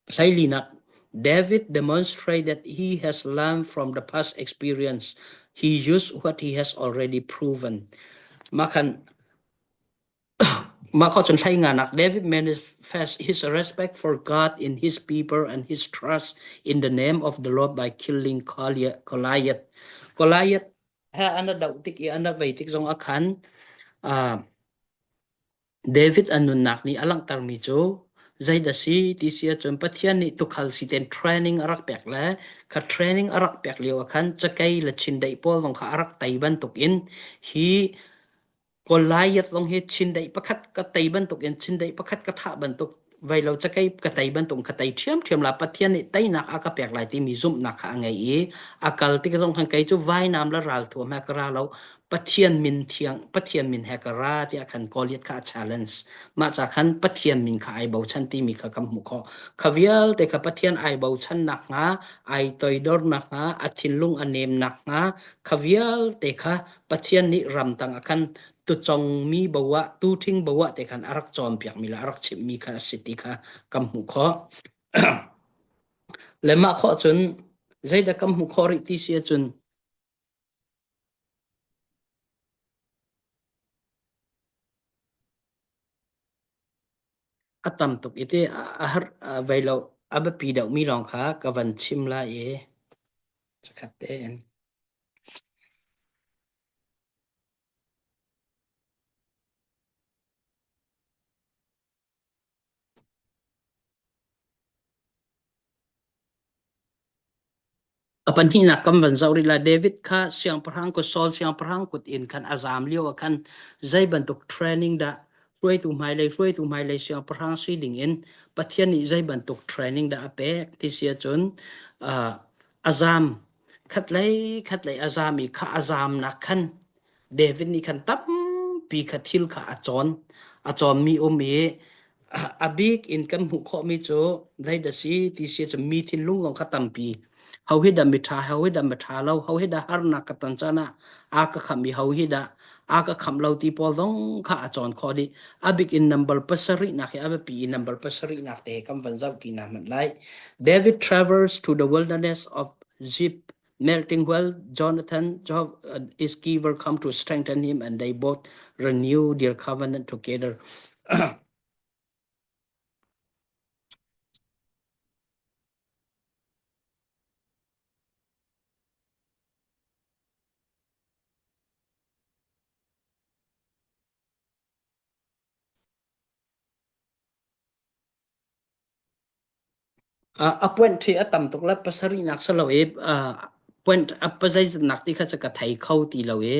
Hleilinak David demonstrated that he has learned from the past experience. He used what he has already proven. Mah khan Mah kho cun hlei nganak David manifests his respect for God in his people and his trust in the name of the Lord by killing Goliath. Goliath he an doh tik i an vei tik zong ah khan uh, David a nunnak nih a langhtermi cu zeidah si ti si ahcun Pathian nih tuukhal si tein training a rak pek le kha training a rak pek lio ah khan cakei le chindeih pawl zong kha a rak tei bantukin hi Goliath zong hi chindeih pakhat ka tei bantukin chindeih pakhat ka thah bantuk vei lo cakei ka tei bantuk ka tei ṭhiamṭhiam la Pathian nih teinak a ka pek lai timi zumhnak kha a ngei i a kal tik zong khan kei cu vainam le ralthuam he ka ra lo Pathian min thiang Pathian min he ka ra tiah khan Goliath kha a challenge mah ca khan Pathian min kha ai bochan timi kha kan hmuh khawh kha vialte kha Pathian ai bochan nak hnga ai toidor nak hnga a thinlung a nem nak hnga kha vialte kha Pathian nih ramtang ah khan tucongmi bo ah tuṭhing bo ah te khan a rak cawnpiakmi le a rak chimhmi kha a si ti kha kan hmuh khawh. Le mah khawh cun zeidah kan hmuh khawh rih ti si ahcun a tam tuk i ti a har vei lo a biapi deuhmi lawng kha ka van chim lai i cakhat tein. A pahnihnak kan van zoh rih lai. David kha siangpahrang kut Saul siangpahrang kut in khan a zaam lio ah khan zei bantuk training dah hruaitu hmailei hruaitu hmailei siangpahrang si ding in Pathian nih zei bantuk training dah a pek ti si ahcun uh, a zaam khatlei khatlei a zaam i kha a zaamnak khan David nih khan tampi kha thil kha a cawn. A cawnmi um i a bik in kan hmuh khawhmi cu zeidah si ti si cu mi thinlung zong kha tampi. Ho hi dah miṭha, ho hi dah miṭha lo, ho hi dah harnak ka ton caan ah a ka khamh i ho hi dah a ka khamh lo ti pawl zong kha a cawn khawh dih. A bik in number pasarihnak hi a biapi i number pasarihnak te kan van zoh ti hna hmanh lai. David travels to the wilderness of Ziph Melting well, Jonathan Job, uh, is giver come to strengthen him, and they both renew their covenant together. A point hi a tam tuk le pasarihnak si lo i point a pazeizatnak ti kha cu ka thei kho ti lo i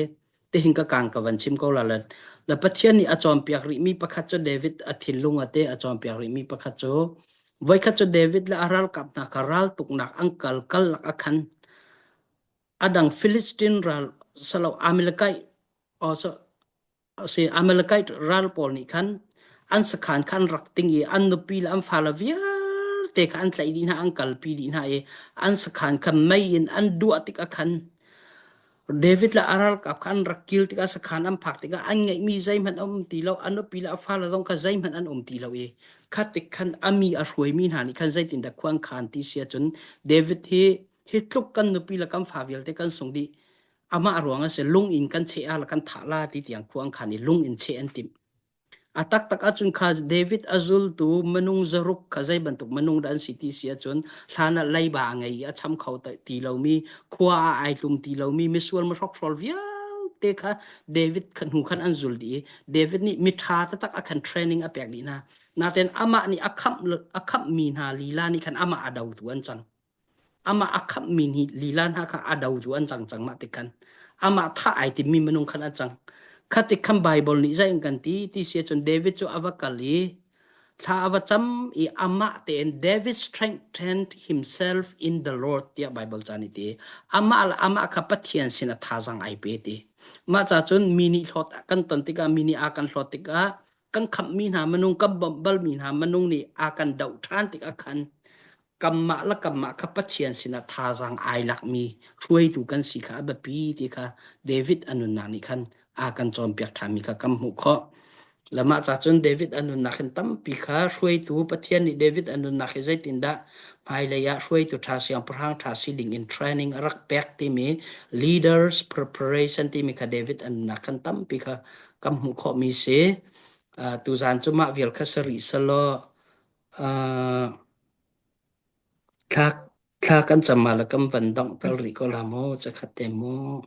tihin ka kang ka van chim ko la le le Pathian nih a cawnpiak rihmi pakhat cu David a thinlung a te a cawnpiak rihmi pakhat cu voikhat cu David le a ralkap hna kha raltuknak an kal kal lak a khan a dang Philistine ral salo Amalekite also si Amalekite ral pawl nih khan an sakhan kha an rak ting i an nupi le an fale vialte kha an tlaih dih hna an kalpi dih hna i an sakhan kha mei in an duah tikah khan David le a ralkap kha an rak kil tikah sakhan an phak tikah an ngeihmi zeihmanh a um ti lo an nupi le a fale zong kha zeihmanh an um ti lo i kha tik khan a mi a hruaimi hna nih khan zeitindah khua an khan ti si ahcun David hi hi tluk kan nupi le kan fa vialte kan sung dih amah ruang a si lung in kan cheh ah la kan thah la ti tiang khua an khan i lung in cheh an timh a taktak ahcun kha David a zultu minung zaruk kha zei bantuk minung dah an si ti si ahcun hlan ah leiba a ngei i a cham kho ti lomi khua ah ai tlum ti lomi misual mihrokhrawl vialte kha David kha hnu khan an zul dih i David nih miṭha taktak a khan training a pek dih hna natein amah nih a khamh a khamhmi hna lila nih khan amah a dotu an cang Amah a khamhmi nih lila hna kha a dotu an cang cang mah tik khan. Amah thah ai timmi minung khan an cang. Kha tik khan Baibal nih zei in kan ti ti si ahcun David cu a va kal i thla a va cam i amah tein David strengthened himself in the Lord tiah Baibal ca nih ti. Amah le amah kha Pathian sin a thazaang ai pe ti. Mah ca cun mi nih hlawt kan ton tikah mi nih a kan hlawt tikah kan khamhmi hna minung kan bawmh balmi hna minung nih a kan doh ṭhan tikah khan kanmah le kanmah kha Pathian sinah thazaang ai lakmi hruaitu kan si kha a biapi ti kha David a nunnak nih khan a kan cawnpiak ṭhanmi kha kan hmuh khawh. Le mah ca cun David a nunnak hin tampi kha hruaitu Pathian nih David a nunnak hi zeitindah hmailei ah hruaitu ṭha siangpahrang ṭha si ding in training a rak pek timi leaders preparation timi kha David a nunnak khan tampi kha kan hmuh khawhmi si. Uh, tuzaan cu mah vial kha sari selaw uh, thla thla kan cam ma le kan van dongh tal rih ko la mu cakhat te mu.